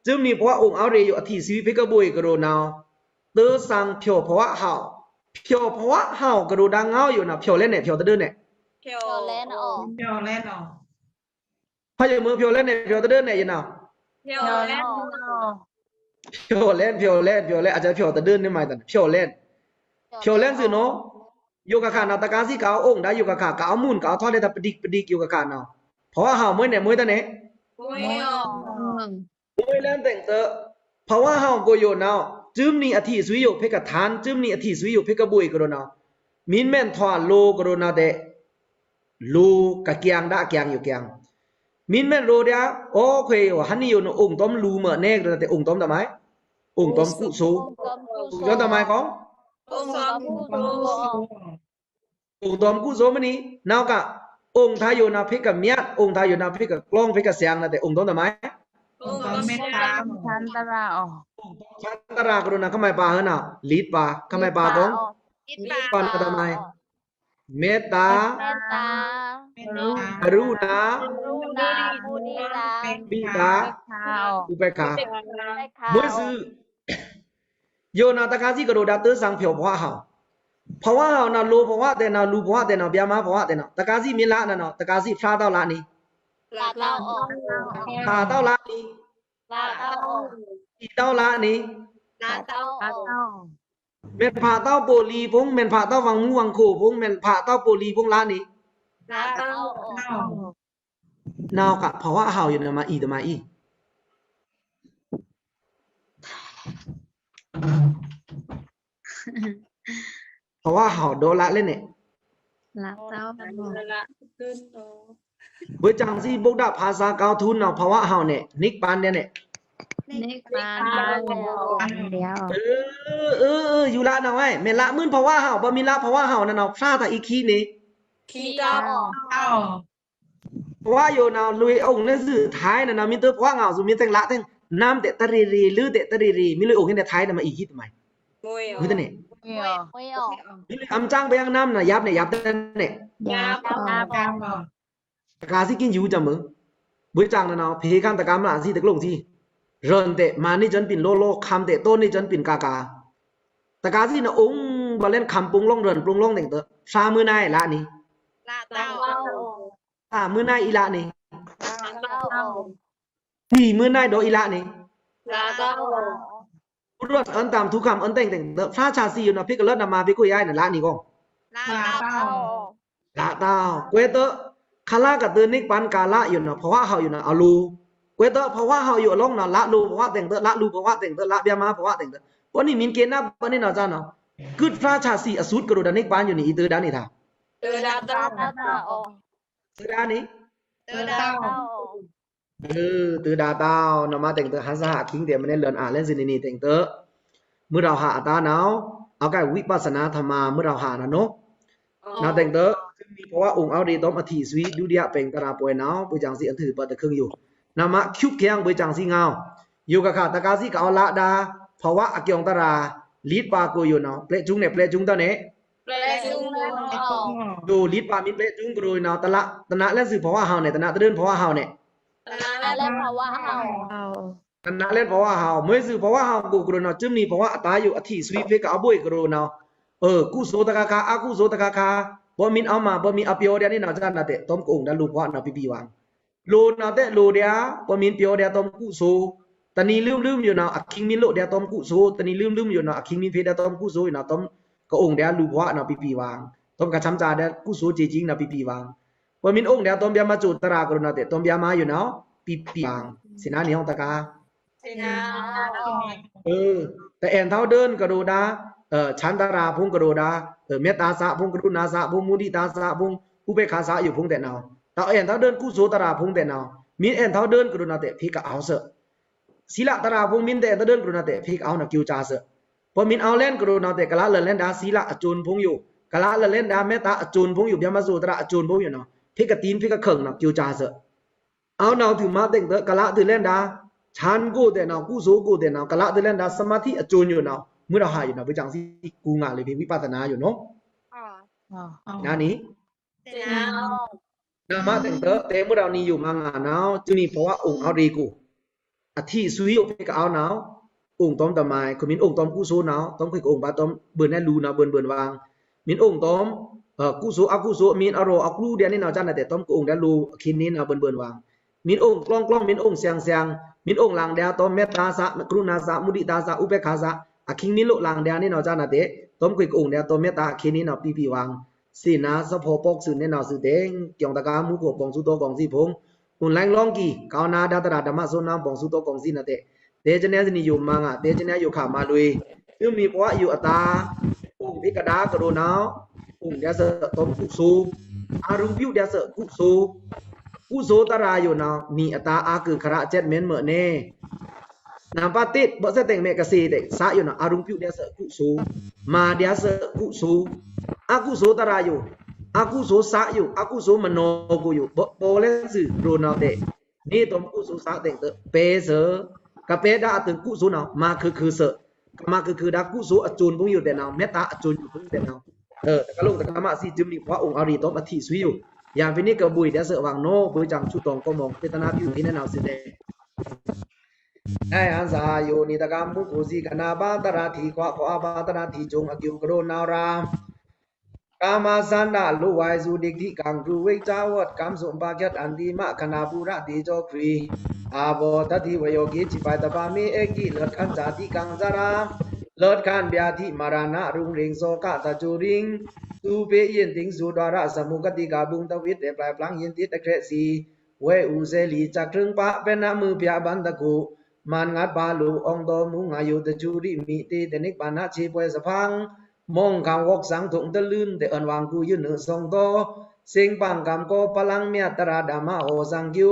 စုံနီဘဝအိုင်အောက်ရေယို အထီးဆွီဖေကဘွိုင်ကရောနော် တစံဖြော်ဘဝဟော့ ဖြော်ဘဝဟော့ကရောဒါ ငေါယိုနော် ဖြော်လဲ့နေ ဖြော်တဒိုးနေ ဖြော်လဲ့နော် ဖယိုမွေး ဖြော်လဲ့နေ ဖြော်တဒိုးနေယိုနော်။ ဖြော်လဲ့နော် ဖြော်လဲ့ ဖြော်လဲ့ ဖြော်လဲ့ အကျါ ဖြော်တဒိုးနေမိုင်တန် ဖြော်လဲ့ ဖြော်လဲ့စုနော် ယိုခါခါနော် တကားစီကအိုင်ဒါ ယိုခါခါ ကအမုန်ကထွားလဲ့ တပဒိကပဒိက ယိုခါခါနော် ဘဝဟော့မွေးနေ မွေးတနေ မွေးလဲ့ တဲ့ ဘဝဟော့ကိုယိုနော် စုံနီအထီးဆွီယို ဖေကထန် စုံနီအထီးဆွီယို ဖေကဘွိုင်ကရောနော် မင်းမဲန်ထွားလိုကရောနော် တဲ့ လိုကကျျံဒါ အကျျံယိုကျျံ မင်းမဲန်လိုဒျာ အိုခွေယို ဟန်နီယိုနော် အိုင်တွမ်လူမနဲကရောနော် တဲ့ အိုင်တွမ်တမိုင် အိုင်တွမ်ကုသိုလ် အိုင်တွမ်တမိုင်ကော အိုင်တွမ်ကုသိုလ်မနီ နောက်က အိုင်ထါယိုနော် ဖေကမျတ် အိုင်ထါယိုနော် ဖေကကျုံ ဖေကစျံနော် တဲ့ အိုင်တွမ်တမိုင် အိုံတောင်းမတ်တာ ချမ်းသာ အိုံတောင်းချမ်းသာကရုဏာ ခမုဲ့ပါဟဲနာ် လိတ်ပါ ခမုဲ့ပါကောင်း လိတ်ပါနာ်တမုဲ့ မတ်တာ မတ်တာ ကရုဏာ ကရုဏာ မုဒိတာ မုဒိတာ ဥပေက္ခာ ဥပေက္ခာ မွဲစွို ယိုနာ် တကားစံကရုဒါ တသင်ဖျော် ဖဝဟဝ် ဖဝဟဝ်နာ် လိုဖဝတဲနာ် လူဖဝတဲနာ် ဗျာမဖဝတဲနာ် တကားစံမင်းလနာ် တကားစံဖျားတောက်လနံ ဖျားတောက် ဖျားတောက်လနံ ဖျားတောက် ဖျားတောက်လနံ ဖျားတောက် မဲန်ဖျားတောက်ပိုလီဖုံး မဲန်ဖျားတောက်ဝင်မူဝင်ခိုဖုံး မဲန်ဖျားတောက်ပိုလီဖုံးလနံ ဖျားတောက် နောက်က ဖဝဟဝ်ယိုနာ် မအီတမအီ ဖဝဟဝ်ဒေါ်လလဲ့န့ၣ် လတောက် ဘွဲ့စံးစံ ဗုဒ္ဓဘာသာကောင်းထုံးနာ် ဖဝဟဝ်န့ၣ် နိဗ္ဗာန်န့ၣ် နိဗ္ဗာန် အ ယူလနာ်ဝဲ မဲန်လမုၼ်ဖဝဟဝ် ဘၣ်မီးလဖဝဟဝ်နာ် ဖျားတအီခံန့ၣ် ခံတောက် ဖဝယိုနာ် လွေအိုင်လၢစွို ထိုင်းနာ် မီးတဖဝငေါ်စွို မီးတဲင်လတဲင် နမ်းတဲတရေရေ လွေတဲတရေရေ မီးလွေအိုင်ဟဲတဲထိုင်းနာ် မအီဟိတမုဲ့ မွဲ့ မီးတန့ၣ် မီးလွေအမ်စန်းဘယင်နမ်းနာ် ယပ်န့ၣ် ယပ်တန့ၣ် ယပ် တကားစံကင်းယူကမုဲ့ ဘွဲ့စံးနာ် ဖေးခမ်းတကားမလားစံတကလုံးစံ ရွဉ်တဲ မၤန့ၢ်စွမ်းပင်လိုလို ခမ်းတဲ တိုးန့ၢ်စွမ်းပင်ကာကာ တကားစံနာ် အိုင်ဘၣ်လဲၣ် ခမ်းပုင်လောင်း ရွဉ်ပုင်လောင်းတဲင်တ ဖျားမုၢ်နံၤလနံ ဖျားမုၢ်နံၤအီလနံ ဖျား မုၢ်နံၤဒီးအီလနံ ဖျား ဥရွဉ်အန်တမ်ထူခမ်းအန်တဲင်တဲင်တ ဖျားချာစံယိုနာ် ဖေးကလတ်နာ် မၤဖေးခွေယာ်နာ် လနံကောင်း လတောက် ကွဲးတ ခလကတၢ နိဗ္ဗာန်ကာလယိုနာ် ဖဝဟဝ်ယိုနာ် အလို ကွဲးတ ဖဝဟဝ်ယိုအလောင်းနာ် လလိုဖဝတဲင်တ လလူဖဝတဲင်တ လဗျာမဖဝတဲင်တ ပှၤန့ၣ်မင်းကဲနာ် ပှၤန့ၣ်နာ် စံနာ် ကွဲးဖျားချာစံအစုတ်ကရူဒါ နိဗ္ဗာန်ယိုနာ် အီတဒါန့ၣ်ဒါ တဒါ တဒါန့ၣ် တဒါ တဒါတဝ် နမတဲင်တ ဟန်ဆာဟအခိင်းတဲ မနဲလွဉ်အာလဲ့စ့န့ၣ်န့ၣ်တဲင်တ မုဒဝ်ဟအတာနဝ် အကဲဝိပဿနာဓမ္မ မုဒဝ်ဟနာ်နီၣ် နတဲင်တ မီးဖဝအိုင်အောက်ရေ တွမ်အထီးစွီ ဒုတိယပဵင်တရာပှဲၤနဝ် ဘွဲ့စံးစံအန်ထွဲပတခုံယို နမ ခုပ်ခဲင် ဘွဲ့စံးစံငဝ် ယိုကခါ တကားစံကအဝ်လဒါ ဖဝအကျိုးတရာ လိတ်ပါကရူနာ် ပျဲ့စွုံးန့ၣ် ပျဲ့စွုံးတန့ၣ် ပျဲ့စွုံး ယိုလိတ်ပါမီး ပျဲ့စွုံးကရူနာ် တနာလဲ့စွို ဖဝဟဝ်န့ၣ် တနာတဒိုၣ် ဖဝဟဝ်န့ၣ် တနာလဲ့စွို ဖဝဟဝ် မွဲ့စွို ဖဝဟဝ်ကရူနာ် စွိုမီးဖဝအတာယို အထီးစွီ ဖေးကအဘို့ကရူနာ် အကုသိုလ်တခါခါ အကုသိုလ်တခါခါ ဘၣ်မီးအမၤ ဘၣ်မီးအပျော်ဒျာန့ၣ်နာ် စံနာ်တဲ တွမ်ကအုံဒျာ လိုဖဝနာ် ပီပီဝါ လိုနာ်တဲ လိုဒျာ ဘၣ်မီးပျော်ဒျာတွမ်ကုသိုလ် တနံၤလိုမ်းလိုမ်းယိုနာ် အခိင်းမီးလိုဒျာတွမ်ကုသိုလ် တနံၤလိုမ်းလိုမ်းယိုနာ် အခိင်းမီးဖေးဒျာတွမ်ကုသိုလ်ယိုနာ် တွမ်ကအုံဒျာ လိုဖဝနာ် ပီပီဝါ တွမ်ကဆမ်စာဒျာ ကုသိုလ်ကြေးချမ်းနာ် ပီပီဝါ ဘၣ်မီးအိုင်ဒျာတွမ်ဗျာမစူတရာကရူနာ်တဲ တွမ်ဗျာမယိုနာ် ပီပီဝါ စံနာ်န့ၣ်ဟောင်းတကား တအဲၣ်ထောင့်ဒိုၣ်ကရူဒါ ချမ်းသာတရာဖုံးကရူဒါ မေတ္တာစာဖုံး ကရုဏာစာဖုံး မုဒိတာစာဖုံး ဥပေက္ခာစာယိုဖုံးတဲနဝ် တအဲၣ်ထောင့်ဒိုၣ်ကုသိုလ်တရာဖုံးတဲနဝ် မီးအဲၣ်ထောင့်ဒိုၣ်ကရူနာ်တဲ ဖေးကအဝ်စ့ သီလတရာဖုံး မီးအဲၣ်ထောင့်ဒိုၣ်ကရူနာ်တဲ ဖေးကအဝ်နာ် ကျိုးစ့ ဘၣ်မီးအိုင်လဲ့ကရူနာ်တဲ ကလလလဲ့ဒျာ သီလအကျိုးဖုံးယို ကလလလဲ့ဒျာ မေတ္တာအကျိုးဖုံးယို ဗျာမစူတရာအကျိုးဖုံးယိုနာ် ဖေးကတံၢ် ဖေးကခုင်နာ် ကျိုးစ့ အဝ်နဝ် ထွူမါတဲင်တ ကလထွူလဲ့ဒျာ ချမ်းကိုတဲနဝ် ကုသိုလ်ကိုတဲနဝ် ကလထွူလဲ့ဒျာ သမာဓိအကျိုးယိုနာ် မုဒဝ်ဟယိုနာ် ဘွဲ့စံးစံကူငါလီ ဖေးဝိပဿနာယိုနာ် နၤန့ၣ် နမတဲင်တ တဲမုဒဝ်နံၤယိုမၤငါနဝ် စွိုမီးဖဝအိုင်အောက်ရေကို အထီးစွီယိုဖေးကအဝ်နဝ် အိုင်တွမ်တမုဲ့ ခမီးအိုင်တွမ်ကုသိုလ်နဝ် တွမ်ခွေကအုံဘၣ်တွမ် ဘိုၼ်နဲလူနာ် ဘိုၼ်ဘိုၼ်ဝါ မီးအိုင်တွမ် ကုသိုလ်အကုသိုလ် မီးအရောအကျိုးဒျာန့ၣ်နာ် စံနာ်တဲ တွမ်ကအုံဒျာလိုအခိင်းန့ၣ်နာ် ဘိုၼ်ဘိုၼ်ဝါ မီးအိုင်ကျီင်ကျီင် မီးအိုင်စဲင်စဲင် မီးအိုင်လင်ဒျာတွမ်မေတ္တာစာ ကရုဏာစာ မုဒိတာစာ ဥပေက္ခာစာ အခိင်းမီးလိုလင်ဒျာန့ၣ်နာ် စံနာ်တဲ တွမ်ခွေကအုံဒျာတွမ်မေတ္တာအခိင်းန့ၣ်နာ် ပီပီဝါ စံနာ် သဖော်ပေါက်စုနဲ့ နောက်စုတင် ကျိုင်းတကာမူကို ပေါင်းစုသောကောင်းစီဖုံး onlineလောင်းကီး ကဝ်နာ်ဒျာတရာဓမ္မဆိုနဝ် ပေါင်းစုသောကောင်းစီနာ်တဲ တဲကနဲစနံးယိုမၤငါ တဲကနဲယိုခါမၤလွေ စွိုမီးဖဝယိုအတာ အိုင်ဖေးကဒါကရူနာ် အိုင်ဒျာစ့တွမ်ကုသိုလ် အရုံပြုတ်ဒျာစ့ကုသိုလ် ကုသိုလ်တရာယိုနာ် မီးအတာအါကခရချက်မင်းမုၣ်န့ၣ် နံပါတ်တစ် ဘၣ်စဲ့တဲင်မဲကစေ့တဲင် စယိုနာ် အရုံပြုတ်ဒျာစ့ကုသိုလ် မၤဒျာစ့ကုသိုလ် အကုသိုလ်တရာယို အကုသိုလ်စယို အကုသိုလ်မနီၤကိုယို ဘၣ်ပေါဲလဲ့စွိုကရူနာ်တဲ နေတွမ်ကုသိုလ်သꩻတဲ့ ပဲသꩻ ကပဲဒါအတိုင်ကုသိုလ်နဝ် မါခုခုသꩻ ကမါခုခုဒါကုသိုလ်အစွန်ပူႏယိုတဲ့နဝ် မက်တာအစွန်ယိုပူႏယိုတဲ့နဝ် အဲ တကလုံတကမသီႏ ဇွမ်နီၤ ပဝုံအရီတွမ်အထီသွီယို ယံဖီနီကဘွိုက်ဒဲသꩻဝင်နဝ် ဗိုလ်ချုပ် ဆူတောင်ကိုမောင် ပေးသနာပြု ထီးနဝ်သေတဲ့ နဟန်စာယိုနီတကမ် မူခိစီကနဗ္ဗာန်တရာထီခွါ ခွါအဗ္ဗာန်တရာထီကျုံအကျိုးကရိုနဝ်ရာ ကာမသန္တာလိုဝ်ဝိုင်စုဒိတ်ထိကံ ဒုဝိတ်ဇဝတ်ကံ စွန့်ပါချက်အန္တိမခဏ ပုရတေကျော်ခရစ် အဘောဓတိဝေယောဂီ ခြေပိုက်တစ်ပါးမီး ဧကိ လွတ်ခန်းဇာတိကံ ဇရာ လွတ်ခန်းဗျာဓိမရဏ ရုံရိန်သောကတချို့ရင်း သူပေယဉ်တင် သူဒွါရသမုဂတိကဘုံတဝိတ္တေ ပျိုင်ပျင်းယဉ်တိတခရက်စီ ဝဲဥစေလီ ချက်ချွင်းပ ပဲနမုပြဘန်တခု မန်ငတ်ပါလူ အောင်တော်မူငါယို တချို့ရမိတေ တနိဗ္ဗာန်ခြေပွဲသဖန်း မွန်ခံဝေါက်သင်ထုံတလွိုင် တေအွန်ဝင်ကူယုနုသောင်သော စင်ပင်ကမ်ကော ပလင်မြတ်တရာဓမ္မဟောသင်ကျူ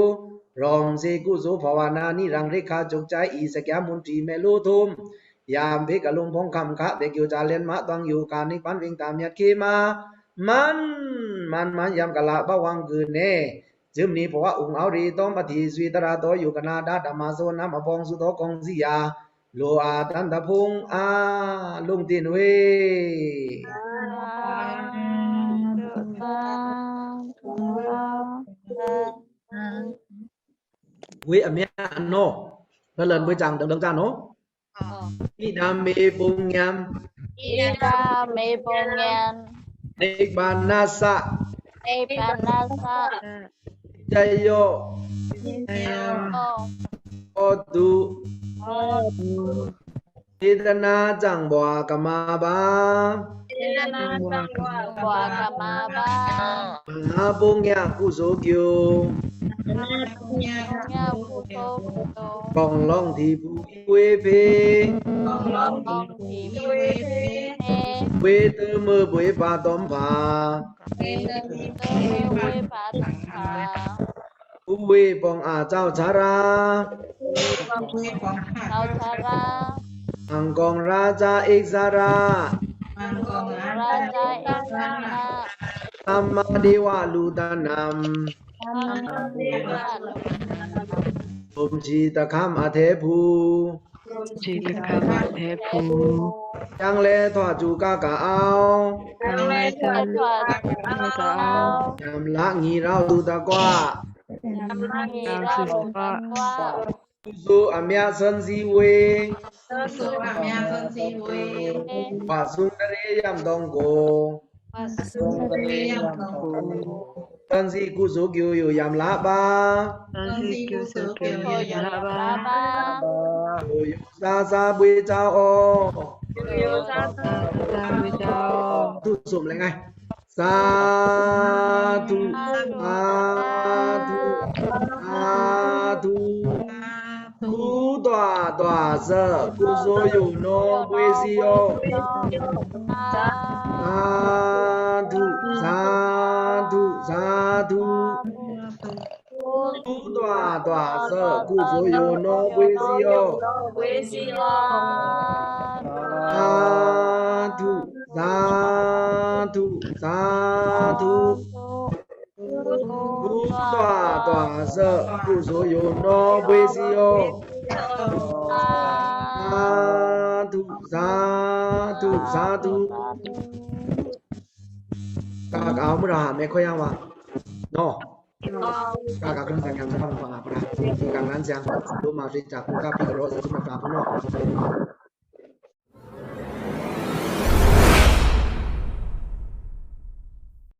ရောင်စေကုသိုလ်ဘာဝနာ နိရင်ရက္ခာ ချုပ်ကြံအီစက္ကမွန်တီမဲလူထုမ် ယံဖိကလုံဖုံးခမ်းခါ တေကျူ ချလျဉ်မတွင်ယို ကနိဗ္ဗာန်ဝိင်တမျတ်ခေမ မန် မန် မန် ယံကလဗဝင်ကူနေ ဇွမ်နီၤ ပဝုံအရီတွမ်အထီသွီတရာတော်ယို ကနဒါဓမ္မသောနမ်အပေါင်းစုသောကောင်းစီရာ လိုအပ်တန်တဖုံး အာ လုံးတင်ဝေး ဝေးအမျက်အနော လလန်ဝေးကြံ ဒံဒံကြံနော Idamme puññaṃ. Idamme puññaṃ. Nibbānassa. Nibbānassa. Vicayo. Vicayo. Hotu. Hotu. စေတနာကြောင့် ဘဝကမ္မပါ။ စေတနာကြောင့် ဘဝကမ္မပါ။ မဟာပုညကုသိုလ်ကျိုး။ မဟာပုညကုသိုလ်ကျိုး။ ကောင်းလွင်ထီပူအီဝေးဖေ။ ကောင်းလွင်ထီပူအီဝေးဖေ။ ဝေးတမုာ်ဘွေးပါတွမ်ဖါ။ ဝေးတမုာ်ဘွေးပါတွမ်ဖါ။ ဥဝေးပေါင်းအကြောင်းသရာ။ ဥဝေးပေါင်းအကြောင်းသရာ။ မင်ကောင်းရာဇာအိတ်သရာ။ မင်ကောင်းရာဇာအိတ်သရာ။ သမ္မာဒေဝလူတနမ်။ သမ္မာဒေဝလူတနမ်။ သုမ်ချီတခမ်းအထဲပူ။ သုမ်ချီတခမ်းအထဲပူ။ ယံလဲထွတ်ကျူကကအဝ်။ ယံလဲထွတ်ကျူကကအဝ်။ ယံလငီရောင်သူတကွ။ ယံလငီရောင်သူတကွ။ ကုသိုလ်အမျက်သွန်သီဝေး။ ကုသိုလ်အမျက်သွန်သီဝေး။ ဝါသုင်တရေယံတောင်ကို။ ဝါသုင်တရေယံတောင်ကို။ သွန်သီကုသိုလ်ကျိုးယိုယံလပါ။ သွန်သီကုသိုလ်ကျိုးယိုယံလပါ။ ယိုယိုသာသာဘွေးချောင်းအော။ ယိုယိုသာသာဘွေးချောင်းအော။ သူ့စုံလင်ငယ်။ သာဓု သာဓု သာဓု။ ကုဒွါဒွါသကုသိုလ်ယိုနီဘွေးသီယို။ သာဓု သာဓု သာဓု။ ကုဒွါဒွါသကုသိုလ်ယိုနီဘွေးသီယို။ သာဓု သာဓု သာဓု။ ကုဒွါဒွါသကုသိုလ်ယိုနီဘွေးသီယို။ သာဓု သာဓု သာဓု။ ကကအောမရဟမဲခွဲယံဝါ။ နော်။ ကကကရင်းစံကံစံကံပရာ။ ကကရင်းစံ ဒိုမရေချာကုကပိကရောသုမတာဖုနော်။